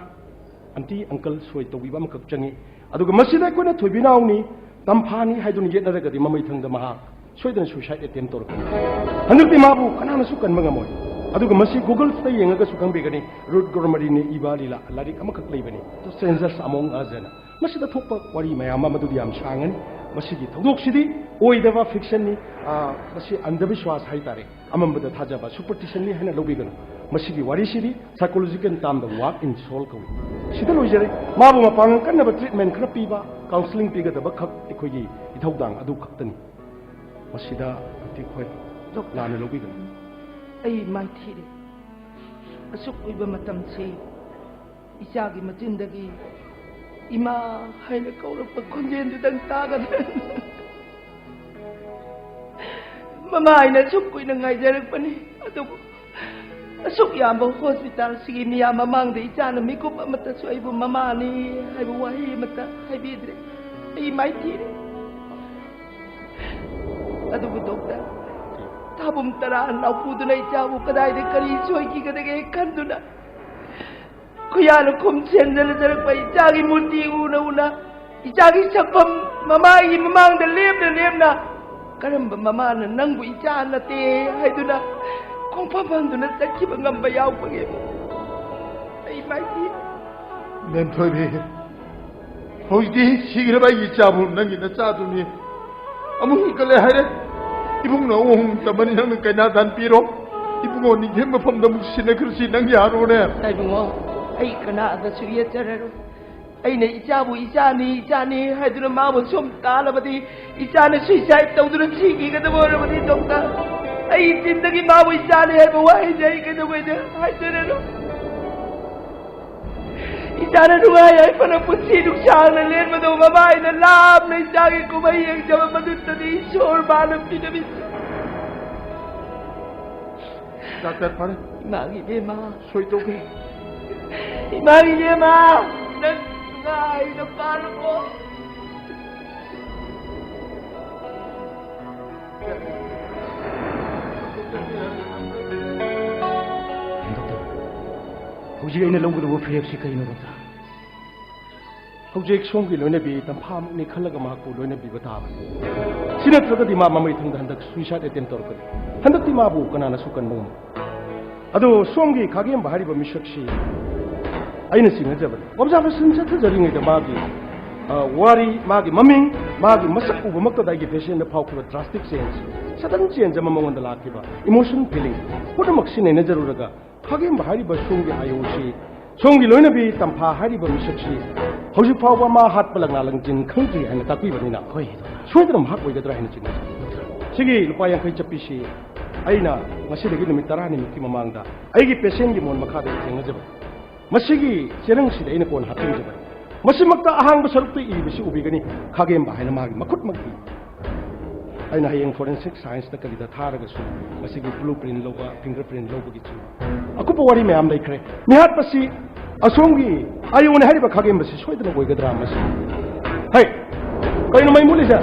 ꯑꯟꯇꯤ ꯑꯪꯀꯜ ꯁꯣꯏ ꯇꯧꯕꯤꯕ ꯑꯃꯈꯛ ꯆꯪꯉꯤ꯫ ꯑꯗꯨꯒ ꯃꯁꯤꯗ ꯑꯩꯈꯣꯏꯅ ꯊꯣꯏꯕꯤꯅꯥꯎꯅꯤ, ꯇꯝꯐꯥꯅꯤ ꯍꯥꯏꯗꯨꯅ ꯌꯦꯠꯅꯔꯒꯗꯤ ꯃꯃꯩꯊꯪꯗ ꯃꯍꯥꯛ ꯁꯣꯏꯗꯅ ꯁꯨꯏꯁꯥꯏꯗ ꯑꯦꯇꯦꯝ ꯇꯧꯔꯛꯀꯅꯤ꯫ ꯍꯟꯗꯛꯇꯤ ꯃꯥꯕꯨ ꯀꯅꯥꯅꯁꯨ ꯀꯟꯕ ꯉꯝꯃꯣꯏ꯫ ꯑꯗꯨꯒ ꯃꯁꯤ ꯒꯨꯒꯜꯁꯇ ꯌꯦꯡꯉꯒꯁꯨ ꯈꯪꯕꯤꯒꯅꯤ, ꯔꯨꯠ ꯒ꯭ꯔꯣꯃꯔꯤꯅ ꯏꯕ ꯂꯤꯂꯥ ꯂꯥꯏꯔꯤꯛ ꯑꯃꯈꯛ ꯂꯩꯕꯅꯤ, ꯗ ꯁ꯭ꯇ꯭ꯔꯦꯟꯖꯔꯁ ꯑꯃꯣꯡ ꯑꯁ ꯍꯥꯏꯅ꯫ ꯃꯁꯤꯗ ꯊꯣꯛꯄ ꯋꯥꯔꯤ ꯃꯌꯥꯝ ꯑꯃ, ꯃꯗꯨꯗꯤ ꯌꯥꯝ ꯁꯥꯡꯉꯅꯤ꯫ ꯃꯁꯤꯒꯤ ꯊꯧꯗꯣꯛꯁꯤꯗꯤ ꯑꯣꯏꯗꯕ ꯐꯤꯛꯁꯟꯅꯤ꯫ ꯑꯥ, ꯃꯁꯤ ꯑꯟꯙꯕꯤꯁ꯭ꯋꯥꯁ ꯍꯥꯏꯇꯥꯔꯦ, ꯑꯃꯝꯕꯗ ꯊꯥꯖꯕ, ꯁꯨꯄꯔꯁꯇꯤꯁꯟꯅꯤ ꯍꯥꯏꯅ ꯂꯧꯕꯤꯒꯅꯨ꯫ ꯃꯁꯤꯒꯤ ꯋꯥꯔꯤꯁꯤꯗꯤ ꯁꯥꯏꯀꯣꯂꯣꯖꯤꯀꯦꯜ ꯇꯥꯝꯗ ꯋꯥꯛ ꯏꯟ ꯁꯣꯜ ꯀꯧꯏ꯫ ꯁꯤꯗ ꯂꯣꯏꯖꯔꯦ꯫ ꯃꯥꯕꯨ ꯃꯄꯥꯡꯒꯜ ꯀꯟꯅꯕ ꯇ꯭ꯔꯤꯠꯃꯦꯟ ꯈꯔ ꯄꯤꯕ, ꯀꯥꯎꯟꯁꯤꯂꯤꯡ ꯄꯤꯒꯗꯕ ꯈꯛ ꯑꯩꯈꯣꯏꯒꯤ ꯏꯊꯧꯗꯥꯡ ꯑꯗꯨ ꯈꯛꯇꯅꯤ꯫ ꯃꯁꯤꯗ ꯑꯩꯈꯣꯏ ꯂꯥꯟꯅ ꯂꯧꯕꯤꯒꯅꯨ꯫ ꯑꯩ ꯃꯥꯏꯊꯤꯔꯦ꯫ ꯑꯁꯨꯛ ꯀꯨꯏꯕ ꯃꯇꯝꯁꯤ ꯏꯆꯥꯒꯤ ꯃꯆꯤꯟꯗꯒꯤ "ꯏꯃꯥ" ꯍꯥꯏꯅ ꯀꯧꯔꯛꯄ ꯈꯣꯟꯖꯦꯜꯗꯨꯗꯪ ꯇꯥꯒꯗ꯭ꯔꯥ? ꯃꯃꯥ ꯍꯥꯏꯅ ꯑꯁꯨꯛ ꯀꯨꯏꯅ ꯉꯥꯏꯖꯔꯛꯄꯅꯤ, ꯑꯗꯨꯕꯨ ꯑꯁꯨꯛ ꯌꯥꯝꯕ ꯍꯣꯁꯄꯤꯇꯥꯜꯁꯤꯒꯤ ꯃꯤꯌꯥꯝ ꯃꯃꯥꯡꯗ ꯏꯆꯥꯅ ꯃꯤꯀꯨꯞ ꯑꯃꯠꯇꯁꯨ ꯑꯩꯕꯨ "ꯃꯃꯥꯅꯤ" ꯍꯥꯏꯕ ꯋꯥꯍꯩ ꯑꯃꯠꯇ ꯍꯥꯏꯕꯤꯗ꯭ꯔꯦ꯫ ꯑꯩ ꯃꯥꯏꯊꯤꯔꯦ꯫ ꯑꯗꯨꯕꯨ ꯗꯣꯛꯇꯔ, ꯊꯥꯕꯨꯝ ꯇꯔꯥ ꯅꯥꯎꯄꯨꯗꯨꯅ ꯏꯆꯥꯕꯨ ꯀꯗꯥꯏꯗ ꯀꯔꯤ ꯁꯣꯏꯈꯤꯒꯗꯒꯦ ꯈꯟꯗꯨꯅ, ꯈꯨꯌꯥꯅ ꯈꯨꯝ ꯁꯦꯝꯖꯅꯖꯔꯛꯄ ꯏꯆꯥꯒꯤ ꯃꯨꯔꯇꯤ ꯎꯅ ꯎꯅ, ꯏꯆꯥꯒꯤ ꯁꯛꯐꯝ ꯃꯃꯥꯒꯤ ꯃꯃꯥꯡꯗ ꯂꯦꯞꯅ ꯂꯦꯞꯅ, ꯀꯔꯝꯕ ꯃꯃꯥꯅ ꯅꯪꯕꯨ ꯏꯆꯥ ꯅꯠꯇꯦ ꯍꯥꯏꯗꯨꯅ ꯈꯣꯡꯐꯝ ꯐꯝꯗꯨꯅ ꯆꯠꯈꯤꯕ ꯉꯝꯕ ꯌꯥꯎꯕꯒꯦ? ꯑꯩ ꯃꯥꯏꯊꯤ꯫ ꯃꯦꯝꯊꯣꯏꯕꯤ, ꯍꯧꯖꯤꯛꯇꯤ ꯁꯤꯈ꯭ꯔꯕ ꯑꯩꯒꯤ ꯏꯆꯥꯕꯨ ꯅꯪꯒꯤ ꯅꯆꯥꯗꯨꯅꯤ꯫ ꯑꯃꯨꯛ ꯍꯤꯡꯒꯠꯂꯦ ꯍꯥꯏꯔꯦ꯫ ꯏꯕꯨꯡꯅ ꯑꯍꯨꯝ ꯇꯝꯕꯅꯤ, ꯅꯪꯅ ꯀꯩꯅꯥ ꯗꯥꯟ ꯄꯤꯔꯣ꯫ ꯏꯕꯨꯡꯉꯣ ꯅꯤꯡꯊꯦꯝ ꯃꯐꯝꯗ ꯑꯃꯨꯛ ꯁꯤꯟꯅꯈ꯭ꯔꯁꯤ, ꯅꯪ ꯌꯥꯔꯣꯅꯦ꯫ ꯏꯕꯨꯡꯉꯣ, ꯑꯩ ꯀꯅꯥꯗꯁꯨ ꯌꯦꯠꯆꯔꯔꯣꯏ꯫ ꯑꯩꯅ ꯏꯆꯥꯕꯨ ꯏꯆꯥꯅꯤ, ꯏꯆꯥꯅꯤ ꯍꯥꯏꯗꯨꯅ ꯃꯥꯕꯨ ꯁꯨꯝ ꯇꯥꯜꯂꯕꯗꯤ ꯏꯆꯥꯅ suicide ꯇꯧꯗꯨꯅ ꯁꯤꯈꯤꯒꯗꯕ ꯑꯣꯏꯔꯕꯗꯤ ꯗꯣꯛꯇꯔ, ꯑꯩ ꯆꯤꯟꯗꯒꯤ ꯃꯥꯕꯨ ꯏꯆꯥꯅꯤ ꯍꯥꯏꯕ ꯋꯥꯍꯩꯁꯦ ꯑꯩ ꯀꯩꯗꯧꯉꯩꯗ ꯍꯥꯏꯖꯔꯔꯣꯏ꯫ ꯏꯆꯥꯅ ꯅꯨꯡꯉꯥꯏ ꯌꯥꯏꯐꯅ ꯄꯨꯟꯁꯤ ꯅꯨꯡꯁꯥꯡꯅ ꯂꯦꯟꯕꯗꯣ ꯃꯃꯥꯏꯅ ꯂꯥꯞꯅ ꯏꯆꯥꯒꯤ ꯀꯨꯝꯍꯩ ꯌꯦꯡꯖꯕ ꯃꯗꯨꯇꯅꯤ ꯏꯁꯣꯔ ꯃꯥꯅ ꯄꯤꯔꯝꯃꯤꯁꯦ꯫ ꯗꯥꯛꯇꯔ ꯐꯔꯦ꯫ ꯏꯃꯥꯒꯤ ꯏꯕꯦꯝꯃ꯫ ꯁꯣꯏ ꯇꯧꯈ꯭ꯔꯦ꯫ ꯏꯃꯥꯒꯤ ꯏꯕꯦꯝꯃ, ꯅꯪ ꯅꯨꯡꯉꯥꯏꯅ ꯄꯥꯜꯂꯨꯀꯣ꯫ ꯗꯣꯛꯇꯔ, ꯍꯧꯖꯤꯛ ꯑꯩꯅ ꯂꯧꯒꯗꯧꯕ ꯐꯤꯔꯦꯞꯁꯤ ꯀꯩꯅꯣ, ꯗꯣꯛꯇꯔ? ꯍꯧꯖꯤꯛ ꯁꯣꯝꯒꯤ ꯂꯣꯏꯅꯕꯤ ꯇꯝꯐꯥꯃꯨꯛꯅꯤ ꯈꯜꯂꯒ ꯃꯍꯥꯛꯄꯨ ꯂꯣꯏꯅꯕꯤꯕ ꯇꯥꯕꯅꯤ꯫ ꯁꯤ ꯅꯠꯇ꯭ꯔꯒꯗꯤ ꯃꯥ ꯃꯃꯩ ꯊꯪꯗ ꯍꯟꯗꯛ suicide attempt ꯇꯧꯔꯛꯀꯅꯤ꯫ ꯍꯟꯗꯛꯇꯤ ꯃꯥꯕꯨ ꯀꯅꯥꯅꯁꯨ ꯀꯟꯕ ꯉꯝꯃꯣꯏ꯫ ꯑꯗꯣ ꯁꯣꯝꯒꯤ ꯈꯥꯒꯦꯝꯕ ꯍꯥꯏꯔꯤꯕ ꯃꯤꯁꯛꯁꯤ ꯑꯩꯅ ꯆꯤꯡꯅꯖꯕꯅꯤ꯫ Observation ꯆꯠꯊꯖꯔꯤꯉꯩꯗ ꯃꯥꯒꯤ, ꯑ, ꯋꯥꯔꯤ, ꯃꯥꯒꯤ ꯃꯃꯤꯡ, ꯃꯥꯒꯤ ꯃꯁꯛ ꯎꯕꯃꯛꯇꯗ ꯑꯩꯒꯤ patientꯗ ꯐꯥꯎꯈꯤꯕ drastic change, sudden change ꯑꯃ ꯃꯉꯣꯟꯗ ꯂꯥꯛꯈꯤꯕ, emotion feeling ꯄꯨꯝꯅꯃꯛꯁꯤ ꯅꯩꯅꯖꯔꯨꯔꯒ ꯈꯥꯒꯦꯝꯕ ꯍꯥꯏꯔꯤꯕ ꯁꯣꯝꯒꯤ IOC, ꯁꯣꯝꯒꯤ ꯂꯣꯏꯅꯕꯤ ꯇꯝꯐꯥ ꯍꯥꯏꯔꯤꯕ ꯃꯤꯁꯛꯁꯤ ꯍꯧꯖꯤꯛ ꯐꯥꯎꯕ ꯃꯥ ꯍꯥꯠꯄ ꯂꯪꯂꯥ ꯂꯪꯖꯤꯟ ꯈꯪꯗ꯭ꯔꯤ ꯍꯥꯏꯅ ꯇꯥꯛꯄꯤꯕꯅꯤꯅ, ꯍꯣꯏ, ꯗꯣꯛꯇꯔ꯫ ꯁꯣꯏꯗꯅ ꯃꯍꯥꯛ ꯑꯣꯏꯒꯗ꯭ꯔꯥ ꯍꯥꯏꯅ ꯆꯤꯡꯅꯖꯩ꯫ ꯗꯣꯛꯇꯔ꯫ ꯁꯤꯒꯤ ꯂꯨꯄꯥ ꯌꯥꯡꯈꯩ ꯆꯠꯄꯤꯁꯤ ꯑꯩꯅ ꯉꯁꯤꯗꯒꯤ ꯅꯨꯃꯤꯠ ꯇꯔꯥꯅꯤꯃꯨꯛꯀꯤ ꯃꯃꯥꯡꯗ ꯑꯩꯒꯤ patientꯒꯤ ꯃꯣꯟ ꯃꯈꯥꯗ ꯊꯦꯡꯅꯖꯕꯅꯤ꯫ ꯃꯁꯤꯒꯤ ꯆꯦꯔꯪꯁꯤꯗ ꯑꯩꯅ ꯀꯣꯟꯅ ꯍꯥꯞꯆꯤꯟꯖꯕꯅꯤ꯫ ꯃꯁꯤꯃꯛꯇ ꯑꯍꯥꯡꯕ ꯁꯔꯨꯛꯇ ꯏꯔꯤꯕꯁꯤ ꯎꯕꯤꯒꯅꯤ, ꯈꯥꯒꯦꯝꯕ ꯍꯥꯏꯅ ꯃꯥꯒꯤ ꯃꯈꯨꯠꯃꯛ ꯏ꯫ ꯑꯩꯅ ꯍꯌꯦꯡ forensic scienceꯇ ꯀꯔꯤꯗ ꯊꯥꯔꯒꯁꯨ ꯃꯁꯤꯒꯤ blueprint ꯂꯧꯕ, fingerprint ꯂꯧꯕꯒꯤꯁꯨ ꯑꯀꯨꯞꯄ ꯋꯥꯔꯤ ꯃꯌꯥꯝ ꯂꯩꯈ꯭ꯔꯦ꯫ ꯃꯤꯍꯥꯠꯄꯁꯤ ꯑꯁꯣꯝꯒꯤ IOꯅꯤ ꯍꯥꯏꯔꯤꯕ ꯈꯥꯒꯦꯝꯕꯁꯤ ꯁꯣꯏꯗꯅ ꯑꯣꯏꯒꯗ꯭ꯔꯥ ꯃꯁꯤ? ꯍꯩ, ꯀꯩꯅꯣ ꯃꯩ ꯃꯨꯠꯂꯤꯁꯦ?